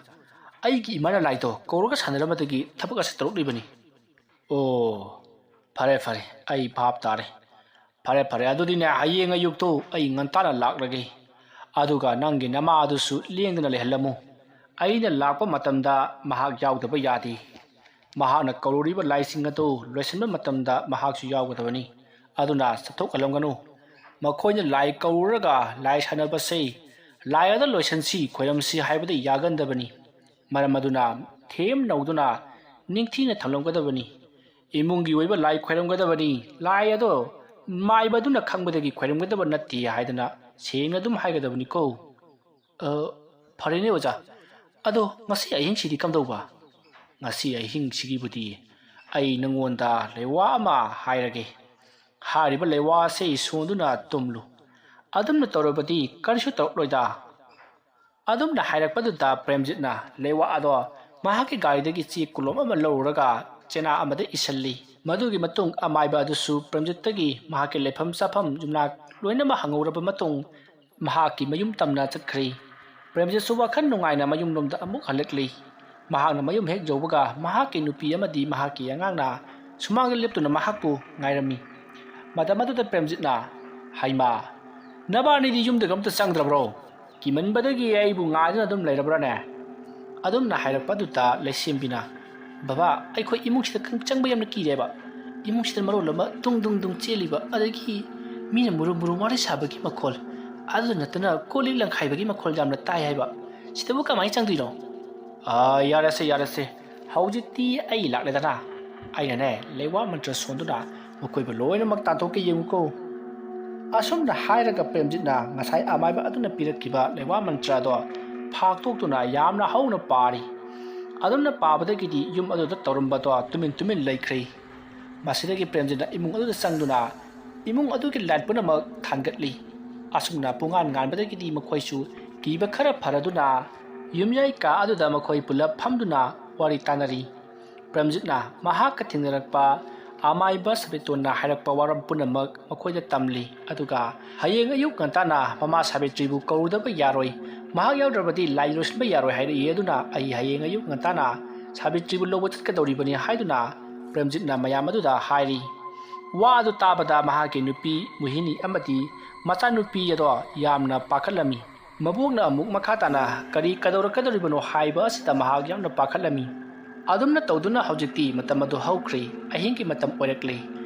ꯑꯩꯒꯤ ꯏꯃꯥꯅ ꯂꯥꯏꯗꯣ ꯀꯧꯔꯒ ꯁꯥꯟꯅꯔꯝꯕꯗꯒꯤ ꯊꯕꯛ ꯑꯁꯤ ꯇꯧꯔꯛꯂꯤꯕꯅꯤ꯫" "ꯑꯣ, ꯐꯔꯦ ꯐꯔꯦ, ꯑꯩ ꯚꯥꯞ ꯇꯥꯔꯦ꯫ ꯐꯔꯦ ꯐꯔꯦ, ꯑꯗꯨꯗꯤꯅꯦ, ꯍꯌꯦꯡ ꯑꯌꯨꯛꯇꯣ ꯑꯩ ꯉꯟꯇꯥꯅ ꯂꯥꯛꯂꯒꯦ꯫ ꯑꯗꯨꯒ ꯅꯪꯒꯤ ꯅꯃꯥ ꯑꯗꯨꯁꯨ ꯂꯦꯡꯗꯅ ꯂꯩꯍꯜꯂꯝꯃꯨ꯫ ꯑꯩꯅ ꯂꯥꯛꯄ ꯃꯇꯝꯗ ꯃꯍꯥꯛ ꯌꯥꯎꯗꯕ ꯌꯥꯗꯦ꯫ ꯃꯍꯥꯛꯅ ꯀꯧꯔꯨꯔꯤꯕ ꯂꯥꯏꯁꯤꯡ ꯑꯗꯨ ꯂꯣꯏꯁꯤꯟꯕ ꯃꯇꯝꯗ ꯃꯍꯥꯛꯁꯨ ꯌꯥꯎꯒꯗꯕꯅꯤ꯫ ꯑꯗꯨꯅ ꯆꯠꯊꯣꯛꯍꯜꯂꯝꯒꯅꯨ꯫ ꯃꯈꯣꯏꯅ ꯂꯥꯏ ꯀꯧꯔꯨꯔꯒ ꯂꯥꯏ ꯁꯥꯟꯅꯕꯁꯦ ꯂꯥꯏ ꯑꯗꯨ ꯂꯣꯏꯁꯤꯟꯁꯤ, ꯈꯣꯏꯔꯝꯁꯤ ꯍꯥꯏꯕꯗ ꯌꯥꯒꯟꯗꯕꯅꯤ꯫ ꯃꯔꯝ ꯑꯗꯨꯅ ꯊꯦꯝ ꯅꯧꯗꯨꯅ ꯅꯤꯡꯊꯤꯅ ꯊꯝꯂꯝꯒꯗꯕꯅꯤ꯫ ꯏꯃꯨꯡꯒꯤ ꯑꯣꯏꯕ ꯂꯥꯏ ꯈꯣꯏꯔꯝꯒꯗꯕꯅꯤ꯫ ꯂꯥꯏ ꯑꯗꯣ ꯃꯥꯏꯕ ꯑꯗꯨꯅ ꯈꯪꯕꯗꯒꯤ ꯈꯣꯏꯔꯝꯒꯗꯕ ꯅꯠꯇꯦ ꯍꯥꯏꯗꯅ ꯁꯦꯡꯅ ꯑꯗꯨꯝ ꯍꯥꯏꯒꯗꯕꯅꯤꯀꯣ꯫" "ꯑ, ꯐꯔꯦꯅꯦ ꯑꯣꯖꯥ꯫ ꯑꯗꯣ ꯉꯁꯤ ꯑꯍꯤꯡꯁꯤꯗꯤ ꯀꯝꯗꯧꯕ?" "ꯉꯁꯤ ꯑꯍꯤꯡꯁꯤꯒꯤꯕꯨꯗꯤ ꯑꯩ ꯅꯉꯣꯟꯗ ꯂꯩꯋꯥ ꯑꯃ ꯍꯥꯏꯔꯒꯦ꯫ ꯍꯥꯏꯔꯤꯕ ꯂꯩꯋꯥ ꯑꯁꯤ ꯁꯣꯟꯗꯨꯅ ꯇꯨꯝꯂꯨ꯫ ꯑꯗꯨꯝꯅ ꯇꯧꯔꯕꯗꯤ ꯀꯔꯤꯁꯨ ꯇꯧꯔꯛꯂꯣꯏꯗ꯫" ꯑꯗꯨꯝꯅ ꯍꯥꯏꯔꯛꯄꯗꯨꯗ ꯄ꯭ꯔꯦꯝꯖꯤꯠꯅ ꯂꯩꯋꯥ ꯑꯗꯣ ꯃꯍꯥꯛꯀꯤ ꯒꯥꯔꯤꯗꯒꯤ ꯆꯦ ꯀꯣꯂꯣꯝ ꯑꯃ ꯂꯧꯔꯨꯔꯒ ꯆꯦꯅꯥ ꯑꯃꯗ ꯏꯁꯤꯜꯂꯤ꯫ ꯃꯗꯨꯒꯤ ꯃꯇꯨꯡ ꯑꯃꯥꯏꯕ ꯑꯗꯨꯁꯨ ꯄ꯭ꯔꯦꯝꯖꯤꯠꯇꯒꯤ ꯃꯍꯥꯛꯀꯤ ꯂꯩꯐꯝ ꯆꯥꯐꯝ ꯌꯨꯝꯅꯥꯛ ꯂꯣꯏꯅꯃꯛ ꯍꯪꯍꯧꯔꯕ ꯃꯇꯨꯡ ꯃꯍꯥꯛꯀꯤ ꯃꯌꯨꯝ ꯇꯝꯅ ꯆꯠꯈ꯭ꯔꯦ꯫ ꯄ꯭ꯔꯦꯝꯖꯤꯠꯁꯨ ꯋꯥꯈꯜ ꯅꯨꯡꯉꯥꯏꯅ ꯃꯌꯨꯝꯂꯣꯝꯗ ꯑꯃꯨꯛ ꯍꯜꯂꯛꯂꯤ꯫ ꯃꯍꯥꯛꯅ ꯃꯌꯨꯝ ꯍꯦꯛ ꯌꯧꯕꯒ ꯃꯍꯥꯛꯀꯤ ꯅꯨꯄꯤ ꯑꯃꯗꯤ ꯃꯍꯥꯛꯀꯤ ꯑꯉꯥꯡꯅ ꯁꯨꯃꯥꯡꯗ ꯂꯦꯞꯇꯨꯅ ꯃꯍꯥꯛꯄꯨ ꯉꯥꯏꯔꯝꯃꯤ꯫ ꯃꯇꯝ ꯑꯗꯨꯗ ꯄ꯭ꯔꯦꯝꯖꯤꯠꯅ, "ꯍꯩꯃꯥ, ꯅꯕꯥꯅꯤꯗꯤ ꯌꯨꯝꯗꯒ ꯑꯝꯇ ꯆꯪꯗ꯭ꯔꯕ꯭ꯔꯣ? ꯀꯤꯃꯟꯕꯗꯒꯤ ꯑꯩꯕꯨ ꯉꯥꯏꯗꯨꯅ ꯑꯗꯨꯝ ꯂꯩꯔꯕ꯭ꯔꯥꯅꯦ?" ꯑꯗꯨꯝꯅ ꯍꯥꯏꯔꯛꯄ ꯑꯗꯨꯗ ꯂꯩꯁꯦꯝꯕꯤꯅ, "ꯕꯕꯥ, ꯑꯩꯈꯣꯏ ꯏꯃꯨꯡꯁꯤꯗ ꯈꯪ-, ꯆꯪꯕ ꯌꯥꯝꯅ ꯀꯤꯔꯦꯕ꯫ ꯏꯃꯨꯡꯁꯤꯗ ꯃꯔꯣꯜ ꯑꯃ ꯗꯨꯡ ꯗꯨꯡ ꯗꯨꯡ ꯆꯦꯜꯂꯤꯕ, ꯑꯗꯒꯤ ꯃꯤꯅ ꯃꯨꯔꯨꯝ ꯃꯨꯔꯨꯝ ꯋꯥꯔꯤ ꯁꯥꯕꯒꯤ ꯃꯈꯣꯜ, ꯑꯗꯨꯗ ꯅꯠꯇꯅ ꯀꯣꯜ ꯂꯤꯛ ꯂꯪꯈꯥꯏꯕꯒꯤ ꯃꯈꯣꯜ ꯌꯥꯝꯅ ꯇꯥꯏ ꯍꯥꯏꯕ꯫ ꯁꯤꯗꯕꯨ ꯀꯃꯥꯏꯅ ꯆꯪꯗꯣꯏꯅꯣ?" "ꯑꯥ, ꯌꯥꯔꯦꯁꯦ, ꯌꯥꯔꯦꯁꯦ꯫ ꯍꯧꯖꯤꯛꯇꯤ ꯑꯩ ꯂꯥꯛꯂꯦꯗꯅ꯫ ꯑꯩꯅꯅꯦ, ꯂꯩꯋꯥ ꯃꯟꯇ꯭ꯔ ꯁꯣꯟꯗꯨꯅ ꯃꯈꯣꯏꯕꯨ ꯂꯣꯏꯅꯃꯛ ꯇꯥꯟꯊꯣꯛꯀꯦ, ꯌꯦꯡꯉꯨꯀꯣ꯫" ꯑꯁꯨꯝꯅ ꯍꯥꯏꯔꯒ ꯄ꯭ꯔꯦꯝꯖꯤꯠꯅ ꯉꯁꯥꯏ ꯑꯃꯥꯏꯕ ꯑꯗꯨꯅ ꯄꯤꯔꯛꯈꯤꯕ ꯂꯩꯋꯥ ꯃꯟꯇ꯭ꯔ ꯑꯗꯣ ꯐꯥꯛꯇꯣꯛꯇꯨꯅ ꯌꯥꯝꯅ ꯍꯧꯅ ꯄꯥꯔꯤ꯫ ꯑꯗꯨꯝꯅ ꯄꯥꯕꯗꯒꯤꯗꯤ ꯌꯨꯝ ꯑꯗꯨꯗ ꯇꯧꯔꯝꯕꯗꯣ ꯇꯨꯃꯤꯟ ꯇꯨꯃꯤꯟ ꯂꯩꯈ꯭ꯔꯦ꯫ ꯃꯁꯤꯗꯒꯤ ꯄ꯭ꯔꯦꯝꯖꯤꯠꯅ ꯏꯃꯨꯡ ꯑꯗꯨꯗ ꯆꯪꯗꯨꯅ ꯏꯃꯨꯡ ꯑꯗꯨꯒꯤ light ꯄꯨꯝꯅꯃꯛ ꯊꯥꯟꯒꯠꯂꯤ꯫ ꯑꯁꯨꯝꯅ ꯄꯨꯡꯉꯥꯟ ꯉꯥꯟꯕꯗꯒꯤꯗꯤ ꯃꯈꯣꯏꯁꯨ ꯀꯤꯕ ꯈꯔ ꯐꯔꯗꯨꯅ ꯌꯨꯝꯌꯥꯏ ꯀꯥ ꯑꯗꯨꯗ ꯃꯈꯣꯏ ꯄꯨꯂꯞ ꯐꯝꯗꯨꯅ ꯋꯥꯔꯤ ꯇꯥꯅꯔꯤ꯫ ꯄ꯭ꯔꯦꯝꯖꯤꯠꯅ ꯃꯍꯥꯛꯀ ꯊꯦꯡꯅꯔꯛꯄ ꯑꯃꯥꯏꯕ ꯁꯕꯤꯇꯣꯟꯅ ꯍꯥꯏꯔꯛꯄ ꯋꯥꯔꯣꯜ ꯄꯨꯝꯅꯃꯛ ꯃꯈꯣꯏꯗ ꯇꯝꯂꯤ꯫ ꯑꯗꯨꯒ ꯍꯌꯦꯡ ꯑꯌꯨꯛ ꯉꯟꯇꯥꯅ ꯃꯃꯥ ꯁꯥꯕꯤꯇ꯭ꯔꯤꯕꯨ ꯀꯧꯔꯨꯗꯕ ꯌꯥꯔꯣꯏ, ꯃꯍꯥꯛ ꯌꯥꯎꯗ꯭ꯔꯕꯗꯤ ꯂꯥꯏ ꯂꯣꯏꯁꯤꯟꯕ ꯌꯥꯔꯣꯏ ꯍꯥꯏꯔꯛꯏ꯫ ꯑꯗꯨꯅ ꯑꯩ ꯍꯌꯦꯡ ꯑꯌꯨꯛ ꯉꯟꯇꯥꯅ ꯁꯥꯕꯤꯇ꯭ꯔꯤꯕꯨ ꯂꯧꯕ ꯆꯠꯀꯗꯧꯔꯤꯕꯅꯤ ꯍꯥꯏꯗꯨꯅ ꯄ꯭ꯔꯦꯝꯖꯤꯠꯅ ꯃꯌꯥꯝ ꯑꯗꯨꯗ ꯍꯥꯏꯔꯤ꯫ ꯋꯥ ꯑꯗꯨ ꯇꯥꯕꯗ ꯃꯍꯥꯛꯀꯤ ꯅꯨꯄꯤ ꯃꯣꯍꯤꯅꯤ ꯑꯃꯗꯤ ꯃꯆꯥꯅꯨꯄꯤ ꯑꯗꯣ ꯌꯥꯝꯅ ꯄꯥꯈꯠꯂꯝꯃꯤ꯫ ꯃꯕꯣꯛꯅ ꯑꯃꯨꯛ ꯃꯈꯥ ꯇꯥꯅ ꯀꯔꯤ ꯀꯩꯗꯧꯔꯛꯀꯗꯧꯔꯤꯕꯅꯣ ꯍꯥꯏꯕ ꯑꯁꯤꯗ ꯃꯍꯥꯛ ꯌꯥꯝꯅ ꯄꯥꯈꯠꯂꯝꯃꯤ꯫ ꯑꯗꯨꯝꯅ ꯇꯧꯗꯨꯅ ꯍꯧꯖꯤꯛꯇꯤ ꯃꯇꯝ ꯑꯗꯨ ꯍꯧꯈ꯭ꯔꯦ꯫ ꯑꯍꯤꯡꯒꯤ ꯃꯇꯝ ꯑꯣꯏꯔꯛꯂꯦ꯫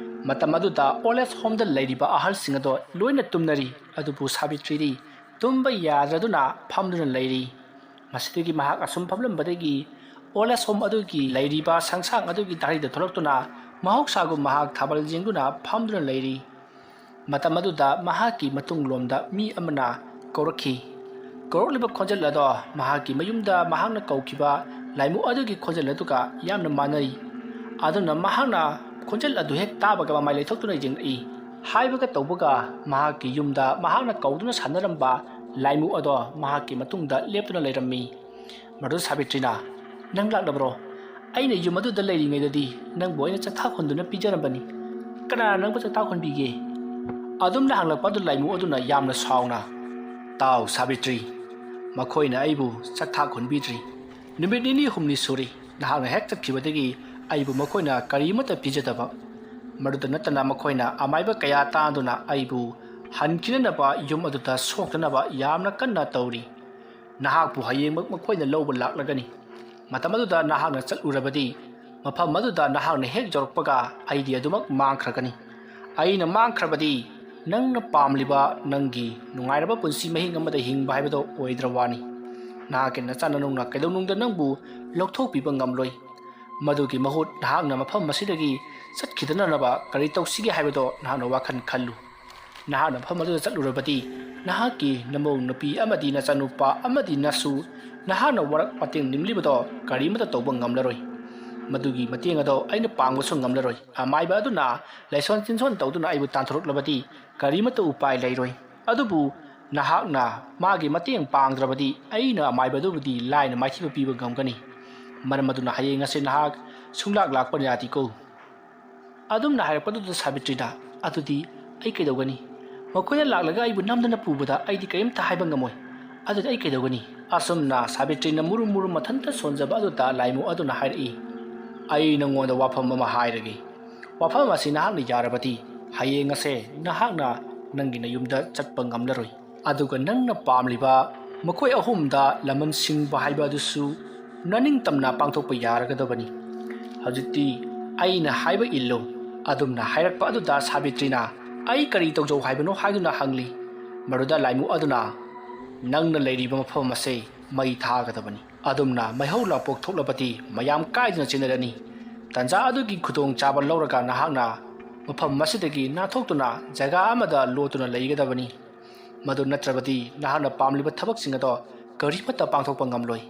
ꯃꯇꯝ ꯑꯗꯨꯗ old age homeꯗ ꯂꯩꯔꯤꯕ ꯑꯍꯜꯁꯤꯡ ꯑꯗꯣ ꯂꯣꯏꯅ ꯇꯨꯝꯅꯔꯤ꯫ ꯑꯗꯨꯕꯨ ꯁꯥꯕꯤꯇ꯭ꯔꯤꯗꯤ ꯇꯨꯝꯕ ꯌꯥꯗ꯭ꯔꯗꯨꯅ ꯐꯝꯗꯨꯅ ꯂꯩꯔꯤ꯫ ꯃꯁꯤꯗꯒꯤ ꯃꯍꯥꯛ ꯑꯁꯨꯝ ꯐꯝꯂꯝꯕꯗꯒꯤ old age home ꯑꯗꯨꯒꯤ ꯂꯩꯔꯤꯕ ꯁꯪꯁꯥꯡ ꯑꯗꯨꯒꯤ ꯗꯥꯔꯤꯗ ꯊꯣꯛꯂꯛꯇꯨꯅ ꯃꯍꯧꯁꯥꯒꯨꯝ ꯃꯍꯥꯛ ꯊꯥꯕꯜ ꯌꯦꯡꯗꯨꯅ ꯐꯝꯗꯨꯅ ꯂꯩꯔꯤ꯫ ꯃꯇꯝ ꯑꯗꯨꯗ ꯃꯍꯥꯛꯀꯤ ꯃꯇꯨꯡꯂꯣꯝꯗ ꯃꯤ ꯑꯃꯅ ꯀꯧꯔꯛꯈꯤ꯫ ꯀꯧꯔꯛꯂꯤꯕ ꯈꯣꯟꯖꯦꯜ ꯑꯗꯣ ꯃꯍꯥꯛꯀꯤ ꯃꯌꯨꯝꯗ ꯃꯍꯥꯛꯅ ꯀꯧꯈꯤꯕ ꯂꯥꯏꯃꯨ ꯑꯗꯨꯒꯤ ꯈꯣꯟꯖꯦꯜ ꯑꯗꯨꯒ ꯌꯥꯝꯅ ꯃꯥꯟꯅꯔꯤ꯫ ꯑꯗꯨꯅ ꯃꯍꯥꯛꯅ ꯈꯣꯟꯖꯦꯜ ꯑꯗꯨ ꯍꯦꯛ ꯇꯥꯕꯒ ꯃꯃꯥꯏ ꯂꯩꯊꯣꯛꯇꯨꯅ ꯌꯦꯡꯂꯛꯏ꯫ ꯍꯥꯏꯕꯒ ꯇꯧꯕꯒ ꯃꯍꯥꯛꯀꯤ ꯌꯨꯝꯗ ꯃꯍꯥꯛꯅ ꯀꯧꯗꯨꯅ ꯁꯥꯟꯅꯔꯝꯕ ꯂꯥꯏꯃꯨ ꯑꯗꯣ ꯃꯍꯥꯛꯀꯤ ꯃꯇꯨꯡꯗ ꯂꯦꯞꯇꯨꯅ ꯂꯩꯔꯝꯃꯤ꯫ ꯃꯗꯨ ꯁꯥꯕꯤꯇ꯭ꯔꯤꯅ, "ꯅꯪ ꯂꯥꯛꯂꯕ꯭ꯔꯣ? ꯑꯩꯅ ꯌꯨꯝ ꯑꯗꯨꯗ ꯂꯩꯔꯤꯉꯩꯗꯗꯤ ꯅꯪꯕꯨ ꯑꯩꯅ ꯆꯥꯛꯊꯥꯛ ꯍꯣꯟꯗꯨꯅ ꯄꯤꯖꯔꯝꯕꯅꯤ꯫ ꯀꯅꯥꯅ ꯅꯪꯕꯨ ꯆꯥꯛꯊꯥꯛ ꯍꯣꯟꯕꯤꯒꯦ?" ꯑꯗꯨꯝꯅ ꯍꯪꯂꯛꯄ ꯑꯗꯨ ꯂꯥꯏꯃꯨ ꯑꯗꯨꯅ ꯌꯥꯝꯅ ꯁꯥꯎꯅ, "ꯇꯥꯎ ꯁꯥꯕꯤꯇ꯭ꯔꯤ, ꯃꯈꯣꯏꯅ ꯑꯩꯕꯨ ꯆꯥꯛꯊꯥꯛ ꯍꯣꯟꯕꯤꯗ꯭ꯔꯤ꯫ ꯅꯨꯃꯤꯠ ꯅꯤꯅꯤ ꯍꯨꯝꯅꯤ ꯁꯨꯔꯤ ꯅꯍꯥꯛꯅ ꯍꯦꯛ ꯆꯠꯈꯤꯕꯗꯒꯤ꯫ ꯑꯩꯕꯨ ꯃꯈꯣꯏꯅ ꯀꯔꯤꯃꯠꯇ ꯄꯤꯖꯗꯕ꯫ ꯃꯗꯨꯇ ꯅꯠꯇꯅ ꯃꯈꯣꯏꯅ ꯑꯃꯥꯏꯕ ꯀꯌꯥ ꯇꯥꯗꯨꯅ ꯑꯩꯕꯨ ꯍꯟꯈꯤꯅꯅꯕ, ꯌꯨꯝ ꯑꯗꯨꯗ ꯁꯣꯛꯇꯅꯕ ꯌꯥꯝꯅ ꯀꯟꯅ ꯇꯧꯔꯤ꯫ ꯅꯍꯥꯛꯄꯨ ꯍꯌꯦꯡꯃꯛ ꯃꯈꯣꯏꯅ ꯂꯧꯕ ꯂꯥꯛꯂꯒꯅꯤ꯫ ꯃꯇꯝ ꯑꯗꯨꯗ ꯅꯍꯥꯛꯅ ꯆꯠꯂꯨꯔꯕꯗꯤ, ꯃꯐꯝ ꯑꯗꯨꯗ ꯅꯍꯥꯛꯅ ꯍꯦꯛ ꯌꯧꯔꯛꯄꯒ ꯑꯩꯗꯤ ꯑꯗꯨꯃꯛ ꯃꯥꯡꯈ꯭ꯔꯒꯅꯤ꯫ ꯑꯩꯅ ꯃꯥꯡꯈ꯭ꯔꯕꯗꯤ, ꯅꯪꯅ ꯄꯥꯝꯂꯤꯕ ꯅꯪꯒꯤ ꯅꯨꯡꯉꯥꯏꯔꯕ ꯄꯨꯟꯁꯤ ꯃꯍꯤꯡ ꯑꯃꯗ ꯍꯤꯡꯕ ꯍꯥꯏꯕꯗꯣ ꯑꯣꯏꯗ꯭ꯔ ꯋꯥꯅꯤ꯫ ꯅꯍꯥꯛꯀꯤ ꯅꯆꯥ ꯅꯅꯨꯡꯅ ꯀꯩꯗꯧꯅꯨꯡꯗ ꯅꯪꯕꯨ ꯂꯧꯊꯣꯛꯄꯤꯕ ꯉꯝꯂꯣꯏ꯫ ꯃꯗꯨꯒꯤ ꯃꯍꯨꯠ ꯅꯍꯥꯛꯅ ꯃꯐꯝ ꯑꯁꯤꯗꯒꯤ ꯆꯠꯈꯤꯗꯅꯅꯕ ꯀꯔꯤ ꯇꯧꯁꯤꯒꯦ ꯍꯥꯏꯕꯗꯣ ꯅꯍꯥꯛꯅ ꯋꯥꯈꯜ ꯈꯜꯂꯨ꯫ ꯅꯍꯥꯛꯅ ꯃꯐꯝ ꯑꯗꯨꯗ ꯆꯠꯂꯨꯔꯕꯗꯤ, ꯅꯍꯥꯛꯀꯤ ꯅꯃꯧ ꯅꯨꯄꯤ ꯑꯃꯗꯤ ꯅꯆꯥꯅꯨꯄꯥ ꯑꯃꯗꯤ ꯅꯁꯨ ꯅꯍꯥꯛꯅ ꯋꯥꯔꯛ ꯃꯇꯦꯡ ꯅꯤꯡꯂꯤꯕꯗꯣ ꯀꯔꯤꯃꯠꯇ ꯇꯧꯕ ꯉꯝꯂꯔꯣꯏ꯫ ꯃꯗꯨꯒꯤ ꯃꯇꯦꯡ ꯑꯗꯣ ꯑꯩꯅ ꯄꯥꯡꯕꯁꯨ ꯉꯝꯂꯔꯣꯏ꯫ ꯑꯃꯥꯏꯕ ꯑꯗꯨꯅ ꯂꯥꯏꯁꯣꯟ ꯆꯤꯟꯁꯣꯟ ꯇꯧꯗꯨꯅ ꯑꯩꯕꯨ ꯇꯥꯟꯊꯣꯔꯛꯂꯕꯗꯤ ꯀꯔꯤꯃꯠꯇ ꯎꯄꯥꯏ ꯂꯩꯔꯣꯏ꯫ ꯑꯗꯨꯕꯨ ꯅꯍꯥꯛꯅ ꯃꯥꯒꯤ ꯃꯇꯦꯡ ꯄꯥꯡꯗ꯭ꯔꯕꯗꯤ ꯑꯩꯅ ꯑꯃꯥꯏꯕ ꯑꯗꯨꯕꯨꯗꯤ ꯂꯥꯏꯅ ꯃꯥꯏꯊꯤꯕ ꯄꯤꯕ ꯉꯝꯒꯅꯤ꯫ ꯃꯔꯝ ꯑꯗꯨꯅ ꯍꯌꯦꯡ ꯑꯁꯦ ꯅꯍꯥꯛ ꯁꯨꯡꯂꯥꯛ ꯂꯥꯛꯄ ꯌꯥꯗꯦꯀꯣ꯫ ꯑꯗꯨꯝꯅ ꯍꯥꯏꯔꯛꯄꯗꯨꯗ ꯁꯥꯕꯤꯇ꯭ꯔꯤꯅ, "ꯑꯗꯨꯗꯤ ꯑꯩ ꯀꯩꯗꯧꯒꯅꯤ? ꯃꯈꯣꯏꯅ ꯂꯥꯛꯂꯒ ꯑꯩꯕꯨ ꯅꯝꯗꯅ ꯄꯨꯕꯗ ꯑꯩꯗꯤ ꯀꯔꯤꯝꯇ ꯍꯥꯏꯕ ꯉꯝꯃꯣꯏ꯫ ꯑꯗꯨꯗꯤ ꯑꯩ ꯀꯩꯗꯧꯒꯅꯤ?" ꯑꯁꯨꯝꯅ ꯁꯥꯕꯤꯇ꯭ꯔꯤꯅ ꯃꯨꯔꯨꯝ ꯃꯨꯔꯨꯝ ꯃꯊꯟꯇ ꯁꯣꯟꯖꯕ ꯑꯗꯨꯗ ꯂꯥꯏꯃꯨ ꯑꯗꯨꯅ ꯍꯥꯏꯔꯛꯏ, "ꯑꯩ ꯅꯉꯣꯟꯗ ꯋꯥꯐꯝ ꯑꯃ ꯍꯥꯏꯔꯒꯦ꯫ ꯋꯥꯐꯝ ꯑꯁꯤ ꯅꯍꯥꯛꯅ ꯌꯥꯔꯕꯗꯤ, ꯍꯌꯦꯡ ꯑꯁꯦ ꯅꯍꯥꯛꯅ ꯅꯪꯒꯤ ꯅꯌꯨꯝꯗ ꯆꯠꯄ ꯉꯝꯂꯔꯣꯏ꯫ ꯑꯗꯨꯒ ꯅꯪꯅ ꯄꯥꯝꯂꯤꯕ ꯃꯈꯣꯏ ꯑꯍꯨꯝꯗ ꯂꯃꯟ ꯁꯤꯡꯕ ꯍꯥꯏꯕ ꯑꯗꯨꯁꯨ ꯅꯅꯤꯡꯇꯝꯅ ꯄꯥꯡꯊꯣꯛꯄ ꯌꯥꯔꯒꯗꯕꯅꯤ꯫ ꯍꯧꯖꯤꯛꯇꯤ ꯑꯩꯅ ꯍꯥꯏꯕ ꯏꯜꯂꯨ꯫" ꯑꯗꯨꯝꯅ ꯍꯥꯏꯔꯛꯄ ꯑꯗꯨꯗ ꯁꯥꯕꯤꯇ꯭ꯔꯤꯅ, "ꯑꯩ ꯀꯔꯤ ꯇꯧꯖꯧ ꯍꯥꯏꯕꯅꯣ?" ꯍꯥꯏꯗꯨꯅ ꯍꯪꯂꯤ꯫ ꯃꯗꯨꯗ ꯂꯥꯏꯃꯨ ꯑꯗꯨꯅ, "ꯅꯪꯅ ꯂꯩꯔꯤꯕ ꯃꯐꯝ ꯑꯁꯦ ꯃꯩ ꯊꯥꯒꯗꯕꯅꯤ꯫ ꯑꯗꯨꯝꯅ ꯃꯩꯍꯧ ꯂꯥꯡꯄꯣꯛ ꯊꯣꯛꯂꯕꯗꯤ ꯃꯌꯥꯝ ꯀꯥꯏꯗꯨꯅ ꯆꯦꯟꯅꯔꯅꯤ꯫ ꯇꯟꯖꯥ ꯑꯗꯨꯒꯤ ꯈꯨꯗꯣꯡꯆꯥꯕ ꯂꯧꯔꯒ ꯅꯍꯥꯛꯅ ꯃꯐꯝ ꯑꯁꯤꯗꯒꯤ ꯅꯥꯟꯊꯣꯛꯇꯨꯅ ꯖꯒꯥ ꯑꯃꯗ ꯂꯣꯠꯇꯨꯅ ꯂꯩꯒꯗꯕꯅꯤ꯫ ꯃꯗꯨ ꯅꯠꯇ꯭ꯔꯕꯗꯤ ꯅꯍꯥꯛꯅ ꯄꯥꯝꯂꯤꯕ ꯊꯕꯛꯁꯤꯡ ꯑꯗꯣ ꯀꯔꯤꯃꯠꯇ ꯄꯥꯡꯊꯣꯛꯄ ꯉꯝꯂꯣꯏ꯫"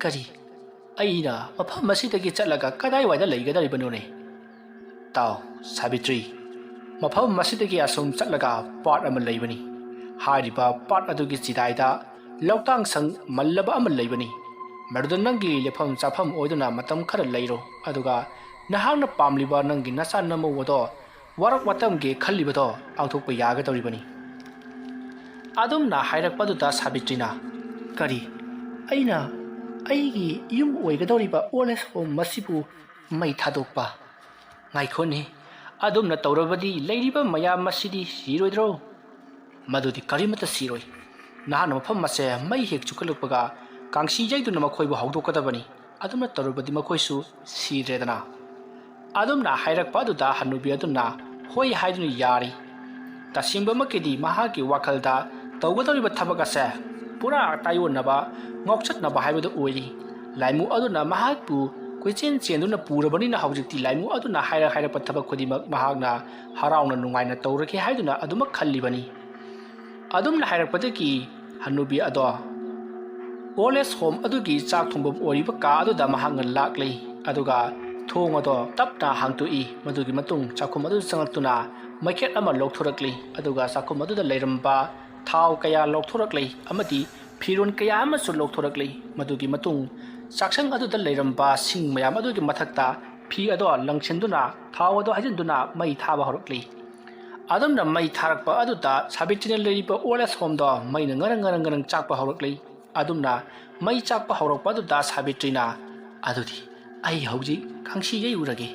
"ꯀꯔꯤ? ꯑꯩꯅ ꯃꯐꯝ ꯑꯁꯤꯗꯒꯤ ꯆꯠꯂꯒ ꯀꯗꯥꯏꯋꯥꯏꯗ ꯂꯩꯒꯗꯧꯔꯤꯕꯅꯣꯅꯦ?" "ꯇꯥꯎ, ꯁꯥꯕꯤꯇ꯭ꯔꯤ, ꯃꯐꯝ ꯑꯁꯤꯗꯒꯤ ꯑꯁꯨꯝ ꯆꯠꯂꯒ ꯄꯥꯠ ꯑꯃ ꯂꯩꯕꯅꯤ꯫ ꯍꯥꯏꯔꯤꯕ ꯄꯥꯠ ꯑꯗꯨꯒꯤ ꯆꯤꯗꯥꯏꯗ ꯂꯧꯇꯥꯡ ꯁꯪ ꯃꯜꯂꯕ ꯑꯃ ꯂꯩꯕꯅꯤ꯫ ꯃꯗꯨꯗ ꯅꯪꯒꯤ ꯂꯦꯞꯐꯝ ꯆꯥꯐꯝ ꯑꯣꯏꯗꯨꯅ ꯃꯇꯝ ꯈꯔ ꯂꯩꯔꯣ, ꯑꯗꯨꯒ ꯅꯍꯥꯛꯅ ꯄꯥꯝꯂꯤꯕ ꯅꯪꯒꯤ ꯅꯆꯥ ꯅꯃꯧ ꯑꯗꯣ ꯋꯥꯔꯛ ꯋꯥꯇꯝꯒꯦ ꯈꯜꯂꯤꯕꯗꯣ ꯄꯥꯡꯊꯣꯛꯄ ꯌꯥꯒꯗꯧꯔꯤꯕꯅꯤ꯫" ꯑꯗꯨꯝꯅ ꯍꯥꯏꯔꯛꯄꯗꯨꯗ ꯁꯥꯕꯤꯇ꯭ꯔꯤꯅ, "ꯀꯔꯤ? ꯑꯩꯅ ꯑꯩꯒꯤ ꯌꯨꯝ ꯑꯣꯏꯒꯗꯧꯔꯤꯕ old age home ꯃꯁꯤꯕꯨ ꯃꯩ ꯊꯥꯗꯣꯛꯄ? ꯉꯥꯏꯈꯣꯅꯦ, ꯑꯗꯨꯝꯅ ꯇꯧꯔꯕꯗꯤ ꯂꯩꯔꯤꯕ ꯃꯌꯥꯝ ꯑꯁꯤꯗꯤ ꯁꯤꯔꯣꯏꯗ꯭ꯔꯣ? ꯃꯗꯨꯗꯤ ꯀꯔꯤꯃꯠꯇ ꯁꯤꯔꯣꯏ꯫ ꯅꯍꯥꯛꯅ ꯃꯐꯝ ꯑꯁꯦ ꯃꯩ ꯍꯦꯛ ꯆꯨꯈꯠꯂꯛꯄꯒ ꯀꯥꯡꯁꯤ ꯌꯩꯗꯨꯅ ꯃꯈꯣꯏꯕꯨ ꯍꯧꯗꯣꯛꯀꯗꯕꯅꯤ꯫ ꯑꯗꯨꯝꯅ ꯇꯧꯔꯕꯗꯤ ꯃꯈꯣꯏꯁꯨ ꯁꯤꯗ꯭ꯔꯦꯗꯅ꯫ ꯑꯗꯨꯝꯅ ꯍꯥꯏꯔꯛꯄ ꯑꯗꯨꯗ ꯍꯅꯨꯕꯤ ꯑꯗꯨꯅ ꯍꯣꯏ ꯍꯥꯏꯗꯨꯅ ꯌꯥꯔꯤ꯫ ꯇꯁꯦꯡꯕꯃꯛꯀꯤꯗꯤ ꯃꯍꯥꯛꯀꯤ ꯋꯥꯈꯜꯗ ꯇꯧꯒꯗꯧꯔꯤꯕ ꯊꯕꯛ ꯑꯁꯦ ꯄꯨꯔꯥ ꯇꯥꯏꯑꯣꯟꯅꯕ, ꯉꯥꯎꯆꯠꯅꯕ ꯍꯥꯏꯕꯗꯨ ꯑꯣꯏꯔꯤ꯫ ꯂꯥꯏꯃꯨ ꯑꯗꯨꯅ ꯃꯍꯥꯛꯄꯨ ꯀꯣꯏꯆꯦꯟ ꯆꯦꯟꯗꯨꯅ ꯄꯨꯔꯕꯅꯤꯅ ꯍꯧꯖꯤꯛꯇꯤ ꯂꯥꯏꯃꯨ ꯑꯗꯨꯅ ꯍꯥꯏꯔ ꯍꯥꯏꯔꯛꯄ ꯊꯕꯛ ꯈꯨꯗꯤꯡꯃꯛ ꯃꯍꯥꯛꯅ ꯍꯔꯥꯎꯅ ꯅꯨꯡꯉꯥꯏꯅ ꯇꯧꯔꯒꯦ ꯍꯥꯏꯗꯨꯅ ꯑꯗꯨꯃꯛ ꯈꯜꯂꯤꯕꯅꯤ꯫ ꯑꯗꯨꯝꯅ ꯍꯥꯏꯔꯛꯄꯗꯒꯤ ꯍꯅꯨꯕꯤ ꯑꯗꯣ old age home ꯑꯗꯨꯒꯤ ꯆꯥꯛ ꯊꯣꯡꯐꯝ ꯑꯣꯏꯔꯤꯕ ꯀꯥ ꯑꯗꯨꯗ ꯃꯍꯥꯛꯅ ꯂꯥꯛꯂꯤ꯫ ꯑꯗꯨꯒ ꯊꯣꯡ ꯑꯗꯣ ꯇꯞꯅ ꯍꯥꯡꯗꯣꯛꯏ꯫ ꯃꯗꯨꯒꯤ ꯃꯇꯨꯡ ꯆꯥꯛꯈꯨꯝ ꯑꯗꯨꯗ ꯆꯪꯂꯛꯇꯨꯅ ꯃꯩꯈꯦꯠ ꯑꯃ ꯂꯧꯊꯣꯔꯛꯂꯤ꯫ ꯑꯗꯨꯒ ꯆꯥꯛꯈꯨꯝ ꯑꯗꯨꯗ ꯂꯩꯔꯝꯕ ꯊꯥꯎ ꯀꯌꯥ ꯂꯧꯊꯣꯔꯛꯂꯤ ꯑꯃꯗꯤ ꯐꯤꯔꯣꯜ ꯀꯌꯥ ꯑꯃꯁꯨ ꯂꯧꯊꯣꯔꯛꯂꯤ꯫ ꯃꯗꯨꯒꯤ ꯃꯇꯨꯡ ꯆꯥꯛꯁꯪ ꯑꯗꯨꯗ ꯂꯩꯔꯝꯕ ꯁꯤꯡ ꯃꯌꯥꯝ ꯑꯗꯨꯒꯤ ꯃꯊꯛꯇ ꯐꯤ ꯑꯗꯣ ꯂꯪꯁꯤꯟꯗꯨꯅ ꯊꯥꯎ ꯑꯗꯣ ꯍꯩꯖꯤꯟꯗꯨꯅ ꯃꯩ ꯊꯥꯕ ꯍꯧꯔꯛꯂꯤ꯫ ꯑꯗꯨꯝꯅ ꯃꯩ ꯊꯥꯔꯛꯄ ꯑꯗꯨꯗ ꯁꯥꯕꯤꯇ꯭ꯔꯤꯅ ꯂꯩꯔꯤꯕ old age home ꯗꯣ ꯃꯩꯅ ꯉꯔꯪ ꯉꯔꯪ ꯉꯔꯪ ꯆꯥꯛꯄ ꯍꯧꯔꯛꯂꯤ꯫ ꯑꯗꯨꯝꯅ ꯃꯩ ꯆꯥꯛꯄ ꯍꯧꯔꯛꯄ ꯑꯗꯨꯗ ꯁꯥꯕꯤꯇ꯭ꯔꯤꯅ, "ꯑꯗꯨꯗꯤ ꯑꯩ ꯍꯧꯖꯤꯛ ꯀꯥꯡꯁꯤ ꯌꯩꯔꯨꯔꯒꯦ꯫"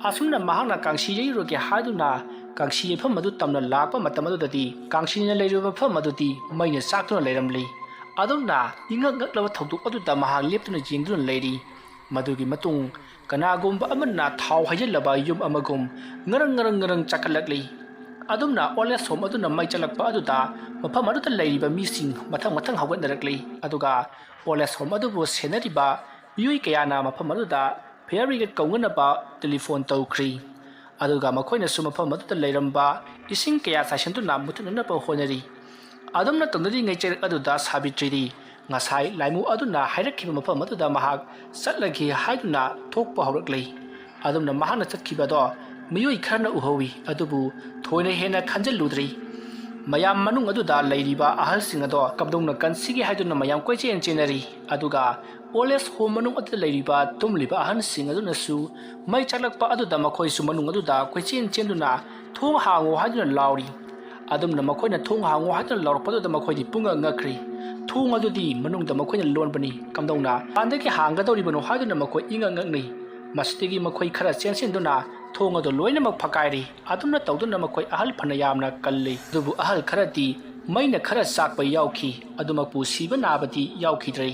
ꯑꯁꯨꯝꯅ ꯃꯍꯥꯛꯅ ꯀꯥꯡꯁꯤ ꯌꯩꯔꯨꯔꯒꯦ ꯍꯥꯏꯗꯨꯅ ꯀꯥꯡꯁꯤ ꯌꯩꯐꯝ ꯑꯗꯨ ꯇꯝꯅ ꯂꯥꯛꯄ ꯃꯇꯝ ꯑꯗꯨꯗꯗꯤ ꯀꯥꯡꯁꯤꯅ ꯂꯩꯔꯤꯕ ꯃꯐꯝ ꯑꯗꯨꯗꯤ ꯃꯩꯅ ꯆꯥꯛꯇꯨꯅ ꯂꯩꯔꯝꯂꯤ꯫ ꯑꯗꯨꯝꯅ ꯏꯉꯛ ꯉꯛꯂꯕ ꯊꯧꯗꯣꯛ ꯑꯗꯨꯗ ꯃꯍꯥꯛ ꯂꯦꯞꯇꯨꯅ ꯌꯦꯡꯗꯨꯅ ꯂꯩꯔꯤ꯫ ꯃꯗꯨꯒꯤ ꯃꯇꯨꯡ ꯀꯅꯥꯒꯨꯝꯕ ꯑꯃꯅ ꯊꯥꯎ ꯍꯩꯖꯤꯜꯂꯕ ꯌꯨꯝ ꯑꯃꯒꯨꯝ ꯉꯔꯪ ꯉꯔꯪ ꯉꯔꯪ ꯆꯥꯛꯈꯠꯂꯛꯂꯤ꯫ ꯑꯗꯨꯝꯅ old age home ꯑꯗꯨꯅ ꯃꯩ ꯆꯠꯂꯛꯄ ꯑꯗꯨꯗ ꯃꯐꯝ ꯑꯗꯨꯗ ꯂꯩꯔꯤꯕ ꯃꯤꯁꯤꯡ ꯃꯊꯪ ꯃꯊꯪ ꯍꯧꯒꯠꯅꯔꯛꯂꯤ꯫ ꯑꯗꯨꯒ old age home ꯑꯗꯨꯕꯨ ꯁꯦꯟꯅꯔꯤꯕ ꯃꯤꯑꯣꯏ ꯀꯌꯥꯅ ꯃꯐꯝ ꯑꯗꯨꯗ fire brigade ꯀꯧꯅꯅꯕ ꯇꯦꯂꯤꯐꯣꯟ ꯇꯧꯈ꯭ꯔꯤ꯫ ꯑꯗꯨꯒ ꯃꯈꯣꯏꯅꯁꯨ ꯃꯐꯝ ꯑꯗꯨꯗ ꯂꯩꯔꯝꯕ ꯏꯁꯤꯡ ꯀꯌꯥ ꯆꯥꯏꯁꯤꯟꯗꯨꯅ ꯃꯨꯊꯠꯅꯅꯕ ꯍꯣꯠꯅꯔꯤ꯫ ꯑꯗꯨꯝꯅ ꯇꯧꯅꯔꯤꯉꯩ ꯆꯩꯔꯛ ꯑꯗꯨꯗ ꯁꯥꯕꯤꯇ꯭ꯔꯤꯗꯤ ꯉꯁꯥꯏ ꯂꯥꯏꯃꯨ ꯑꯗꯨꯅ ꯍꯥꯏꯔꯛꯈꯤꯕ ꯃꯐꯝ ꯑꯗꯨꯗ ꯃꯍꯥꯛ ꯆꯠꯂꯒꯦ ꯍꯥꯏꯗꯨꯅ ꯊꯣꯛꯄ ꯍꯧꯔꯛꯂꯤ꯫ ꯑꯗꯨꯝꯅ ꯃꯍꯥꯛꯅ ꯆꯠꯈꯤꯕꯗꯣ ꯃꯤꯑꯣꯏ ꯈꯔꯅ ꯎꯍꯧꯏ, ꯑꯗꯨꯕꯨ ꯊꯣꯏꯅ ꯍꯦꯟꯅ ꯈꯟꯖꯤꯜꯂꯨꯗ꯭ꯔꯤ꯫ ꯃꯌꯥꯝ ꯃꯅꯨꯡ ꯑꯗꯨꯗ ꯂꯩꯔꯤꯕ ꯑꯍꯜꯁꯤꯡ ꯑꯗꯣ ꯀꯝꯗꯧꯅ ꯀꯟꯁꯤꯒꯦ ꯍꯥꯏꯗꯨꯅ ꯃꯌꯥꯝ ꯀꯣꯏꯆꯦꯟ ꯆꯦꯟꯅꯔꯤ꯫ ꯑꯗꯨꯒ old age home ꯃꯅꯨꯡ ꯑꯗꯨꯗ ꯂꯩꯔꯤꯕ ꯇꯨꯝꯂꯤꯕ ꯑꯍꯟꯁꯤꯡ ꯑꯗꯨꯅꯁꯨ ꯃꯩ ꯆꯥꯛꯂꯛꯄ ꯑꯗꯨꯗ ꯃꯈꯣꯏꯁꯨ ꯃꯅꯨꯡ ꯑꯗꯨꯗ ꯀꯣꯏꯆꯦꯟ ꯆꯦꯟꯗꯨꯅ ꯊꯣꯡ ꯍꯥꯡꯉꯨ ꯍꯥꯏꯗꯨꯅ ꯂꯥꯎꯔꯤ꯫ ꯑꯗꯨꯝꯅ ꯃꯈꯣꯏꯅ "ꯊꯣꯡ ꯍꯥꯡꯉꯨ" ꯍꯥꯏꯗꯨꯅ ꯂꯥꯎꯔꯛꯄꯗꯨꯗ ꯃꯈꯣꯏꯗꯤ ꯄꯨꯡꯉꯛ ꯉꯛꯈ꯭ꯔꯤ꯫ ꯊꯣꯡ ꯑꯗꯨꯗꯤ ꯃꯅꯨꯡꯗ ꯃꯈꯣꯏꯅ ꯂꯣꯟꯕꯅꯤ꯫ ꯀꯝꯗꯧꯅ ꯃꯄꯥꯟꯗꯒꯤ ꯍꯥꯡꯒꯗꯧꯔꯤꯕꯅꯣ ꯍꯥꯏꯗꯨꯅ ꯃꯈꯣꯏ ꯏꯉꯛ ꯉꯛꯅꯩ꯫ ꯃꯁꯤꯗꯒꯤ ꯃꯈꯣꯏ ꯈꯔ ꯆꯦꯟꯁꯤꯟꯗꯨꯅ ꯊꯣꯡ ꯑꯗꯨ ꯂꯣꯏꯅꯃꯛ ꯐꯛꯀꯥꯏꯔꯤ꯫ ꯑꯗꯨꯝꯅ ꯇꯧꯗꯨꯅ ꯃꯈꯣꯏ ꯑꯍꯜ ꯐꯅ ꯌꯥꯝꯅ ꯀꯜꯂꯤ, ꯑꯗꯨꯕꯨ ꯑꯍꯜ ꯈꯔꯗꯤ ꯃꯩꯅ ꯈꯔ ꯆꯥꯛꯄ ꯌꯥꯎꯈꯤ, ꯑꯗꯨꯃꯛꯄꯨ ꯁꯤꯕ ꯅꯥꯕꯗꯤ ꯌꯥꯎꯈꯤꯗ꯭ꯔꯦ꯫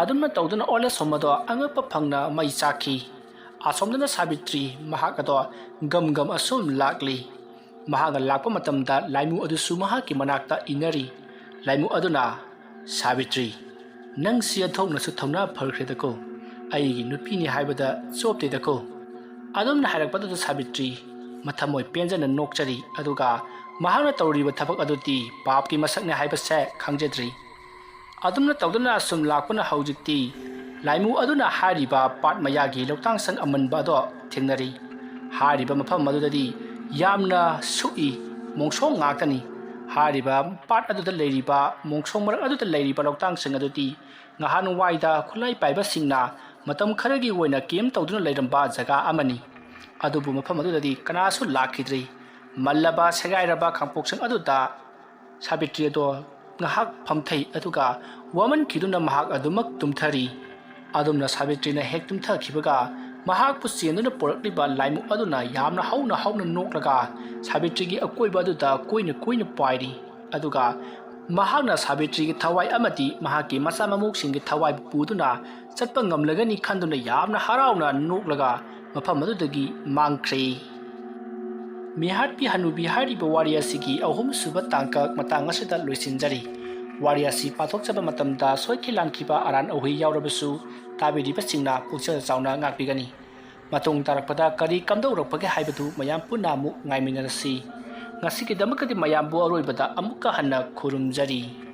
ꯑꯗꯨꯝꯅ ꯇꯧꯗꯨꯅ ꯑꯣꯜ ꯑꯦꯖ ꯍꯣꯝ ꯑꯗꯣ ꯑꯉꯛꯄ ꯐꯪꯅ ꯃꯩ ꯆꯥꯛꯈꯤ꯫ ꯑꯁꯣꯝꯗꯅ ꯁꯥꯕꯤꯇ꯭ꯔꯤ ꯃꯍꯥꯛ ꯑꯗꯣ ꯒꯝ ꯒꯝ ꯑꯁꯨꯝ ꯂꯥꯛꯂꯤ꯫ ꯃꯍꯥꯛꯅ ꯂꯥꯛꯄ ꯃꯇꯝꯗ ꯂꯥꯏꯃꯨ ꯑꯗꯨꯁꯨ ꯃꯍꯥꯛꯀꯤ ꯃꯅꯥꯛꯇ ꯏꯟꯅꯔꯤ꯫ ꯂꯥꯏꯃꯨ ꯑꯗꯨꯅ, "ꯁꯥꯕꯤꯇ꯭ꯔꯤ, ꯅꯪꯁꯤ ꯑꯣꯟꯊꯣꯛꯅꯁꯨ ꯊꯧꯅꯥ ꯐꯈ꯭ꯔꯦꯗꯀꯣ꯫ ꯑꯩꯒꯤ ꯅꯨꯄꯤꯅꯤ ꯍꯥꯏꯕꯗ ꯆꯣꯞꯇꯦꯗꯀꯣ?" ꯑꯗꯨꯝꯅ ꯍꯥꯏꯔꯛꯄꯗꯨꯗ ꯁꯥꯕꯤꯇ꯭ꯔꯤ ꯃꯊꯃꯣꯏ ꯄꯦꯟꯖꯅ ꯅꯣꯛꯆꯔꯤ, ꯑꯗꯨꯒ ꯃꯍꯥꯛꯅ ꯇꯧꯔꯤꯕ ꯊꯕꯛ ꯑꯗꯨꯗꯤ ꯄꯥꯞꯀꯤ ꯃꯁꯛꯅꯤ ꯍꯥꯏꯕꯁꯦ ꯈꯪꯖꯗ꯭ꯔꯤ꯫ ꯑꯗꯨꯝꯅ ꯇꯧꯗꯨꯅ ꯑꯁꯨꯝ ꯂꯥꯛꯄꯅ ꯍꯧꯖꯤꯛꯇꯤ ꯂꯥꯏꯃꯨ ꯑꯗꯨꯅ ꯍꯥꯏꯔꯤꯕ ꯄꯥꯠ ꯃꯌꯥꯒꯤ ꯂꯧꯇꯥꯡꯁꯪ ꯑꯃꯟꯕ ꯑꯗꯣ ꯊꯦꯡꯅꯔꯤ꯫ ꯍꯥꯏꯔꯤꯕ ꯃꯐꯝ ꯑꯗꯨꯗꯗꯤ ꯌꯥꯝꯅ ꯁꯨꯛꯏ, ꯃꯣꯡꯁꯣꯡ ꯉꯥꯛꯇꯅꯤ꯫ ꯍꯥꯏꯔꯤꯕ ꯄꯥꯠ ꯑꯗꯨꯗ ꯂꯩꯔꯤꯕ, ꯃꯣꯡꯁꯣꯡ ꯃꯔꯛ ꯑꯗꯨꯗ ꯂꯩꯔꯤꯕ ꯂꯧꯇꯥꯡꯁꯪ ꯑꯗꯨꯗꯤ ꯉꯍꯥꯟꯋꯥꯏꯗ ꯈꯨꯠꯂꯥꯏ ꯄꯥꯏꯕꯁꯤꯡꯅ ꯃꯇꯝ ꯈꯔꯒꯤ ꯑꯣꯏꯅ ꯀꯦꯝ ꯇꯧꯗꯨꯅ ꯂꯩꯔꯝꯕ ꯖꯒꯥ ꯑꯃꯅꯤ꯫ ꯑꯗꯨꯕꯨ ꯃꯐꯝ ꯑꯗꯨꯗꯗꯤ ꯀꯅꯥꯁꯨ ꯂꯥꯛꯈꯤꯗ꯭ꯔꯤ꯫ ꯃꯜꯂꯕ ꯁꯦꯒꯥꯏꯔꯕ ꯈꯥꯡꯄꯣꯛꯁꯪ ꯑꯗꯨꯗ ꯁꯥꯕꯤꯇ꯭ꯔꯤ ꯑꯗꯣ ꯉꯥꯏꯍꯥꯛ ꯐꯝꯊꯩ, ꯑꯗꯨꯒ ꯋꯥꯃꯟꯈꯤꯗꯨꯅ ꯃꯍꯥꯛ ꯑꯗꯨꯃꯛ ꯇꯨꯝꯊꯔꯤ꯫ ꯑꯗꯨꯝꯅ ꯁꯥꯕꯤꯇ꯭ꯔꯤꯅ ꯍꯦꯛ ꯇꯨꯝꯊꯈꯤꯕꯒ ꯃꯍꯥꯛꯄꯨ ꯆꯦꯟꯗꯨꯅ ꯄꯨꯔꯛꯂꯤꯕ ꯂꯥꯏꯃꯨ ꯑꯗꯨꯅ ꯌꯥꯝꯅ ꯍꯧꯅ ꯍꯧꯅ ꯅꯣꯛꯂꯒ ꯁꯥꯕꯤꯇ꯭ꯔꯤꯒꯤ ꯑꯀꯣꯏꯕ ꯑꯗꯨꯗ ꯀꯣꯏꯅ ꯀꯣꯏꯅ ꯄꯥꯏꯔꯤ꯫ ꯑꯗꯨꯒ ꯃꯍꯥꯛꯅ ꯁꯥꯕꯤꯇ꯭ꯔꯤꯒꯤ ꯊꯋꯥꯏ ꯑꯃꯗꯤ ꯃꯍꯥꯛꯀꯤ ꯃꯆꯥ ꯃꯃꯧꯁꯤꯡꯒꯤ ꯊꯋꯥꯏꯕꯨ ꯄꯨꯗꯨꯅ ꯆꯠꯄ ꯉꯝꯂꯒꯅꯤ ꯈꯟꯗꯨꯅ ꯌꯥꯝꯅ ꯍꯔꯥꯎꯅ ꯅꯣꯛꯂꯒ ꯃꯐꯝ ꯑꯗꯨꯗꯒꯤ ꯃꯥꯡꯈ꯭ꯔꯦ꯫ ꯃꯤꯍꯥꯠꯄꯤ ꯍꯅꯨꯕꯤ ꯍꯥꯏꯔꯤꯕ ꯋꯥꯔꯤ ꯑꯁꯤꯒꯤ ꯑꯍꯨꯝꯁꯨꯕ ꯇꯥꯡꯀꯛ ꯃꯇꯥꯡ ꯑꯁꯤꯗ ꯂꯣꯏꯁꯤꯟꯖꯔꯤ꯫ ꯋꯥꯔꯤ ꯑꯁꯤ ꯄꯥꯊꯣꯛꯆꯕ ꯃꯇꯝꯗ ꯁꯣꯏꯈꯤ ꯂꯥꯟꯈꯤꯕ ꯑꯔꯥꯟ ꯑꯍꯣꯏ ꯌꯥꯎꯔꯕꯁꯨ ꯇꯥꯕꯤꯔꯤꯕꯁꯤꯡꯅ ꯄꯨꯛꯆꯦꯜ ꯆꯥꯎꯅ ꯉꯥꯛꯄꯤꯒꯅꯤ꯫ ꯃꯇꯨꯡ ꯇꯥꯔꯛꯄꯗ ꯀꯔꯤ ꯀꯝꯗꯧꯔꯛꯄꯒꯦ ꯍꯥꯏꯕꯗꯨ ꯃꯌꯥꯝ ꯄꯨꯟꯅ ꯑꯃꯨꯛ ꯉꯥꯏꯃꯤꯟꯅꯔꯁꯤ꯫ ꯉꯁꯤꯒꯤꯗꯃꯛꯇꯗꯤ ꯃꯌꯥꯝꯕꯨ ꯑꯔꯣꯏꯕꯗ ꯑꯃꯨꯛꯀ ꯍꯟꯅ ꯈꯨꯔꯨꯝꯖꯔꯤ꯫